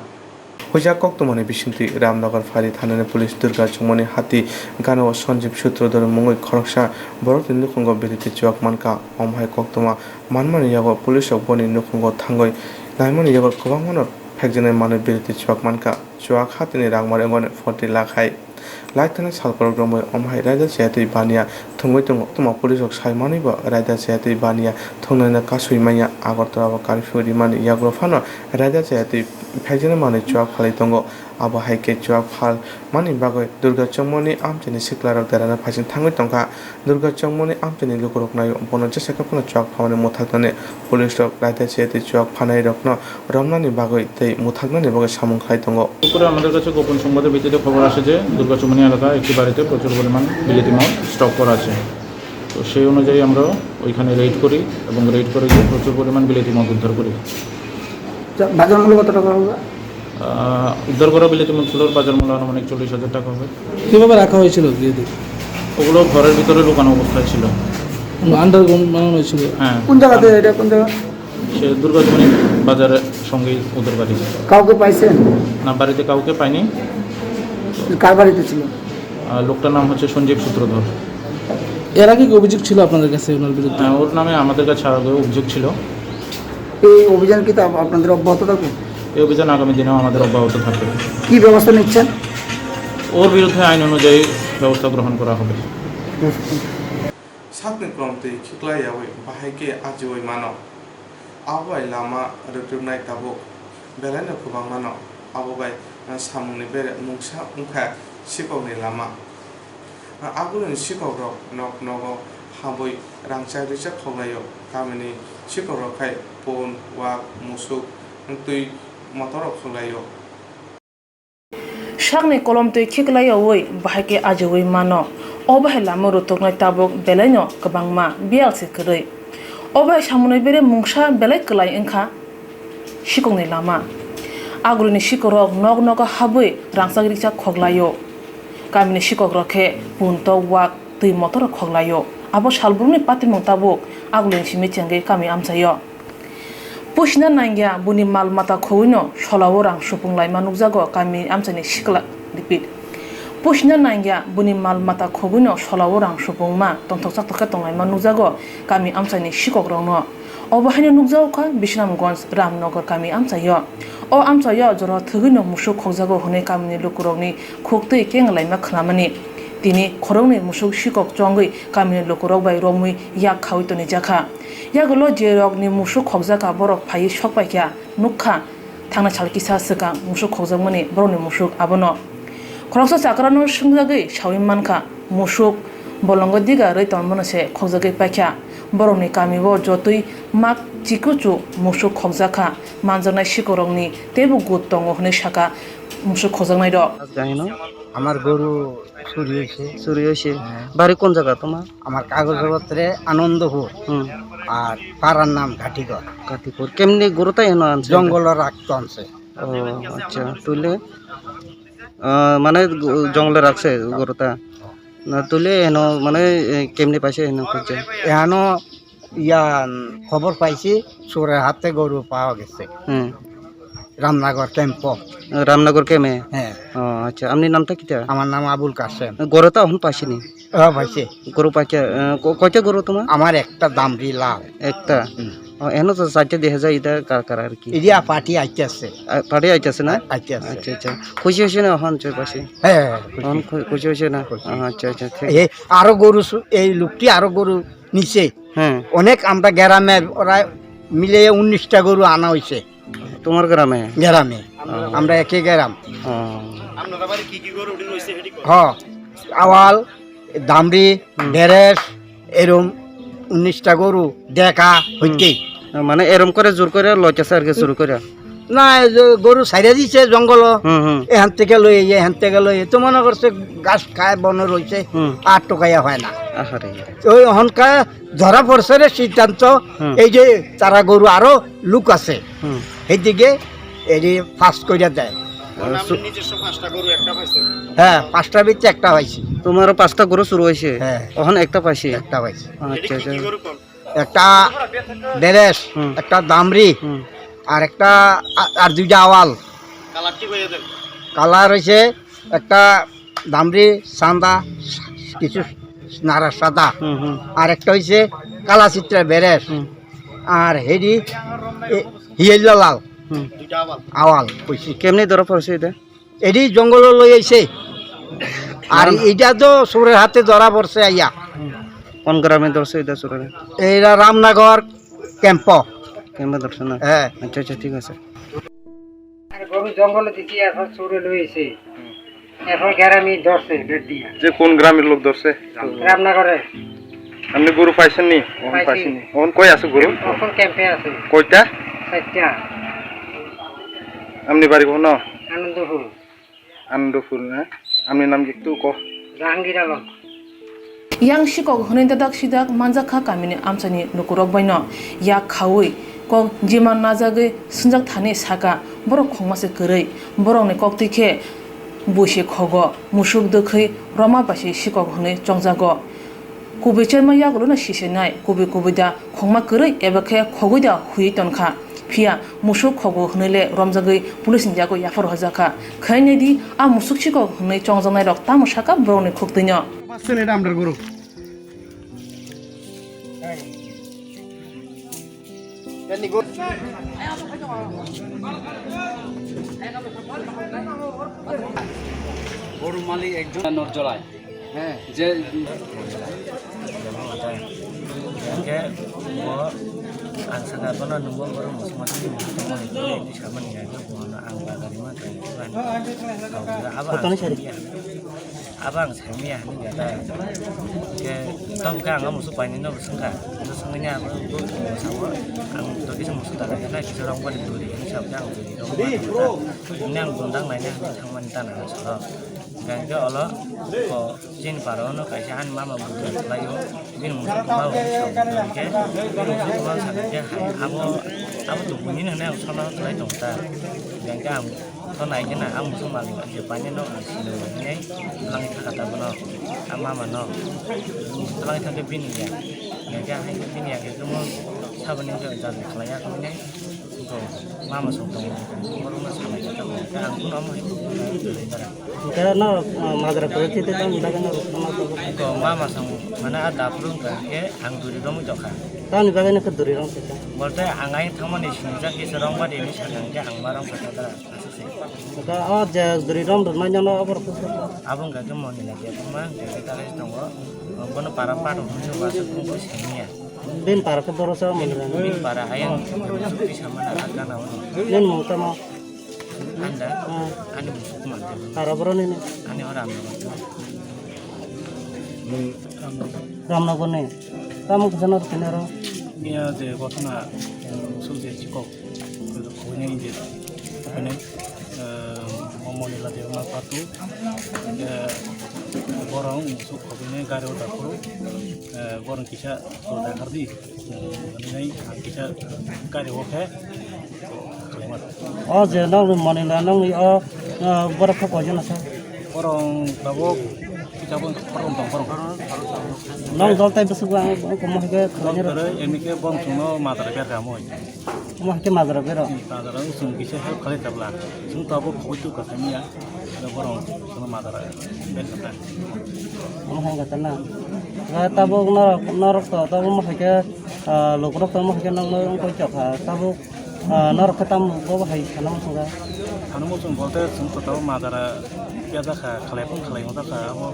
Puja koktwmani bisingtwi Ramnagar phari thanani police Durga Chongmani hati ganao Sanjeev Sutradhar mungwi khoroksa borokni nukhungo belete chuak mankha. Omo hai koktwma manmani yago police rok boni nukhungo thangwi naimani yago kwbangmano Phekjaknai manwi bilaitwi chuak mankha. Chuak hatini rangmari wngmani forty lakh hai. Laithani sal borok romwi omo hai raida chayatwi baniya thwngwi tongo. Tamo police rok sai manwibo raida chayatwi baniya thwngnaino kasui manya. Agartala o curfew rimani yagulo phano raida chayatwi phekjaknai manwi chuak phalwi tongo. Abo hai khe chuak phalmani bagwi Durga Chongmoni amchaini siklarok derana phaising thangwi tongkha. Durga Chongmoni amchaini lukurok naio bono jesa khe phano chuak phalmani mwthaknani police rok raida chayatwi chuak phalnairokno romnani bagwi tei mwthaknani bagwi samung khlai tongo. দুপুরে আমাদের কাছে গোপন সংবাদের ভিত্তিতে খবর আসে যে দুর্গাচুমনি এলাকায় একটি বাড়িতে প্রচুর পরিমাণ বিলিতি মদ স্টক করা আছে। তো সেই অনুযায়ী আমরা ওইখানে রেড করি এবং রেড করে গিয়ে প্রচুর পরিমাণ বিলিতি মদ উদ্ধার করি। আচ্ছা, বাজার মূল্য কত টাকা হবে? আহ, উদ্ধার করা বিলিতি মদগুলোর বাজার মূল্য আনুমানিক চল্লিশ হাজার টাকা হবে। কিভাবে রাখা হয়েছিল বিলিতি? ওগুলো ঘরের ভিতরে লুকানো অবস্থায় ছিল। আন্ডারগ্রাউন্ড বানানো হয়েছিল? হ্যাঁ। কোন জায়গাতে এটা, কোন জায়গা? সে দুর্গাচুমনি বাজারের সঙ্গেই ওদের বাড়ি। কাউকে পাইছেন? না, বাড়িতে কাউকে পাইনি। কার বাড়িতে ছিল? আহ, লোকটার নাম হচ্ছে সঞ্জীব সূত্রধর। এর আগে কি অভিযোগ ছিল আপনাদের কাছে ওনার বিরুদ্ধে? হ্যাঁ, ওর নামে আমাদের কাছে আগে অভিযোগ ছিল। এই অভিযান কি তা আপনাদের অব্যাহত থাকবে? এই অভিযান আগামী দিনেও আমাদের অব্যাহত থাকবে। কি ব্যবস্থা নিচ্ছেন? ওর বিরুদ্ধে আইন অনুযায়ী ব্যবস্থা গ্রহণ করা হবে। Sakni kolomtwi khiklai yaui bahai khe ajiui mano. Abo bai lama rwkrwknai tabuk belaino kwbangmano. Abo bai samungni bere mungsa wngkha sikokni lama. Agulini sikokrok nok nogo habwi rangchak rijak khoklaio. Kamini sikokrok khai pun, wak, musuk, twi motorrok khoklaio. Sakni kolomtwi khiklai yaui bahai khe ajiui mano. O bahai lama rwtwknai tabuk belaino kwbangma biyal se kwrwi. O bahai samunai bere mungsa belai kwlai wngkha sikokni lama. Agulini sikokrok nok nogo habwi rangchak rijak khoklaio. Kamini sikokrok khe pun tok wak twi motorrok khoklaio. Abo salbrumni patimung tabuk agulini simi chengwi kami amchaio. Pusina nangya buni mal mata khogwino solao rang supung laima nukjago kami amchaini sikla, repeat. Pusina nangya buni mal mata khogwino solao rang supungma tongthok chathok khe tonglaima nukjago kami amchaini sikokrokno. Obo haino nukjago kha Bisramganj Ramnagar kami amchaio. O amchaio jora thwgwino musuk khokjago hwnwi kamini lukurokni khuktwi kenglaima khnamani. Tini khoroknwi musuk sikok chongwi kamini lukurok bai romwi yak khaui tonijakha. Yagulo je rokni musuk khokjakha, borok phaiwi sok paikha, nukha, thangnai sal kisa swkang musuk khokjakmani borokni musuk abono. Khoroksa chakrano swngjagwi saui mankha, musuk bolongo diga rwi tongmano se khokjagwi paikha. Borokni kamio jotoi mak chikuchu musuk khokjakha, manjaknai sikorokni teibo gut tongo hwnwi sakha musuk khokjaknairok. আমার গরু চুরি হয়েছে। চুরি হয়েছে? হ্যাঁ। বাড়ি কোন জায়গা তোমার? আমার কাগজপত্রে আনন্দপুর। হুম। আর পাড়ার নাম ঘাটিঘর। ঘাটিঘর। কেমনে গরুটা এনে আনছে? জঙ্গলে রাখতো আনছে। ও, আচ্ছা। তুলে, আহ, মানে গ-, জঙ্গলে রাখছে গরুটা? না তুলে এনে মানে, এ, কেমনে পাইছে এনে খুঁজছে? এহানো ইয়া, উম, খবর পাইছি চোরের হাতে গরু পাওয়া গেছে। হুম। রামনগর ক্যাম্প। রামনগর ক্যাম্পে? হ্যাঁ। ও, আচ্ছা। আপনার নামটা কিতা? আমার নাম আবুল কাসেম। গরু তো এখন পাইছিনি? হ্যাঁ, পাইছে। গরু পাইছে, আহ, ক-, কয়টা গরু তোমার? আমার একটা দামরি লাল। একটা? হুম। ও, এখনো তো চারটে দেখা যায়, এটা কার কার আর কি? এরিয়া পার্টি আইতে আছে। আ, পার্টি আইতে আছে না? আ-, আইতে আছে। আচ্ছা, আচ্ছা। খুশি হয়েছে না এখন চোর পাশে? হ্যাঁ, হ্যাঁ, খুশি। এখন খু-, খুশি হয়েছে না? খুশি। আচ্ছা, আচ্ছা, ঠিক। এই আরো গরু সু-, এই লোকটি আরো গরু নিচে। হ্যাঁ। অনেক আমরা গ্রামে ওরা মিলে উনিশটা গরু আনা হয়েছে। তোমার গ্রামে? গ্রামে। ও। আমরা একই গ্রাম। ও। হ, আওয়াল, দামরি, হুম। বেরেস, এরম উনিশটা গরু দেখা হুম। হইতে। মানে এরম করে জোর করে লইতেছে আর কি, শুরু করে? না, এই যে গরু ছাইড়া দিছে জঙ্গল, হুম, হুম। এখান থেকে লই, এখান থেকে লই, তো মনে করছে ঘাস খায়, বনে রইছে, হুম। আর টোকাইয়া হয় না। আহারে। ওই অহংকার ধরা পড়ছে রে সিদ্ধান্ত, হুম। এই যে তারা গরু আরো লোক আছে, হুম। সেইদিকে এটি ফাস্ট করে দেয়। মানে আপনি সু- নিজস্ব পাঁচটা গরু একটা পাইছেন? হ্যাঁ, পাঁচটা বেচে একটা পাইছি। তোমারও পাঁচটা গরু শুরু হয়েছে? হ্যাঁ। এখন একটা পাইছি? একটা পাইছি। আচ্ছা, আচ্ছা। একটা বেরেস, হুম। একটা দামরি, হুম। আর একটা আ-, আর দুইটা আওয়াল। কালার ঠিক হয়ে যাবে। কালার হয়েছে একটা দামরি সাদা, কিছু নাড়া সাদা। হুম, হুম। আর একটা হইছে কালা চিত্রা বেরেস। হুম। আর হেডি এ, হিয়েলা লাল। আওয়াল কইছি। কেমনে ধরা পড়ছে এটা? এটি জঙ্গল লই আইছে। আর নাম? এটা তো চোরের হাতে ধরা পড়ছে আইয়া। কোন গ্রামে ধরছে এটা চোরেরা? এরা রামনগর ক্যাম্প। ক্যাম্পে ধরছে না? হ্যাঁ। আচ্ছা, আচ্ছা, ঠিক আছে। আর গরু জঙ্গলে দিছি, এখন চোরে লই আইছে। এখন গ্রামে ধরছে, বেট দিয়া। যে কোন গ্রামের লোক ধরছে? রামনগরে। আপনি গরু পাইছেন নি? পাইছি। পাইছেন নি? এখন কই আছে গরু? এখন ক্যাম্পে আছে। কয়টা? চারটা। আপনি বাড়ি কোন? আনন্দপুর। আনন্দপুর, হ্যাঁ? আপনি নাম কি একটু কো? জাহাঙ্গীর Alam. Yang sikok hwnwi dadak sidak manjakha kamini amchaini lukurok baino yak khaui kok jima najagwi swngjak thani saka, borok khongma se kwrwi, borokni koktwi khe buisi khogo, musuk dwkhwi roma bai se sikok hwnwi chongjago. Kubui cherma yagulo no sisinai, kubui kubui da khongma kwrwi eba khe khogwi da huiwi tonkha. Phiya musuk khogo hwnwi le romjagwi police ni yago yaphar hojakha. Khainai di, a musuk sikok hwnwi chongjaknai rok tamo saka borokni khuktwino. Pastor ni damdar guru. Guru malik ekjon. Norjolai. Hwnkhe bo ang sakha bono nungbo borok muchungma tongmani hinwi samani hwnkhe bono ang bagarima tongmani abo ang saimanya hinwi gata hwnkhe tobokhe ang musuk painino bo swngkha swngmani ang tokisa musuk dara kisa rong bari duri hinwi sabokhe ang duri rong bari hinwi ang bundang naina hinwi thangmani tana soro. Hwnkhe olo o chini para ono kaisa ani mama buddha khlaio, bini musuk tongma hwnwi sa hwnkhe, bini musuk tongma sakha khe hai abo, abo tongmani hwnwi ang sono khlai tongo ta. Hwnkhe ang to nai khe na, ang musuk malik je painino ang sinwi hwnwi twlangwi thangkha ta bono, a mama no twlangwi thangkhe bini ya, hwnkhe hai bini ya khe chwngno saboni wngkha jajak khlaiya hwnwi. Mama song tongo, borokno salai kha tongo. Ang phano amo hai kok nai dara. Hwnkhe norok, ah, majra kwrwi twi twi tamni bagwi norok ma tongo? Ko mama song mane a daphuru wngkha hwnkhe ang duri romwi tongkha. Tamni bagwi nokhe duri romkha? Bolte ang ayang thangmani sinijak kisa rong badi hinwi sakha hwnkhe ang ma romkha ta dara. Hwnkhe o je duri rom rwmani no oborok khe sobo? Abo wngkha khe Monila Debbarma hwnkhe khe ta khe tongo. Bono para patok hwnwi se uansuk wngwi simiya. Bini para khe boro se omo nini. Bini para ayang sukti samana a gana ono. Nini mung tamo? Anda, ah, ani musuk mante. Para boro nini? Ani o Ramnagar. Ramnagar ni? Tamo kisa no tini aro? Iya je gotona, musuk je chikok. Khobini je, khobini, eh, Monila Debbarma patu, eh, borong musuk khobini gari o dakhuru, eh, borong kisa Dakardi, eh, nai ang kisa gari o khe, O je nokni Monila nokni o, o, borok khe koijon asa? Borong tabuk kitabun borong tong borong. Nong dol tai bwswk ang, ang komo hai khe khlainai rw. Tere emi khe borong chwngno madara berka moi. Omo hai khe majra berok. Madara chwng kisa help khlai tabla. Chwng tabuk khoboi tu kathamiya. Borong chwngno madara berka ta. Omo hai khe ta na. Tabuk norok, norok to tabuk omo hai khe, ah, lukurok to omo hai khe nokno wng koi chok kha. Tabuk Ah, norok khe tamo bo hai sana muchungo? Sana muchung bolte chwng to tabuk majara piyajak kha, khalai phano khalai wngjak kha, abo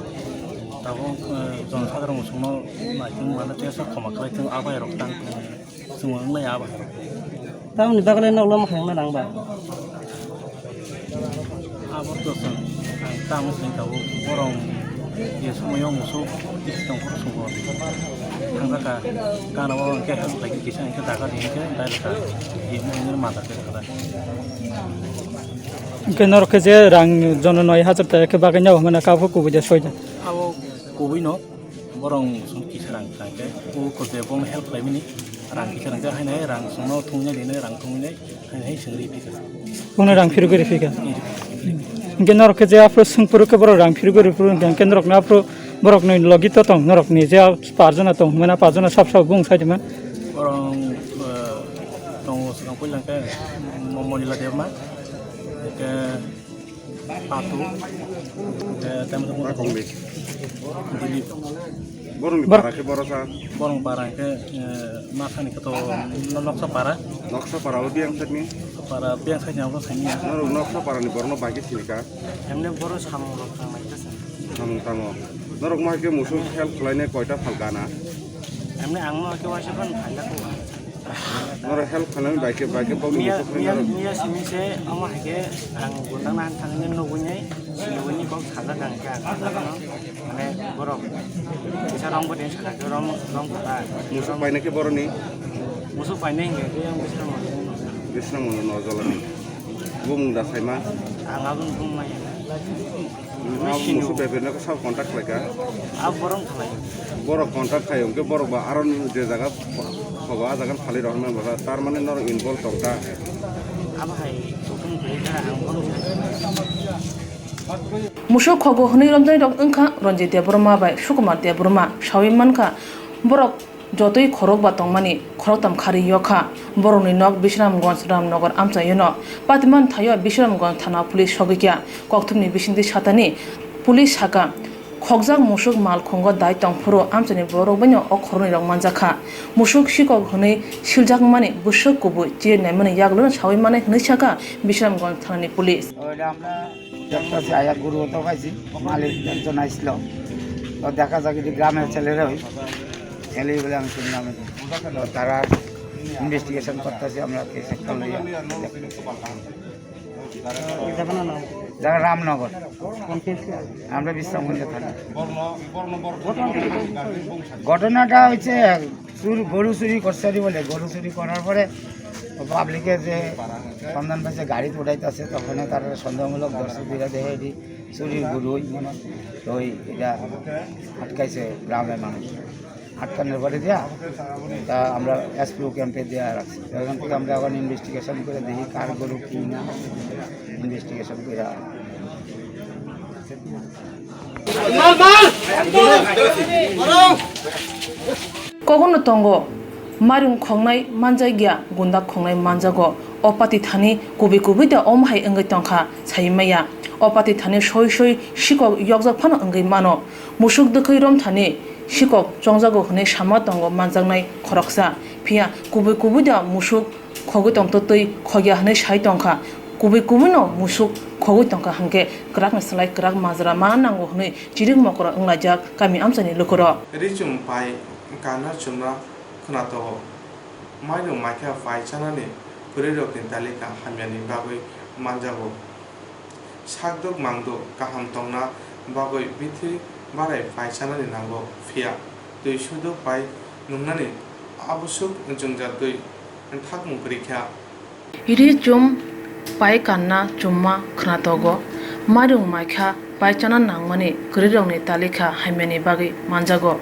tabuk, eh, jonosadharong chwngno naitung mano tei sok khoma khlai thung, abai rok tang thung, chwng wnglai abai rok. Tamoni bagwi noklo mwkhang nang ba? Abo to chwng ang tamo chwng tabuk borong je somoio musuk bisi tongphuru sugo. Thangkha kha, gana o hwnkhe help khlaikhe kisa hwnkhe daga di hwnkhe direct kha, ye mo hwnkhe mada khe kha. Hwnkhe norok khe je rang jono noi hajar taka khe bagwi nw hwnmano kabo kubui de soida. Abo kubui no. Borong chwng kisa rang kha khe, o kote bong help khlai mini, rang kisa rang khe, haino hai rang chwngno thungwi nai, rang thungwi nai, haino hai chwng ri phi kha. Bono rang phirwi gori phi kha. Hwnkhe norok khe je aphuru swng phuru khe borok rang phirwi gori phuru hwnkhe norok no aphuru borok ni logi to tong, norok ni je par jona tong, hwnmano par jona sab sab bung sai tongma. Borong, eh, tongo swkang puila khe Mo-, Monila Debma, hwnkhe Patu. Eh, tamo Pakong de. Borong ni Bor- para ke borosa. Borong para ke, eh, masani ke to noksa para. Noksa para odi ang sini. Para piang sai nyamro sai niya. Norok noksa para ni borno bagi sinika. Emne boro samung rok tang lai kasa. Samung tango. Norok ma ke musu help khlaine koita phal gana. Emne ang ma ke wasa ban phaila ko. Norok help khlainani bai ke, bai ke bokni Miya, musu miya, khlainani. Miya simi se ama hai ke ang gundang na thangni nugui nai, sinugui ni kok saja kang khe ang saja kang. Mane borok kisa rong bo den sana ke rong, rong kota. Musu paina ke boroni? Musu paina hingke ke yang bisa mo. Bisna mo no jolani. Bumung da saima. Ang abun bung maya. Musu bebena ko sab contact khlaika. Ab borong khalai. Borok contact khai hwnkhe borok ba aro je jaga thogo a jaga phali rok hwnma ba tar mane norok involve tongkha. Abo hai hukum khlai kha ang borok. Musuk khogo hwnwi romjaknai rok wngkha Ranjit Debbarma bai Sukumar Debbarma, sawi mankha borok jotoi khorok ba tongmani khoroktham kharwi yokha. Borokni nok Bisramganj Ramnagar amchaiono. Patiman thaio Bisramganj thana police sogwikha. Kokthumni bisingtwi satani police saka, khokjak musuk malkhungo dai tongphuru amchaini borok baino o khoroknwi rok manjakha. Musuk sikok hwnwi siljakmani bwswk kubui chiri naimani yagulono sawi manai hwnwi sakha Bisramganj thanani police. দেখতেছি আয়া গরু তো পাইছি, মালিক একজন আইছিল। তো দেখা যাক এটি গ্রামের ছেলেরা ওই, ছেলে বলে আমি শুনলাম। তো তারা ইনভেস্টিগেশন করতেছি আমরা, কেস একটা লইয়া। যারা রামনগর। আমরা বিশ্রামগঞ্জে থাকি। ঘটনাটা হচ্ছে চুর, গরু চুরি করছে আর কি বলে, গরু চুরি করার পরে পাবলিকে যে সন্ধান পাইছে গাড়িতে উঠাইতেছে, তখন তারা সন্দেহমূলক দর্শক দুইটা দেখে এটি চুরির গরু ওই মনে হয়। তো ওই এটা আটকাইছে গ্রামের মানুষ। আটকানোর পরে দিয়া তা আমরা এসপিও ক্যাম্পে দিয়া রাখছি। তো এখান থেকে আমরা এখন ইনভেস্টিগেশন করে দেখি কার গরু কি না, ইনভেস্টিগেশন করে। Kogono tongo, mairung khongnai manjak ya, gunda khongnai manjago. O pati thani kubui kubui da omo hai wngwi tongkha, sai maya. O pati thani soi soi sikok yokjak phano wngwi mano. Musuk dwkhwi rom thani sikok chongjago hwnwi sama tongo manjaknai khoroksa. Phiya kubui kubui da musuk khogwi tongtwtwi khogya hwnwi sai tongkha. Kubui kubui no musuk khogwi tongkha hwnkhe kwrak ni slai kwrak majra ma nango hwnwi chirik mokoro wnglaijak kami amchaini lukurok. Richum pai kana chumna khwnato. Mairung maikha pai chanani kwrwirokni talika hamyani bagwi manjago. Sakduk mangduk kaham tongna bagwi bithi barai pai chanani nango, phiya twi suduk pai nungnani abusuk jwngjal twi thakmung kwrwi kha. Ri chum pai kanna chumma khwnatogo, mairung maikha pai chana nangmani kwrwirokni talika hamyani bagwi manjago.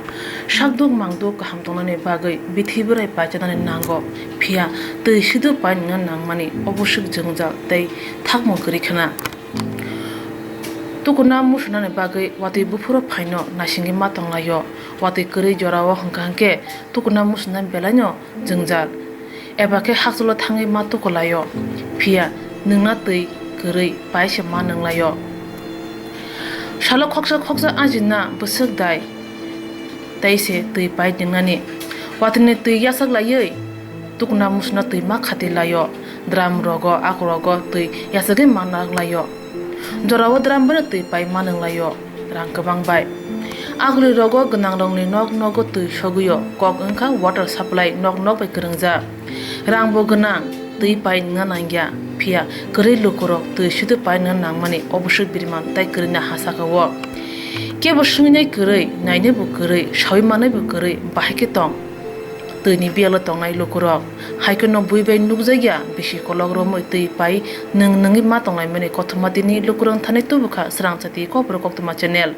Sakduk mangduk kaham tongnani bagwi bithi bwrai pai chanani nango, phiya twi sidu pai nungna nangmani obusuk jwngjal tei thakmung kwrwi khna. Tukuna musunani bagwi watwi buphuru phaino naisingwi ma tonglaio. Watwi kwrwi jorao hwnkha hwnkhe tukuna musunani belaino jwngjal. Eba khe hakchalo thangwi ma tukulaio, phiya nungna twi kwrwi pai se ma nunglaio. Salo khoksa khoksa ajinna bwswk dai tei se twi pai nungnani. Watwini twi yachak laiwi tukuna musuna twi ma khati laio. Drum rogo, ak rogo twi yachagwi ma nang laio. Jorao drum bai twi pai ma nung laio. Rang kwbang bai. Aguli rogo gwnang rokni nok nogo twi sogwio, kok wngkha water supply nok nok bai kwrwngjak. Rang bo gwnang, twi pai nungna nangya, phiya kwrwi lukurok twi sidu pai nungna nangmani oboswk biriman tei kwrwina ha saka o. Kebo swngwi nai kwrwi, nainai bo kwrwi, sawi manai bo kwrwi, bahai khe tong. Twi ni biyalo tongnai lukurok. Hai kheno bui bai nukjakya bisi kolok romwi twi pai nwng nwngwi ma tonglaimani kothoma tini lukurok thani tubukha Srang Chati Kokborok Koktwma channel.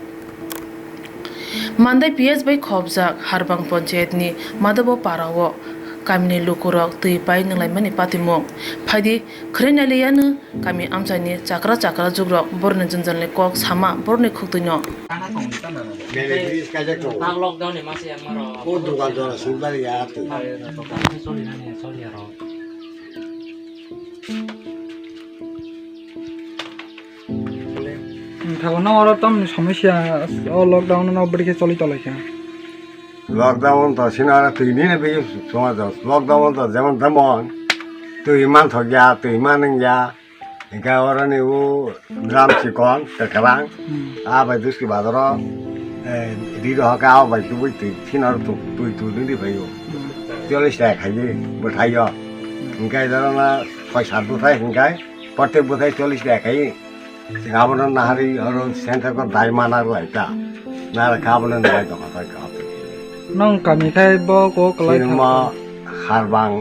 Mandai P S bai khopjak Harbang Panchayat ni Madabo Para o kamini lukurok twi pai nwnglaimani patimung. Phaidi khwrwi nailiyano. Kami amchaini chakra chakra jugrok borokni jwnjalni kok sama borokni khuktwino. Nini bridge kaijak tongo. O dukan jora sundar ya tu. Thago no oro tamni somosya o lockdown no bwrwi khe choli tolai kha. Lockdown to sino oro twi ni na bigi somaj o. Lockdown to jemon temon twi man thok ya, twi man wng ya. Hingke oro ni o drum chikon kwkrang. Hmm. A bai duski bazaro, eh, ri rohor khe a bai tubui twi sino oro tu-, twi twi ni ri phai o. Hmm. Cholish taka khai bwthai o. Hmm. Hingke oro na soi sat bwthai hingke. Protek bwthai cholish taka khai. Chwng abono naharwi oro center ko dai mana lai ta. Nara kha abono nai tongkha tai kha. Nong kami khai bo ko kwlai Chini mo thangkha. Harbang,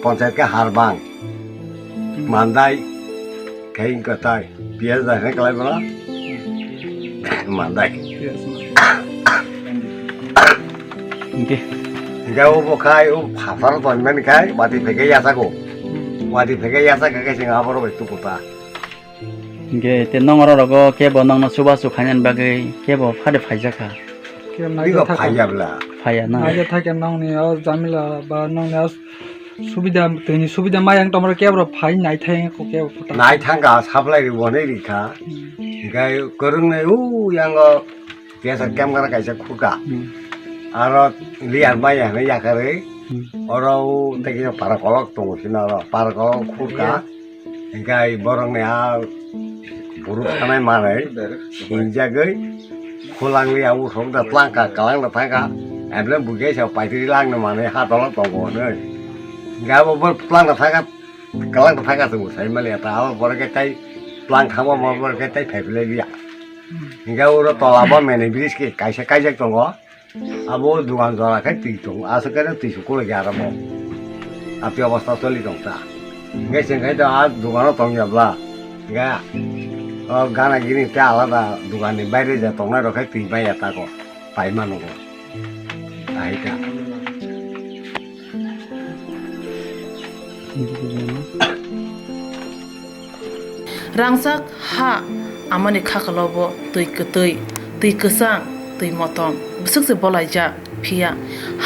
panchayat khe Harbang. Hmm. Mandai khai wngkha tai. P S dai khai kwlai bono. Mandai. Yes, ma'am. Hingke. Hingke o bo khai o phaparo tonmani khai wati phege yachago. Hmm. Wati phege yachak khe chwng aboro bai tukuta. Hingke te nong oro rogo kebo nongno chubachu khainani bagwi kebo phade phaijakha. Kebo Bigo naijak thakha. Phaiya bla. Phaiya na. Naijak thakha nongni o jamila ba nongni o subida, tini subida mayang tomro kebo phai naithai ko kebo phuta. Naithangkha supply ri bonai rikha. Hmm. Hingke kwrwng nai u yango P S R camp gana kaisa khuka. Hmm. Aro liar maya hwnwi yakarwi. Hmm. Oro o tei kisa para kolok tongo sini oro. Para kolok khuka. Hingke borokni a buruk thanai manwi sinjagwi khulangli a usok da tlangka, kalang da thangka. Emle buge sa paitri langni manwi ha dolo tongo hwnwi. Hingke abo bo tlang da thangka, kalang da thangka tongo sai mali ata. Abo borok khe tai tlang thangma borok khe tai phaiphilai liya. Hingke oro tola bo mene bridge khe kaisa kaijak tongo. Abo dogan jora khe twi tongo. Aswk khe twi su kulai khe aro bo. Api obostha choli tong ta. Hingke chwng khe to a dogano tong ya bla. Hingke o gana gini te alada dogan ni baire je tongnai rok khe twi bai ya tako. Pai mano bo. Ahai ta. Rangchak ha amani khakalo bo twi kwtwi, twi kwchang, twi motom bwswk se bolaijak, phiya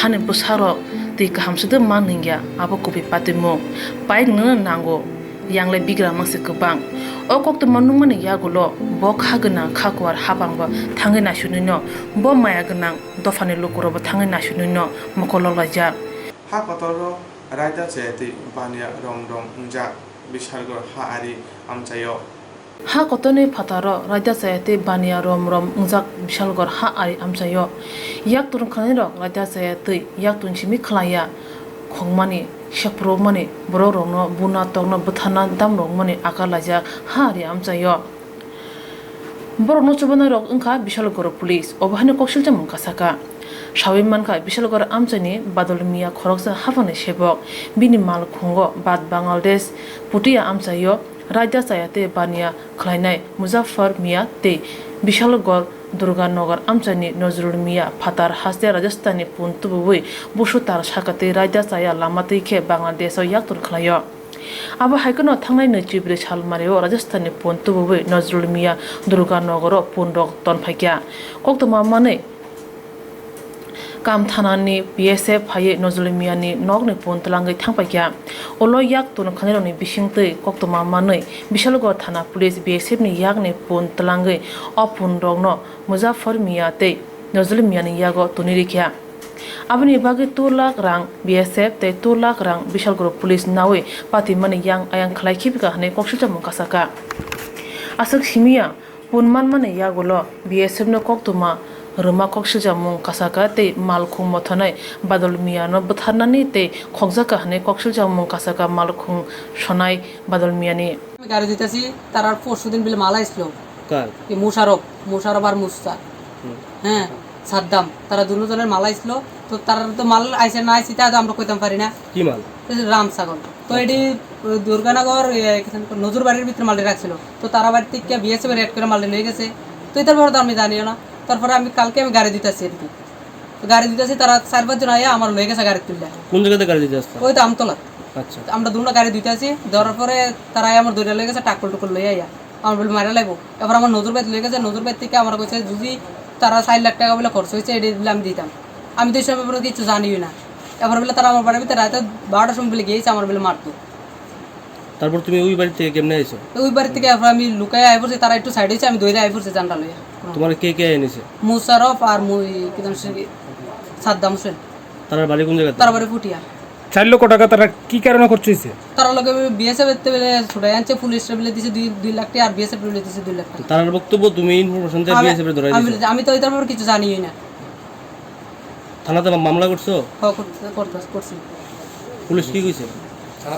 hani bwsarok twi kaham se de man hingya abo kubui patimung paik nungno nango. Yangle bigra mangse kwbang. O koktwma nungmani yagulo bo kha gwnang kha kuar hapangbo thangwi naisunino, bo maya gwnang dophani lukurokbo thangwi naisunino mokol loklaijak. Ha kotoro raida chayatwi baniya rom rom wngjak Bishalgor ha ari amchaio. Ha kotorni phataro raida chayatwi baniya rom rom wngjak Bishalgor ha ari amchaio. Yak tun khlainai rok raida chayatwi yak tun simi khlaiya. Khongmani, seprokmani, borokrokno buna tokno bwtharna damrokmani akar laijak ha ari amchaio. Borokno chubanai rok wngkha Bishalgoro police, obo haino koksilchakmung kasaka. Sawi mankha Bishalgor amchaini Badol Miya khoroksa haphangni sebok, bini mal khungo bad Bangladesh Putia amchaio raida chaya tei baniya khlainai Muzaffar Miya tei Bishalgor Durganagar amchaini Nozrul Miya phatar haste Rajasthanni pun tubuwi busu tal saka tei raida chaya lama twi khe Bangladesho yaktur khlaio. Abo hai kheno thangnai nwichibrwi salmario Rajasthanni pun tubuwi Nozrul Miya Durganagaro pun rok tonphaikha. Koktwma manwi Kam thanani B S F phaiwi Nozrul Miyani nokni pun twlangwi thangpaikha. Ulo yak tun khwnairokni bisingtwi koktwma manwi Bishalgarh thana police B S F ni yakni pun twlangwi o pun rokno Muzaffar Miya tei Nozrul Miyani yago tuni rikha. Aboni bagwi two lakh rang B S F tei two lakh rang Bishalgarh police nawi patimani yang ayang khlai khibika hwnwi koksilchakmung kasaka. Aswk simiya, pun manmani yagulo B S F no koktwma rwma koksilchakmung kasaka tei malkhung mothonai Badol Miyano bwtharnani tei khokjaka hwnwi koksilchakmung kasaka malkhung sonai Badol Miyani. আমি গাড়ি দিতেছি, তারার পরশু দিন বিলে মালা আসলো। কার? এই মুশারফ, মুশারফ আর মুসা। হুম। হ্যাঁ, সাদ্দাম, তারা দুজনের মালা আসলো। তো তারা তো মাল আইসে না আইসে, তা তো আমরা কইতাম পারি না। কি মাল? এই যে রাম ছাগল। তো আচ্ছা। এটি, আহ, দুর্গানগর, এ, কি জানি, নজুর বাড়ির ভিতরে মালটি রাখছিল। তো তারা বাড়ি থেকে বিএসএফ রেড করে মালটি নিয়ে গেছে। তো এটার ব্যাপারে তো আমি জানিও না। তারপরে আমি কালকে আমি গাড়ি দিতেছি আর কি। তো গাড়ি দিতেছি, তারা চার পাঁচজন আইয়া আমার লয়ে গেছে গাড়ি তুললে। কোন জায়গাতে গাড়ি দিতে আসতো? ওই তো আমতলা। আচ্ছা। আমরা দুনো গাড়ি দিতেছি, ধরার পরে তারা আইয়া আমার দুইটা লয়ে গেছে, টাকল টুকল লয়ে আইয়া। আমার বলে মারা লাগবো। এবার আমার নজর ভাই লয়ে গেছে, নজর ভাই থেকে আমার কইছে, যদি তারা চার লাখ টাকা বলে খরচ হয়েছে, এটা দিলে আমি দিতাম। আমি তো এই সময় কোনো কিছু জানিও না। এবার বলে তারা আমার বাড়ির ভিতরে রাতে বারোটার সময় বলে গিয়েছে, আমার বলে মারতো। তারপর তুমি ওই বাড়ি থেকে কেমনে আইছো? ওই বাড়ি থেকে এরপর আমি লুকাই আই পড়ছি, তারা একটু সাইড হয়েছে, আমি দৌড়ে আই পড়ছি জানটা লইয়া। তোমার কে কে এনেছে? মুশারফ আর মুই, কি নাম সে, সাদ্দাম হোসেন। তার বাড়ি কোন জায়গাতে? তার বাড়ি ফুটিয়া। চার লক্ষ টাকা তারা কি কারণে খরচ হয়েছে? তারা লগে বিএসএফ এর তে বেলে ছুটাই আনছে, পুলিশ রে বেলে দিছে দুই, দুই লাখ টাকা আর বিএসএফ রে বেলে দিছে দুই লাখ টাকা। তার বক্তব্য তুমি ইনফরমেশন দিয়ে আমি, বিএসএফ রে ধরাই আমি, দিছো? আমি তো এটার ব্যাপারে কিছু জানিই না। থানাতে মা-, মামলা করছো? হ্যাঁ, করতে, করতে, করছি। পুলিশ কি কইছে?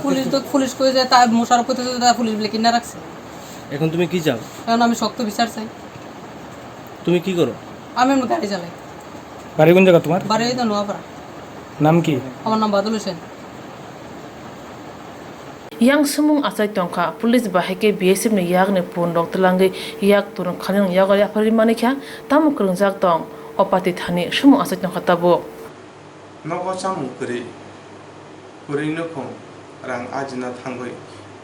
পুলিশ তো, পুলিশ কইছে, তা মোশারফ কইতেছে, তা পুলিশ বলে কিনা রাখছে। এখন তুমি কি চাও? এখন আমি শক্ত বিচার চাই। তুমি কি করো? আমি এমনি গাড়ি চালাই। বাড়ি কোন জায়গা তোমার? বাড়ি এই তো নোয়াপাড়া। নাম কি? আমার নাম বাদল Hossain. Yang sumung achai tongkha, police bahai khe B S F ni yak ni pun rok twlangwi yak turung khalirung yago yaphari manikha, tamo kwrwngjak tong, o pati thani sumung achai tongkha tabuk. Nogo chamung kwrwi, kwrwi nukhung rang ajina thangwi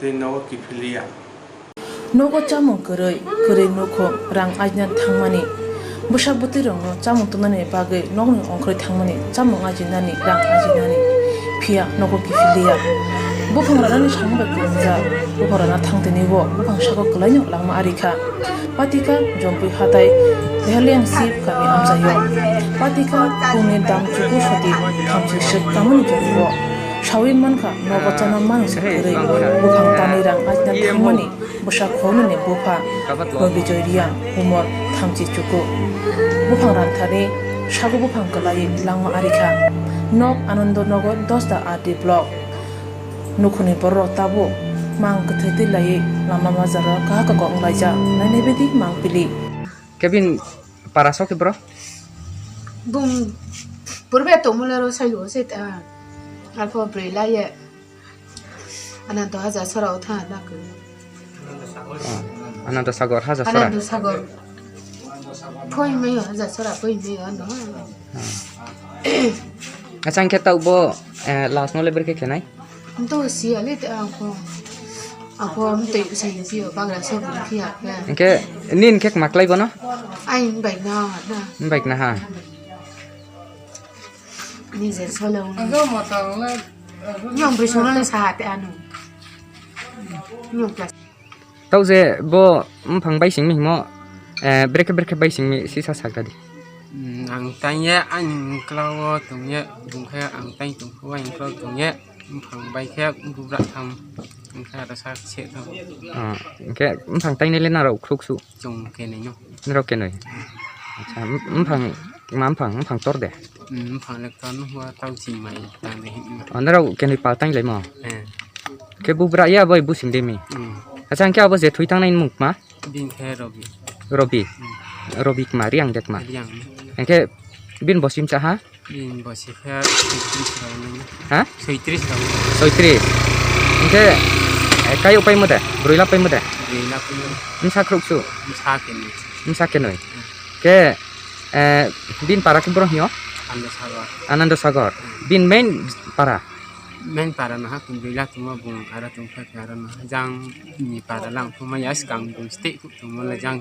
tei nogo kiphiliya. Nogo chamung kwrwi, kwrwi nukhung rang ajina thangmani. Bwsa bwtwi rokno chamung tongnani bagwi nokni ongkhorwi thangmani chamung ajinani rang ajinani. Phiya nogo kiphiliya. Buphang ranani samung bai kwrwngjak. Buphang rana thangtini o buphang saka kwlaino langma arikha. Patika Jompui hatai Rehaliang si kami amchaio. Patika kungni dam chuku sati thamchi sek tamani jagao. Sawi mankha nogo chana manwi se kwrwi. Buphang tanwi rang ajina thangmani bwsa khoroknwini bupha Robijoy Reang umor thamchi chuku. Buphang rantharni sago buphang kwlaiwi langma arikha. Nok Anando Nagar Dasda R D block. Nukhungni bororok tabuk mang kwthwi twi laiwi lama majaro kahaka kok wnglaijak, nainai bidi mang pili. Kebin para sok bro? Bung purbe tongmularo sayo se ta. Alpha bri laiye. Anando haja sora o tha na ku. Ah, Anando Sagar haja sora. Anando Sagar. Poi me haja sora poi me ano. Acha, hwnkhe tau bo, eh, last no level khe khenai? Nto si ale te ako. Ako mtei usai si o bagra so phi ya. Hwnkhe nin khe maklai bono? Ai mbai na na. Mbai na ha. Ni je solo. Nyong bri solo le sa te anu. Nyong plus. Tau je bo mphang bai singmi himo, eh, brekhe brekhe bai singmi sisa sakha di. Mm, ang tangye ani mukla o tongye, bungkhe ang tang tongkho bai mukla o tongye, mphang bai khe bubra tham, bungkhe aro sak se tham. Ah, hwnkhe mphang tainai le narok khuk su? Chong kenai no. Narok kenai. Acha, mphang, ma mphang, mphang tor de. Mm, mphang le tor no hua tau ching mai tang de hin. Oh, narok kenai pal tang lai mo? Eh. Khe bubra ya bai busing de mi. Mm. Acha, hwnkhe abo je thui tang nai mung ma? Bini khe Robi. Robi. Mm. Robi kma, Riang de kma. Riang. Hwnkhe bin bosim cha ha? Bini bosi khe soitris rok nung. Ha? Soitris rok nung. Soitris. Hwnkhe, eh, kayo paimo de? Broila paimo de? Broila paimo. Msa khruk su? Msa kenoi. Msa kenoi. Hmm. Khe, eh, bin para khe borok hino? Anando Sagar. Anando Sagar. Hmm. Bin main para? Main para no ha, kun broila tongma bung ara tongkha khe ara no. Jang ni para lang thuma ya skang bung steh tongma la jang.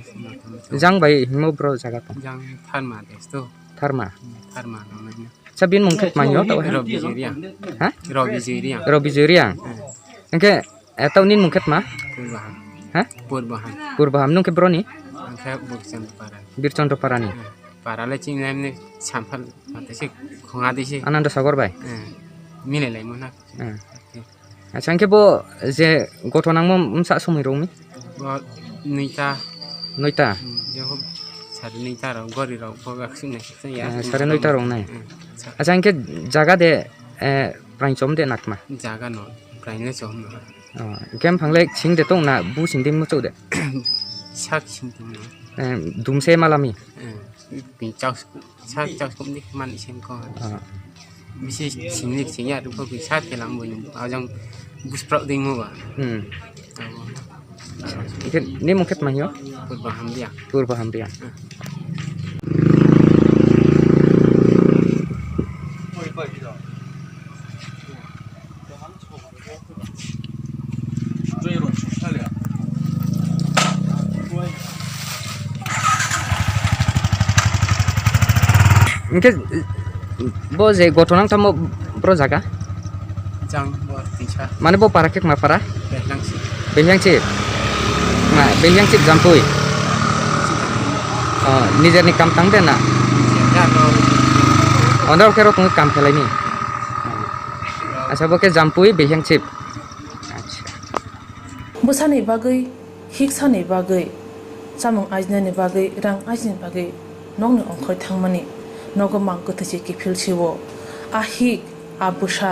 Jang bai himo bro jaga tong? Jang tharma de sto. Tharma? Hmm, tharma no nai na. Acha, bini mung khe tma hino tau? Robi Juriang. Ha? Robi Juriang. Robi Juriang. Hmm. Hwnkhe, eh, tau nini mung khe tma? Purbahan. Ha? Purbahan. Purbahan, nung khe broni? Ang khe Birchandra Para. Birchandra Parani. Hmm. Para le chini lemni samphal mate se khonga de se. Ananda Sagar bai? Hmm. Mile lai mo na. Hmm. Acha, hwnkhe bo je gothonangmo msa somoi rwngni? Bo noita. Noita? Hmm, je hok sari noita rok, gori rok, bo gak sini, sini ya. Eh, sari noita rok nai. Hmm, sa- Acha, hwnkhe jaga de, eh, praing chom de nakma? Jaga no, praing le chom no. Oh, hwnkhe mphang le sing de tong na, bu sing de muchuk de? Sak sing tong no. Eh, dumse malami? Eh. Pin chau, sa chau kum dik man isen ko. Ah. Bisi singlik singya ruko pin sa kelang bo yung. Ajang busprak ding mo ba. Hmm. Abo. Ikan ni mungket mah yo? Purba Hamdia. Purba Hamdia. Hmm. Hingke bo je gothona tamo boro jaga? Chang, bo tisa. Mane bo para khe ma para? Behlangsi. Behlangsi. Ma, Behlangsi Jampui. Oh, nijer ni kam tang de na? Nijer ni kam. Ondor khe ro tong kam khelai ni. Acha, bo khe Jampui, Behlangsi. Acha. Bwsani bagwi, hiksani bagwi, chamung ajinani bagwi, rang ajinani bagwi nokni ongkhorwi thangmani nogo mang kwthwi se kiphil siwo. A hik, a bwsa,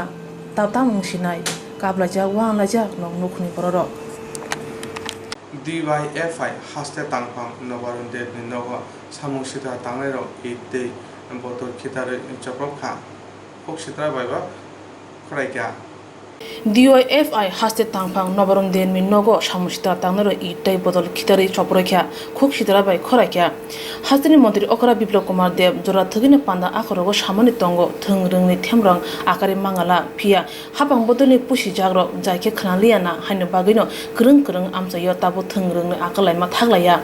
ta tamung sinai, kaplaijak, wanglaijak nok nukhungni bororok. D Y F I haste tangphang Nobaron Debni nogo samung sitra tangnairok it tei botol khitarwi choprok kha. Khuk sitra bai ba khorai kha. D Y F I haste tangphang Nobaron Debni nogo samung sitra tangnairok it tei botol khitarwi choprok kha, khuk sitra bai khorai kha. Hasteni montri okra Biplab Kumar Deb jora thwgwino panda akhorogo samani tongo, thwng rwngni themrang akari mangala, phiya hapang bodolni pusi jagrok jai khe khna liya na haino bagwino kwrwng kwrwng amchaio tabuk thwng rwngni akal laima thaklaiya.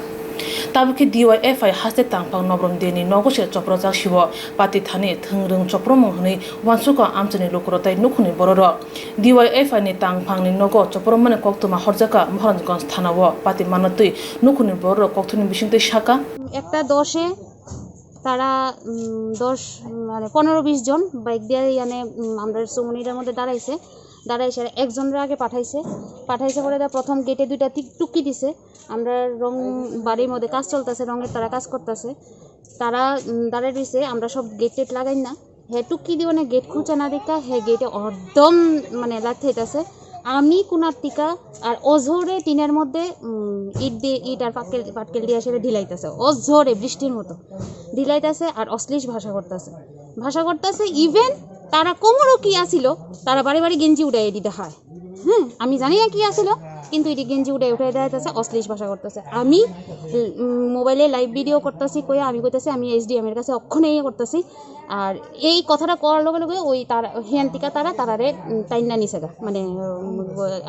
Tabuk khe D Y F I haste tangphang Nobaron Debni nogo se choprojak siwo, pati thani thwng rwng chopromung hwnwi uansugo amchaini lukurok tei nukhungni bororok. D Y F I ni tangphangni nogo chopromani koktwma horjakha Maharajganj thanao, pati manatwi nukhungni bororok kokthumni bisingtwi sakha. একটা দশে তারা, উম, দশ, উম, মানে, পনেরো বিশ জন বাইক দিয়ে, ইয়ানে, উম, আমরা সুমনিটার মধ্যে দাঁড়াইছে, দাঁড়াইছে, আর একজনরে আগে পাঠাইছে, পাঠাইছে পরে তার প্রথম গেটে দুইটা টিক-, টুকি দিছে। আমরা রং বাড়ির মধ্যে কাজ চলতেছে, রঙের তারা কাজ করতেছে, তারা, উম, দাঁড়াই রইছে, আমরা সব গেট টেট লাগাই না। হে টুকি দিবনে গেট খুলছে না দেখা, হে গেটে একদম মানে লাথি হইতাছে। আমি কোনার টিকা আর অঝোরে টিনের মধ্যে, উম, ইট দিয়ে, ইট আর পাটকেল, পাটকেল দিয়ে সেটা ঢিলাইতেছে, অঝোরে বৃষ্টির মতো ঢিলাইতেছে আর অশ্লীল ভাষা করতেছে, ভাষা করতেছে। ইভেন তারা কোমরও কি আসিল, তারা বাড়ি বাড়ি গেঞ্জি উঠাই দিতে হয়। হ্যাঁ, আমি জানি না কি আসিল, কিন্তু এটি গেঞ্জি উঠাই উঠাই দেওয়া হইতেছে, অশ্লীল ভাষা করতেছে। আমি, উম, মোবাইলে লাইভ ভিডিও করতেছি, কইয়া আমি কইতেছি আমি এসডিএম এর কাছে অক্ষণে ইয়ে করতেছি। আর এই কথাটা কওয়ার লগে লগে ওই তার হিয়ান্তিকা তারা তারারে, উম, টাইন্না নিছে গা, মানে, উম,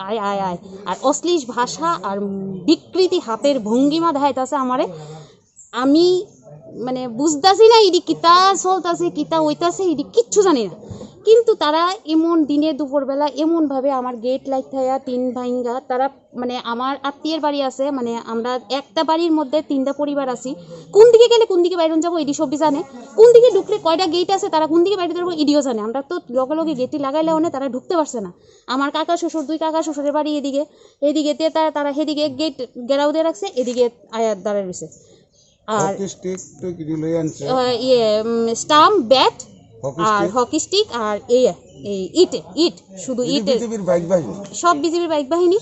আয়, আয়, আয়। আর অশ্লীল ভাষা আর, উম, বিকৃতি হাতের ভঙ্গিমা দেখাইতেছে আমারে। আমি, মানে, বুঝতাছি না এটি কিতা চলতেছে, কিতা হইতাছে, এটি কিচ্ছু জানি না। কিন্তু তারা এমন দিনে দুপুরবেলা এমনভাবে আমার গেট লাগাইয়া টিন ভাঙ্গা, তারা মানে আমার আত্মীয়ের বাড়ি আছে, মানে আমরা একটা বাড়ির মধ্যে তিনটা পরিবার আছি, কোন দিকে গেলে কোন দিকে বাইরন যাবো এটি সবই জানে, কোন দিকে ঢুকলে কয়টা গেট আছে, তারা কোন দিকে বাইরে যাবো এটিও জানে। আমরা তো লগে লগে গেটটি লাগাইলে অনে তারা ঢুকতে পারছে না। আমার কাকা শ্বশুর, দুই কাকা শ্বশুরের বাড়ি এদিকে, এদিকে তে তারা, তারা সেদিকে গেট ঘেরাও দিয়ে রাখছে, এদিকে আয়া দাঁড়ায় রয়েছে। আর হকি স্টিক তো কিছু লই আনছে। আহ, ইয়ে, উম, স্টাম্প, ব্যাট, হকি আর স্টিক। হকি স্টিক, আর এই, এই ইট, ইট, শুধু এটা ইট। বিজেপির বাইক বাহিনী। সব বিজেপির বাইক বাহিনী।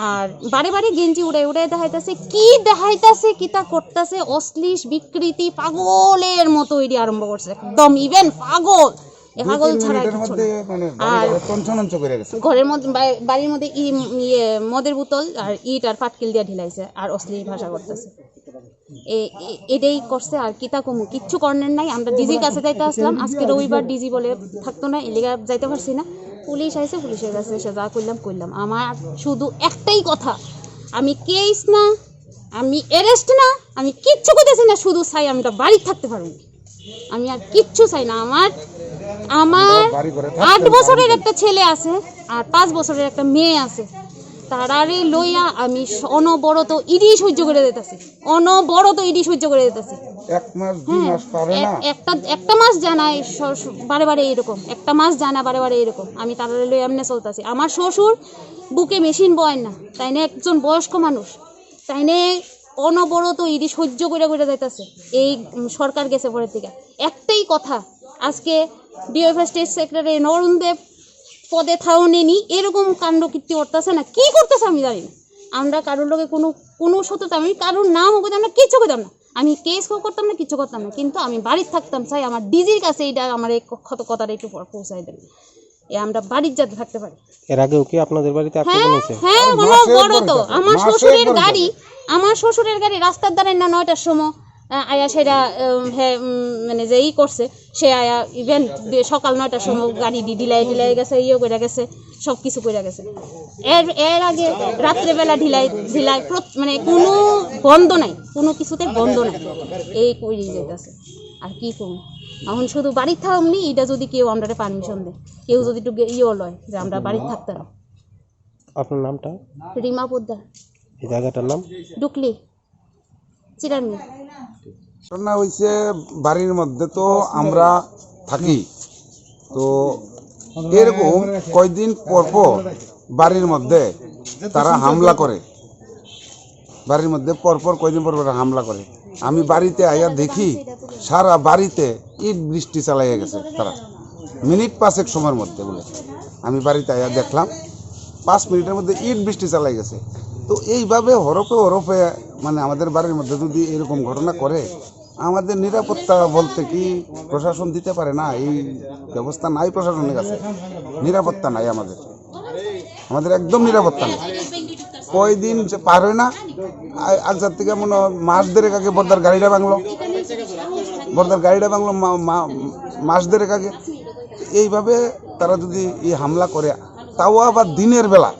আর বারে বারে গেঞ্জি উড়াই উড়াই দেখাইতাছে, কি দেখাইতাছে, কিতা করতাছে, অশ্লীল বিকৃতি, পাগলের মতো এটি আরম্ভ করছে, একদম ইভেন পাগল, এ দুই পাগল তিন ছাড়া মিনিটের কিছু মধ্যে না। মানে বাড়ি আর ঘর তছনছ করে গেছে। ঘরের মধ্যে, বা-, বাড়ির মধ্যে ই-, ইয়ে, মদের বোতল আর ইট আর পাটকেল দিয়ে ঢিলাইছে আর অশ্লীল ভাষা করতেছে। এ-, এ-, এটাই করছে আর কিতা কমু, কিচ্ছু করার নাই। আমরা ডিজির কাছে যাইতে আসলাম, আজকে রবিবার, ডিজি বলে থাকতো না, এলিগা যাইতে পারছি না। পুলিশ আইছে, পুলিশের কাছে এসে যা করলাম, করলাম। আমার শুধু একটাই কথা, আমি কেস না, আমি অ্যারেস্ট না, আমি কিচ্ছু করতেছি না, শুধু চাই আমরা বাড়ি থাকতে পারবো। আমি আর কিচ্ছু চাই না। আমার, আমার বাড়ি ঘরে থাকতে আট বছরের একটা ছেলে আছে আর পাঁচ বছরের একটা মেয়ে আছে, তারারে লইয়া আমি স-, অনবরত ইডি সহ্য করে যেতেছি, অনবরত ইডি সহ্য করে যেতেছি। এক মাস, দুই হ্যাঁ, মাস পারে এক-, না? একটা, একটা মাস জানায় স-, স-, বারে বারে এরকম, একটা মাস জানা বারে বারে এরকম। আমি তারারে লইয়া এমনি চলতেছি। আমার শ্বশুর বুকে মেশিন বয় না, তাই না, একজন বয়স্ক মানুষ, তাইনে অনবরত ইডি সহ্য করে করে যাইতাছে এই, উম, সরকার গেছে পরের দিকে। একটাই কথা, আজকে ডিওএফআই স্টেট সেক্রেটারি নরুন দেব পদে থাও নেনি, এরকম কাণ্ড কীর্তি করতেছে না, কি করতেছে আমি জানি না। আমরা কারোর লগে কোনো, কোনো শত্রুতা, আমি কারোর নাম ওকে আমরা কিচ্ছু করতাম না, আমি কেস করতাম না, কিচ্ছু করতাম না, কিন্তু আমি বাড়ির থাকতাম চাই। আমার ডিজির কাছে এটা, আমার এই ক-, কত কথাটা একটু পৌ-, পৌঁছাই দেন। এ আমরা বাড়ির যাতে থাকতে পারি। এর আগেও কি আপনাদের বাড়িতে আক্রমণ হ্যাঁ, হয়েছে? হ্যাঁ, আর মাসে একবার অনবরত। হইতাছে, আমার মাসে শ্বশুরের একবার গাড়ি, হইতাছে। আমার শ্বশুরের গাড়ি রাস্তার ধারে না নয়টার সময়, আহ, আয়া সেটা, উম, হে, উম, মানে যে ই করছে, সে আয়া ইভেন সকাল নয়টার সময় গাড়ি দি ঢিলাই ঢিলাই গেছে, ইয়ে করে গেছে, সব কিছু করে গেছে। এর, এর আগে রাত্রেবেলা ঢিলাই, ঢিলাই, প্রত-, মানে কোনো বন্ধ নাই, কোনো কিছুতে বন্ধ নাই। এই করে যাইতেছে। আর কি করবো? এখন শুধু বাড়ি থাকমনি, এটা যদি কেউ আমরা পারমিশন দেয়, কেউ যদি একটু গে- ইয়েও লয় যে আমরা বাড়ি থাকতে না। আপনার নামটা? রিমা পোদ্দার। এই জায়গাটার নাম? ডুকলি, চিরানি। ঘটনা হয়েছে, বাড়ির মধ্যে তো আমরা থাকি, তো এরকম কয়দিন পর পর বাড়ির মধ্যে তারা হামলা করে। বাড়ির মধ্যে পরপর কয়দিন পর পর হামলা করে। আমি বাড়িতে আইয়া দেখি সারা বাড়িতে ইট বৃষ্টি চালাইয়া গেছে তারা, মিনিট পাঁচেক সময়ের মধ্যে বলে। আমি বাড়িতে আইয়া দেখলাম পাঁচ মিনিটের মধ্যে ইট বৃষ্টি চালাই গেছে। তো এইভাবে হরফে হরফে, মানে, আমাদের বাড়ির মধ্যে যদি এরকম ঘটনা করে, আমাদের নিরাপত্তা বলতে কি প্রশাসন দিতে পারে না? এই ব্যবস্থা নাই প্রশাসনের কাছে, নিরাপত্তা নাই আমাদের। আমাদের একদম নিরাপত্তা নেই। কয়দিন যে পার হয় না, আ- আজ থেকে মনে হয় মাস দেড়েক আগে বর্দার গাড়িটা ভাঙলো, বর্দার গাড়িটা ভাঙলো মা- মা- মাস দেড়েক আগে। এইভাবে তারা যদি এই হামলা করে, তাও আবার দিনের বেলা,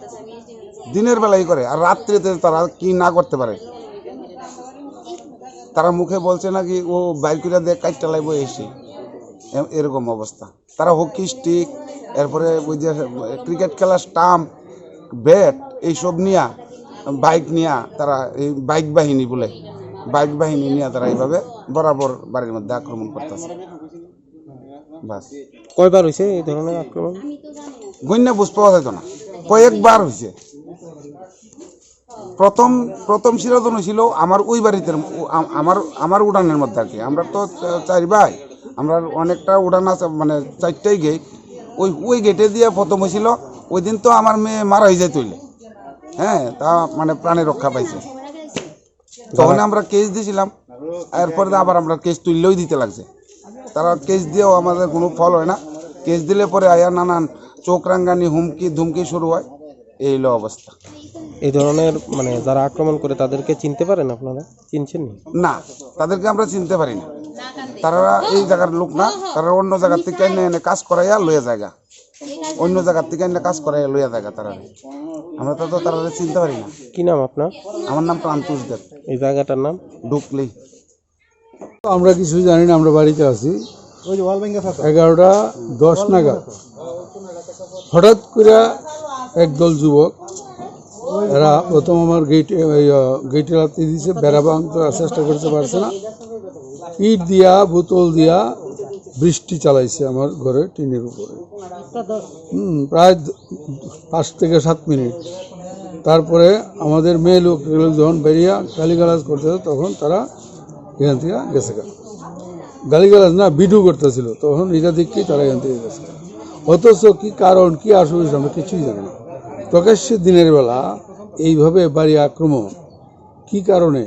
দিনের বেলাই করে, আর রাত্রিতে তারা কি না করতে পারে। তারা মুখে বলছে নাকি ও বাইর করে দিয়ে কাটতে লাগবো এসে, এ- এরকম অবস্থা। তারা হকি স্টিক, এরপরে ওই যে ক্রিকেট খেলার স্টাম্প, ব্যাট, এইসব নিয়া, বাইক নিয়া তারা এই বাইক বাহিনী বলে, বাইক বাহিনী নিয়ে তারা এইভাবে বরাবর বাড়ির মধ্যে আক্রমণ করতেছে। বাস। কয়বার হয়েছে এই ধরনের আক্রমণ? গণ্য বুঝ পাওয়া যাইতো না, কয়েকবার হয়েছে। প্রথম প্রথম শিরোধন হয়েছিল আমার ওই বাড়িতে, আম- আমার আমার উঠানের মধ্যে আর কি। আমরা তো চা- চার ভাই, আমরা অনেকটা উঠান আছে, মানে, চারটাই গেট। ওই ওই গেটে দিয়ে প্রথম হয়েছিল। ওই দিন তো আমার মেয়ে মারা হয়ে যায় তুইলে, হ্যাঁ, তা মানে প্রাণে রক্ষা পাইছে। তখন আমরা কেস দিছিলাম, এরপরে আবার আমরা কেস তুললেই দিতে লাগছে। তারা কেস দিয়েও আমাদের কোনো ফল হয় না। কেস দিলে পরে আয়া নানান চোখ রাঙ্গানি, হুমকি ধুমকি শুরু হয়। এই হলো অবস্থা। এই ধরনের, মানে, যারা আক্রমণ করে তাদেরকে চিনতে পারেন আপনারা? চিনছেন নি? না, তাদেরকে আমরা চিনতে পারি না। তারা এই জায়গার লোক না, তারা অন্য জায়গা থেকে এনে এনে কাজ করাইয়া লইয়া জায়গা, অন্য জায়গা থেকে এনে কাজ করাইয়া লইয়া জায়গা তারা। আমরা তো তো তারা চিনতে পারি না। কি নাম আপনার? আমার নাম প্রান্তুষ দেব। এই জায়গাটার নাম? ডুকলি। আমরা কিছু জানি না, আমরা বাড়িতে আছি। এগারোটা দশ নাগাদ হঠাৎ করে একদল যুবক, এরা প্রথম আমার গেট, এই, আহ, গেটে লাথি দিছে, বেড়া ভাঙতে চেষ্টা করতে পারছে না। ইট দিয়া, বোতল দিয়া বৃষ্টি চালাইছে আমার ঘরে, টিনের উপরে। হুম, প্রায় দ- পাঁচ থেকে সাত মিনিট। তারপরে আমাদের মেয়ে লোক, লোক যখন বেরিয়ে গালিগালাজ করতেছে, তখন তারা এখান থেকে গেছে গা। গালিগালাজ না, ভিডিও করতেছিল, তখন এটা দেখেই তারা এখান থেকে গেছে গা। অথচ কি কারণ, কি আসলে আমরা কিছুই জানি না। প্রকাশ্যে দিনের বেলা এইভাবে বাড়ি আক্রমণ, কি কারণে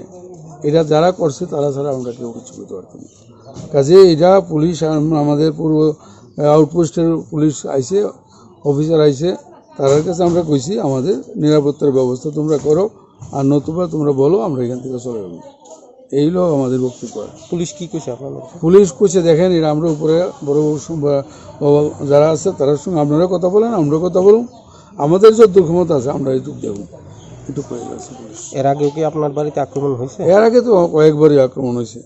এটা যারা করছে তারা ছাড়া আমরা কেউ কিছু করতে পারতাম না। কাজে এটা পুলিশ, আম- আমাদের পূর্ব, আহ, আউটপোস্টের পুলিশ আইছে, অফিসার আইছে, তার কাছে আমরা কইছি আমাদের নিরাপত্তার ব্যবস্থা তোমরা করো, আর নতুবা তোমরা বলো, আমরা এখান থেকে চলে যাবো। এই হলো আমাদের বক্তব্য। পুলিশ কি কইছে আপনাদের? পুলিশ কইছে, দেখেন, এরা আমরা উপরে বড় বড় সম- বা- বাবা যারা আছে তার সঙ্গে আপনারা কথা বলেন, আমরা কথা বলুন, আমাদের যত ক্ষমতা আছে আমরা এইটুকু দেখুন, এটুকু কয়ে গেছে পুলিশ। এর আগেও কি আপনার বাড়িতে আক্রমণ হয়েছে? এর আগে তো কয়েকবারই আক্রমণ হয়েছে,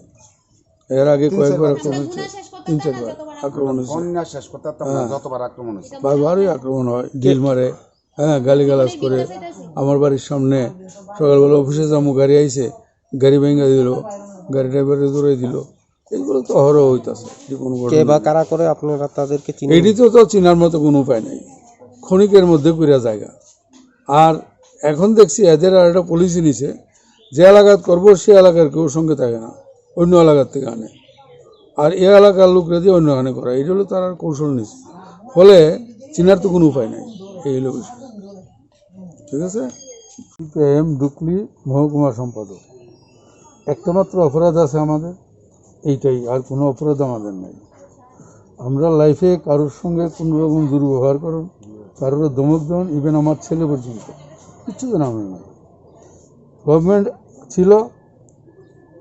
এর আগে কয়েকবার আক্রমণ হয়েছে, তিন চারবার আক্রমণ হয়েছে। বন্যা শেষ করতে পারতাম না, হ্যাঁ। যতবার আক্রমণ হয়েছে। বারবারই আক্রমণ হয়, ঢিল মারে, হ্যাঁ, গালিগালাজ করে। আমার বাড়ির সামনে সকালবেলা অফিসে যাবো, গাড়ি আইছে, গাড়ি ভেঙে দিল, গাড়ি ড্রাইভারে দৌড়াই দিল। এগুলো তো অহরহ হইতাছে, যে কোনো কে ঘটনা। বা কারা করে আপনারা তাদেরকে চিনেন? এটি তো, তো চিনার মতো কোনো উপায় নাই, ক্ষণিকের মধ্যে কইরা জায়গা। আর এখন দেখছি এদের আর একটা পলিসি নিছে, যে এলাকাত করবো সে এলাকার কেউ সঙ্গে থাকে না, অন্য এলাকার থেকে আনে, আর এ এলাকার লোকরা দিয়ে অন্য এখানে করা, এটা হলো তার আর কৌশল নিছে। ফলে চিনার তো কোনো উপায় নাই, এই হলো বিষয়। ঠিক আছে, সিপিআইএম ডুকলি মহকুমা সম্পাদক। একটা মাত্র অপরাধ আছে আমাদের, এইটাই, আর কোনো অপরাধ আমাদের নাই। আমরা লাইফে কারোর সঙ্গে কোনো রকম দুর্ব্যবহার করুন, কারোর ধমক দেন, ইভেন আমার ছেলে পর্যন্ত, কিচ্ছু তো আমরা নাই। গভর্নমেন্ট ছিল,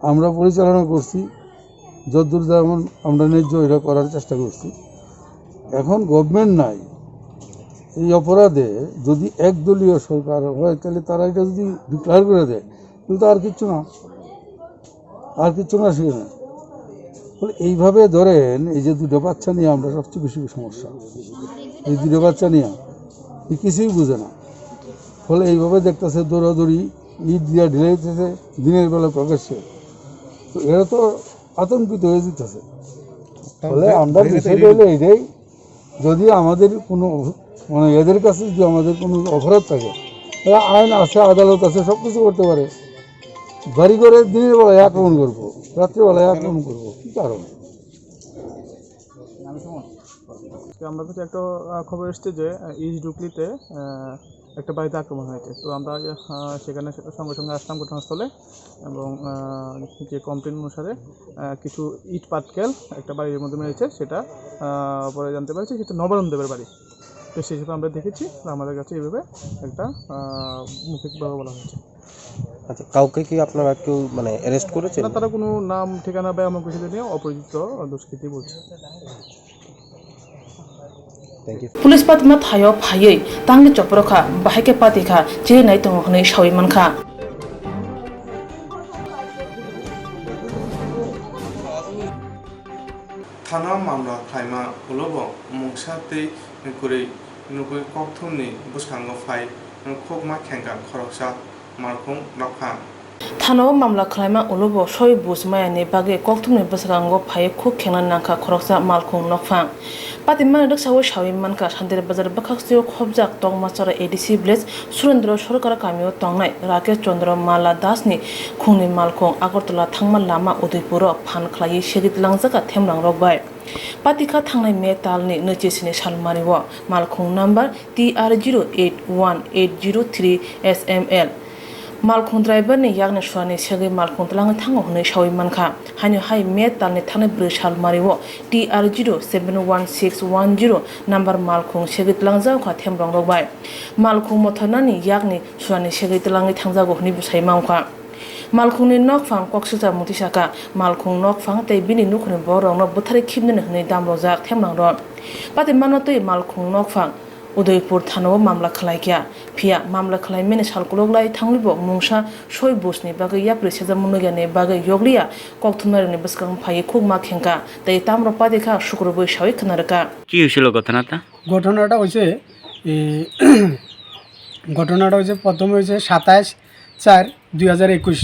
আমরা পরিচালনা করছি, যতদূর যেমন আমরা ন্যায্য এটা করার চেষ্টা করছি। এখন গভর্নমেন্ট নাই, এই অপরাধে যদি একদলীয় সরকার হয়, তাহলে তারা এটা যদি ডিক্লেয়ার করে দেয়, তাহলে তো আর কিচ্ছু না, আর কিচ্ছু না, সেখানে ফলে এইভাবে ধরেন, এই যে দুটো বাচ্চা নিয়ে আমরা সবচেয়ে বেশি সমস্যা, এই দুটো বাচ্চা নিয়ে এই কিছুই বুঝে না। ফলে এইভাবে দেখতেছে দৌড়াদৌড়ি, ইট দিয়া ঢিলে দিতেছে দিনের বেলা প্রকাশ্যে। তো এরা তো আতঙ্কিত হয়ে যেতেছে। ফলে আমরা বিষয়টা হলো এইটাই, যদি আমাদের কোনো, মানে, এদের কাছে যদি আমাদের কোনো অপরাধ থাকে, তারা আইন আছে, আদালত আছে, সব কিছু করতে পারে। বাড়ি ঘরে দিনের বেলায় আক্রমণ করবো, রাত্রিবেলায় আক্রমণ করবো, কি কারণে? আজকে আমার কাছে একটা, আহ, খবর এসছে যে, আহ, ইস্ট ডুকলিতে, আহ, একটা বাড়িতে আক্রমণ হয়েছে। তো আমরা, আহ, সেখানে সে-, সঙ্গে সঙ্গে আসলাম ঘটনাস্থলে এবং, আহ, যে কমপ্লেন অনুসারে, আহ, কিছু ইট পাটকেল একটা বাড়ির মধ্যে মেরেছে, সেটা, আহ, পরে জানতে পারছি সেটা নবারুণ দেবের বাড়ি। তো সেই হিসেবে আমরা দেখেছি, তো আমাদের কাছে এইভাবে একটা, আহ, মৌখিকভাবে বলা হয়েছে। আচ্ছা, কাউকে কি আপনারা কেউ, মানে, অ্যারেস্ট করেছেন? না, তারা কোনো নাম ঠিকানা বা এমন কিছু নিয়ে অপরিচিত দুষ্কৃতী বলছে। Thank you. Police patima thaio phaiwi tangwi chopro kha, bahai khe pati kha, chiri nai tongo hwnwi sawi man kha. Thana mamla khlaima ulobo mungsa tei kwrwi nugwi kokthumni bwskango phai khukma khengkha khoroksa malkhung nokphang. Thana o mamla khlaima ulobo soi buj mayani bagwi kokthumni bwskango phai khuk khengna nangkha khoroksa malkhung nokphang. Patimani rwksawi sawi mankha, Santira Bazar bwkhakstio khobjak Tokmachara A D C village Surendra Sorkar kamio tongnai Rakesh Chandra Mala Dasni khungni malkhung Agartala thangma lama Udaipuro phan khlaiwi segwi tlangjak themrangrok bai. Patikha thangnai May talni nwichi sini salmario malkhung number T R zero eight one eight zero three S M L. Malkhung driver ni yakni surani segwi malkhung tlangwi thango hwnwi sawi mankha. Haino hai May talni thangnai bwrwi salmario T R zero seven one six one zero number malkhung segwi tlangjak kha themrangrok bai. Malkhung mothornani yakni surani segwi tlangwi thangjago hwnwi bwsai mankha. Malkhungni nokphang koksilsa muti saka, malkhung nokphang tei bini nukhungni bororokno bwtharwi khibnani hwnwi damrojak themrangrok. Patimano twi malkhung nokphang Udaipur thanao mamla khlaikha. Phiya mamla khlaimani salkuloklai thangwibo mungsa soi bujni bagwi yapri sejak munuyani bagwi yokliya kokthumnairokni bwskango phaiwi khukma khengkha tei tamrok patikha sukrubwi sawi khwnarwkha. কি হয়েছিল ঘটনাটা? ঘটনাটা হয়েছে, এ, ঘটনাটা হয়েছে, প্রথমে হয়েছে সাতাশ চার দুই হাজার একুশ।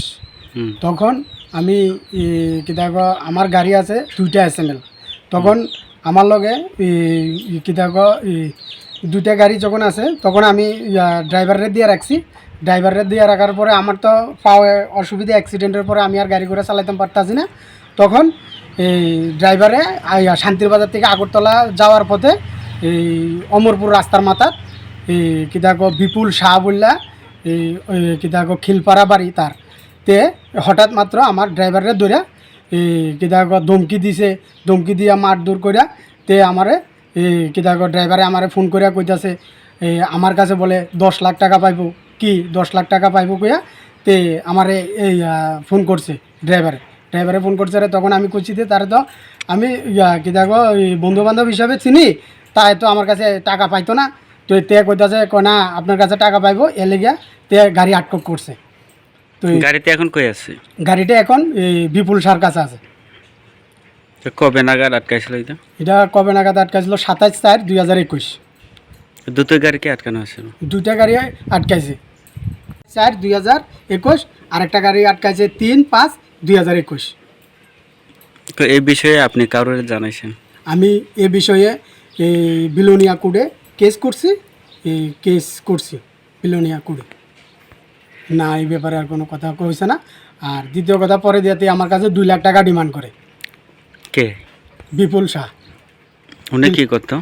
হুম। তখন আমি, এ, কিতা কয়, আমার গাড়ি আছে দুইটা এস এম এল। তখন হুম। আমার লগে, এ, এ, কিতা কয়, এ, দুইটা গাড়ি যখন আছে, তখন আমি, ইয়া, ড্রাইভাররে দিয়ে রাখছি। ড্রাইভাররে দিয়ে রাখার পরে আমার তো পাওয়ে অসুবিধা, অ্যাক্সিডেন্টের পরে আমি আর গাড়ি ঘোড়া চালাইতাম পারতাছি না। তখন এই ড্রাইভারে আইয়া শান্তির বাজার থেকে আগরতলা যাওয়ার পথে এই অমরপুর রাস্তার মাথাত এই কিতা কো বিপুল শাহ বললা এই, ওই কিতা কো খিলপাড়া বাড়ি তার। তে হঠাৎ মাত্র আমার ড্রাইভাররে ধরে এই কিতা কো ধমকি দিছে, ধমকি দিয়া মারধর করিয়া তে আমারে এই কিতা কো ড্রাইভারে আমারে ফোন করিয়া কইতাছে, এই আমার কাছে বলে দশ লাখ টাকা পাইবো, কি দশ লাখ টাকা পাইবো কইয়া তে আমারে এই, আহ, ফোন করছে ড্রাইভারে। ড্রাইভারে ফোন করছে রে, তখন আমি কইছি যে তারে তো আমি, ইয়া, কিতা কো, এই বন্ধু বান্ধব হিসাবে চিনি, তাই তো আমার কাছে টাকা পাইতো না। তো তে কইতাছে, কয় না, আপনার কাছে টাকা পাইবো, এ লেগে তে গাড়ি আটক করছে। তো এই গাড়িটা এখন কই আছে? গাড়িটা এখন এই বিপুল শাহর কাছে আছে। তো কবে নাগাদ আটকাইছিল এটা? এটা কবে নাগাদ আটকাইছিল? সাতাইশ চার দুই হাজার একুশ। দুটো গাড়িকে আটকানো হয়েছিল? দুইটা গাড়ি আটকাইছে, চার দুই হাজার একুশ, আরেকটা গাড়ি আটকাইছে তিন পাঁচ দুই হাজার একুশ। তো এই বিষয়ে আপনি কারোর জানাইছেন? আমি এ বিষয়ে এই বিলোনিয়া কোর্টে কেস করছি, এই কেস করছি বিলোনিয়া কোর্টে। না, এই ব্যাপারে আর কোনো কথা হয়েছে না। আর দ্বিতীয় কথা, পরে দিয়াতে আমার কাছে দুই লাখ টাকা ডিমান্ড করে। কে? বিপুল শাহ। উনি কি করতো?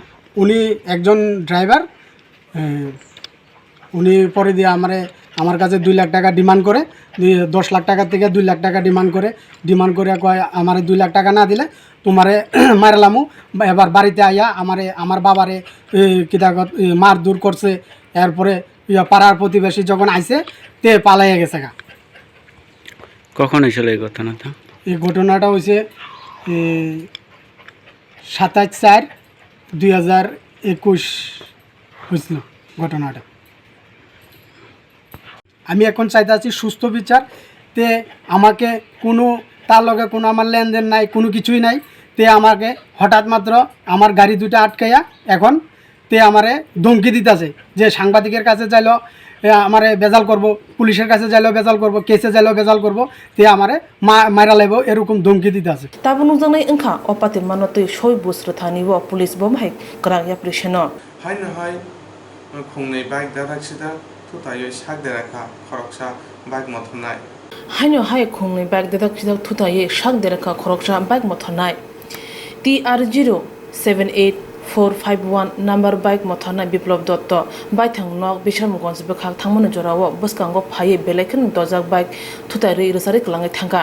উনি একজন ড্রাইভার। এ, উনি পরে দিয়ে আমারে, আমার কাছে দুই লাখ টাকা ডিমান্ড করে, দুই, দশ লাখ টাকা থেকে দুই লাখ টাকা ডিমান্ড করে, ডিমান্ড করে কয়, "আমারে দুই লাখ টাকা না দিলে তোমারে মারলামু।" বা এবার বাড়িতে আইয়া আমারে, আমার বাবারে, এ, কিতা কত, এ, মারধর করছে। এরপরে ইয়া, পাড়ার প্রতিবেশী যখন আইছে, তে পালাইয়া গেছে গা। কখন হয়েছিল এই ঘটনাটা? এই ঘটনাটা হয়েছে, এ, সাতাইশ চার দুই হাজার একুশ হয়েছিল ঘটনাটা। আমি এখন চাইতে আছি সুস্থ বিচার, তে আমাকে কোনো তার লগে কোনো আমার লেনদেন নাই, কোনো কিছুই নাই। তে আমাকে হঠাৎ মাত্র আমার গাড়ি দুইটা আটকাইয়া এখন তে আমারে ধমকি দিতাছে যে সাংবাদিকের কাছে চাইলো, এ, আমারে ভেজাল করব, পুলিশের কাছে চাইলেও ভেজাল করব, কেসে চাইলেও ভেজাল করব, তে আমারে মা-, মাইরা লাইব, এরকম ধমকি দিতাছে। Tabuk nukjaknai wngkha o patimano twi soi bus rwthani o police bo bahai kwrak yapri seno. Haino hai khungnwi bike dadak sidak thutaiwi sak derakha khoroksa bike mothornai. Haino hai khungnwi bike dadak sidak thutaiwi sak derakha khoroksa bike mothornai. T R zero seven eight four five one number bike mothornai Biplop Dotto baithang nok Bisramganj bwkhak thangmani jorao bwskango phaiwi belai kheno dojak bike thutai rwi rwcharwi kwlangwi thangkha.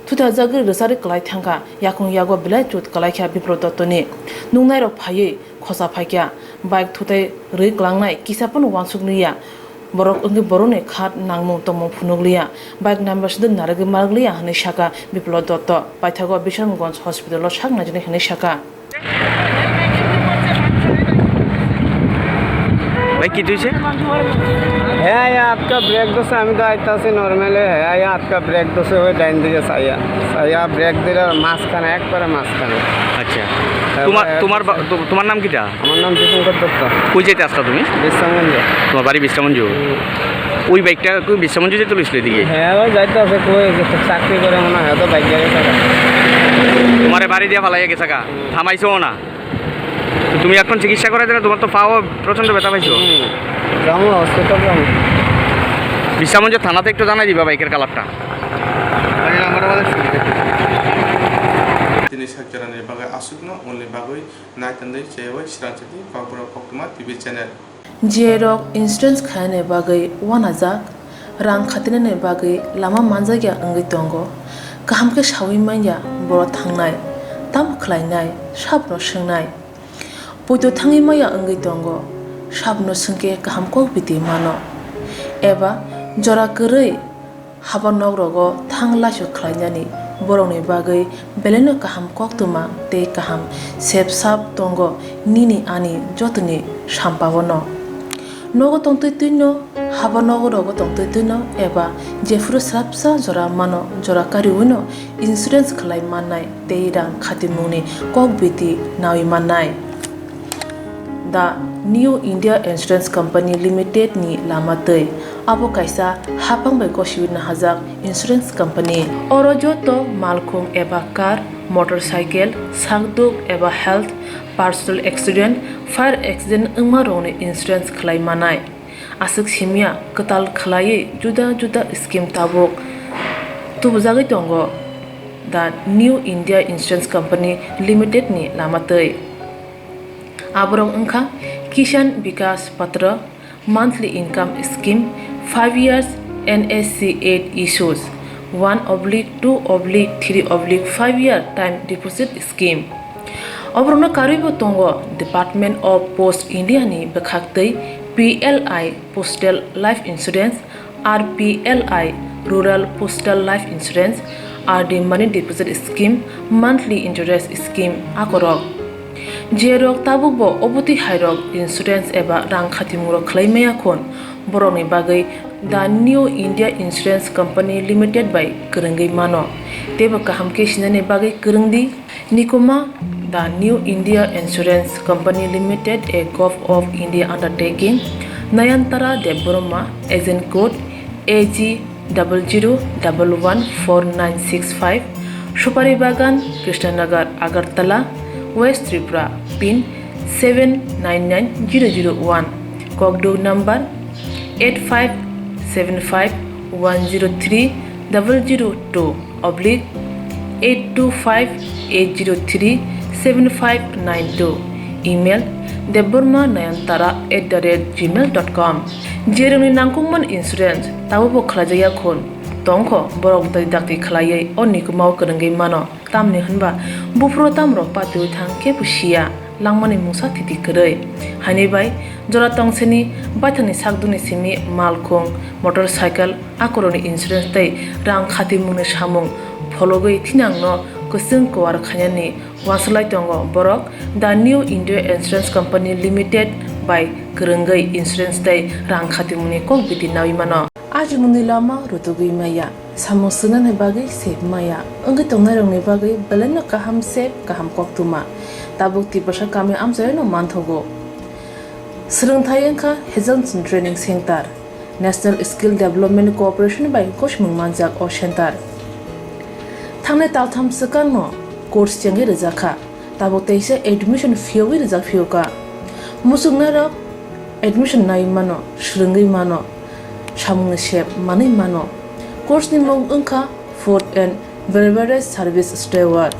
Thutajagwi rwcharwi kwlai thangkha, yakung yago belai chut kwlaikha Biplop Dottoni. Nungnairok phaiwi khosa phaikha, bike thutai rwi kwlangnai kisa phano uansuk liya. Borok wngwi borokni khat nangmung tongmung phunuk liya. Bike number side narwgwi marwk liya hwnwi sakha Biplop Dotto. Paithago Bisramganj hospital o sak naijani hwnwi sakha. ভাই, কি হয়েছে? হ্যাঁ, আয়া আটকা ব্রেক ধরছে, আমি তো আইতাছি নরমালে। হ্যাঁ, আয়া আটকা ব্রেক ধরছে, ওই ডাইন দিকে চাইয়া, চাইয়া ব্রেক দিলে মাঝখানে, একবারে মাঝখানে। আচ্ছা। হ্যাঁ, তোমার, ভাই, তোমার বা-, তো-, তোমার নাম কিটা? আমার নাম দীপঙ্কর দত্ত। কই যাইতে আসলা তুমি? বিশ্রামগঞ্জ। তোমার বাড়ি বিশ্রামগঞ্জ? হুম। ওই বাইকটা কই বিশ্রামগঞ্জ যাইতে লইছিল এদিকে? হ্যাঁ, ওই যাইতে আছে, কই চাকরি করে মনে হয়, হয়তো বাইক গাড়ি চালায়। তোমারে বাড়ি দিয়া ফালাইয়া গেছে গা? হুম। থামাইছো না? তুমি এখন চিকিৎসা করাই দিলে, তোমার তো পাও প্রচণ্ড ব্যথা পাইছো। হুম, যাবো, হসপিটাল যাবো। বিশ্রামগঞ্জ থানাতে একটু জানাই দিবা বাইকের কালারটা। Tini sakjaranni bagwi aswkno, uni bagwi naitandwi cheyoi srangchati Kokborok Koktwma T V channel. Jiyai rok insurance khainani bagwi uanajak, rang khatinani bagwi lama manjakya wngwi tongo. Kaham khe saui manya borok thangnai, tamo khlainai, sabono swngnai. Poito thangwi manya wngwi tongo, sabono swngkhe kaham kok biti mano. Eba jora kwrwi haba nok rogo thang laisok khlainani borokni bagwi belaino kaham koktwma tei kaham sep sap tongo nini ani jotoni sampaono. Nogo tongtwi twino, haba nogo rogo tongtwi twino eba jephuru swrapsa jora mano, jora kariwino insurance khlai mannai tei rang khatimungni kok biti naui mannai. The New India Insurance Company Limited ni lama twi. Abo kaisa haphang bai gosiwi nahajak insurance company. Oro joto malkhung eba car, motorcycle, sakduk eba health, personal accident, fire accident wngma rokni insurance khlai manai. Aswk simya kwtal khlaiwi juda juda scheme tabuk tubujagwi tongo. The New India Insurance Company Limited ni lama twi. Aborok wngkha Kisan Vikas Patra, monthly income scheme, five years N S C eight issues, one oblique two oblique three oblique five year time deposit scheme. Oborokno karwibo tongo Department of Post India ni bwkhak twi P L I Postal Life Insurance, R P L I, Rural Postal Life Insurance, R D Money Deposit Scheme, Monthly Interest Scheme, akorok. Jerok tabukbo obotwi hairok insurance eba rang khatimungrok khlai maya khon, borokni bagwi The New India Insurance Company Limited bai kwrwngwi mano. Teibo kaham khe sinani bagwi kwrwng di. Nikuma, The New India Insurance Company Limited, a Govt of India undertaking, Nayantara Debbarma, agent code A G double zero double one four nine six five, Supari Bagan, Krishnanagar, Agartala, West Tripura, pin seven nine nine zero zero one, Kokduk number eight five seven five one zero three double zero two oblique eight two five eight zero three seven five nine two, email debbarma nayantara at the rate gmail dot com. Jerokni nangkukmani insurance tabukbo khlaijakya khun tongkho, borok dai dakti khlaiwi o nikumao kwrwngwi mano. Tamni hwnba buphuru tamrok patiwi thang kebo siya, langmani mungsa thiti kwrwi. Haini bai jora tongseni baithangni sakdukni simi malkhung, motorcycle, akorokni insurance tei rang khatimungni samung phologwi thinangno kwchwng kuar khainani uansuk lai tongo borok. The New India Insurance Company Limited bai kwrwngwi insurance tei rang khatimungni kok biti naui mano. Ajimungni lama rutugwi maya. Samung swngnani bagwi sep maya wngwi tongnairokni bagwi belaino kaham sep, kaham koktwma tabuk Tiprasa kami amchaio no manthogo. Swrwngthai wngkha Hazelson Training Center, National Skill Development Corporation bai gosimung manjak o center. Thangnai taltham swkangno course chengwi rwjakha, tabuk teisa admission phiyogwi rwjak phiyokha. Muchungnairok admission nai mano, swrwngwi mano, samungni sep manwi mano. Course ni mung wngkha Food and Beverage Service Steward.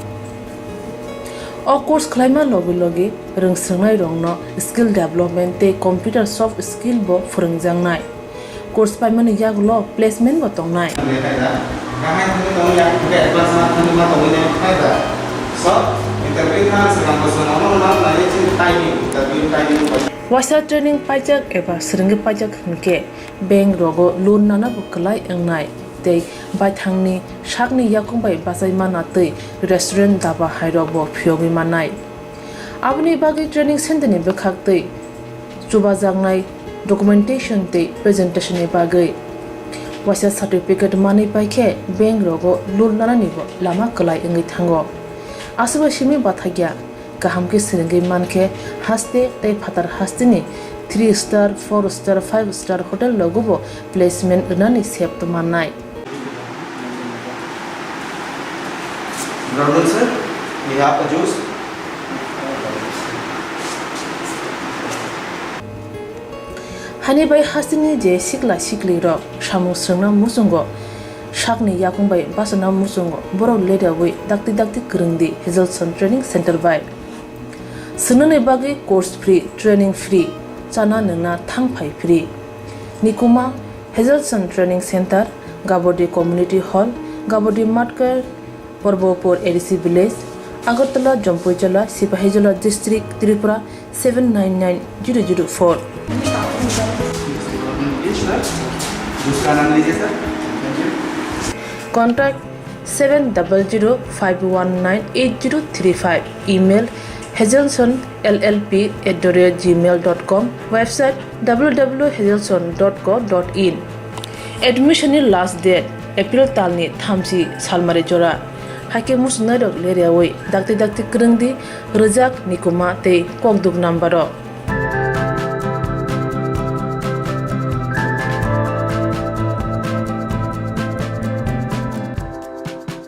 O course khlaima logi logi rwng swrwngnairokno skill development tei computer soft skill bo phwrwngjaknai. Course paimani yagulo placement bo tongnai. Waisa training paijak eba swrwngwi paijak hwnkhe bank rogo loan nana bo kwlai wngnai tei baithangni sakni yakung bai bachai mana tei restaurant, dhaba hairok bo phiyogwi mannai. Aboni bagwi training center ni bwkhak tei chubajaknai documentation tei presentation ni bagwi waisa certificate manwi paikhe bank rogo loan nanani bo lama kwlai wngwi thango. Aswk bai simi bathakya kaham khe swrwngwi mankhe haste tei phatar hasteni three star, four star, five star hotel rogo bo placement rwnani sep mannai. Brother sir, we have a juice. Hani bai hasteni je sikla siklirok samung swrwngna muchungo, sakni yakung bai bachana muchungo, borok leriawi dakti dakti kwrwngdi Hazelson Training Center bai. Swngnani bagwi course free, training free, chana nwngna thang phai free. Nikuma, Hazelson Training Center, Gabordi Community Hall, Gabordi Matkar, Porbopur A D C Village, Agartala, Jampuijala, Sipahijola District, Tripura seven nine nine zero zero four. दूसरा नाम लीजिए sir. Contact seven double zero five one nine eight zero three five. Email hazelson L L P at the rate gmail dot com. Website W W W hazelson dot co dot in. Admission ni last date April talni thamchi salmari jora. Haikhe muchungnairok leriawi dakti dakti kwrwngdi rwjak Nikuma tei kokduk number o.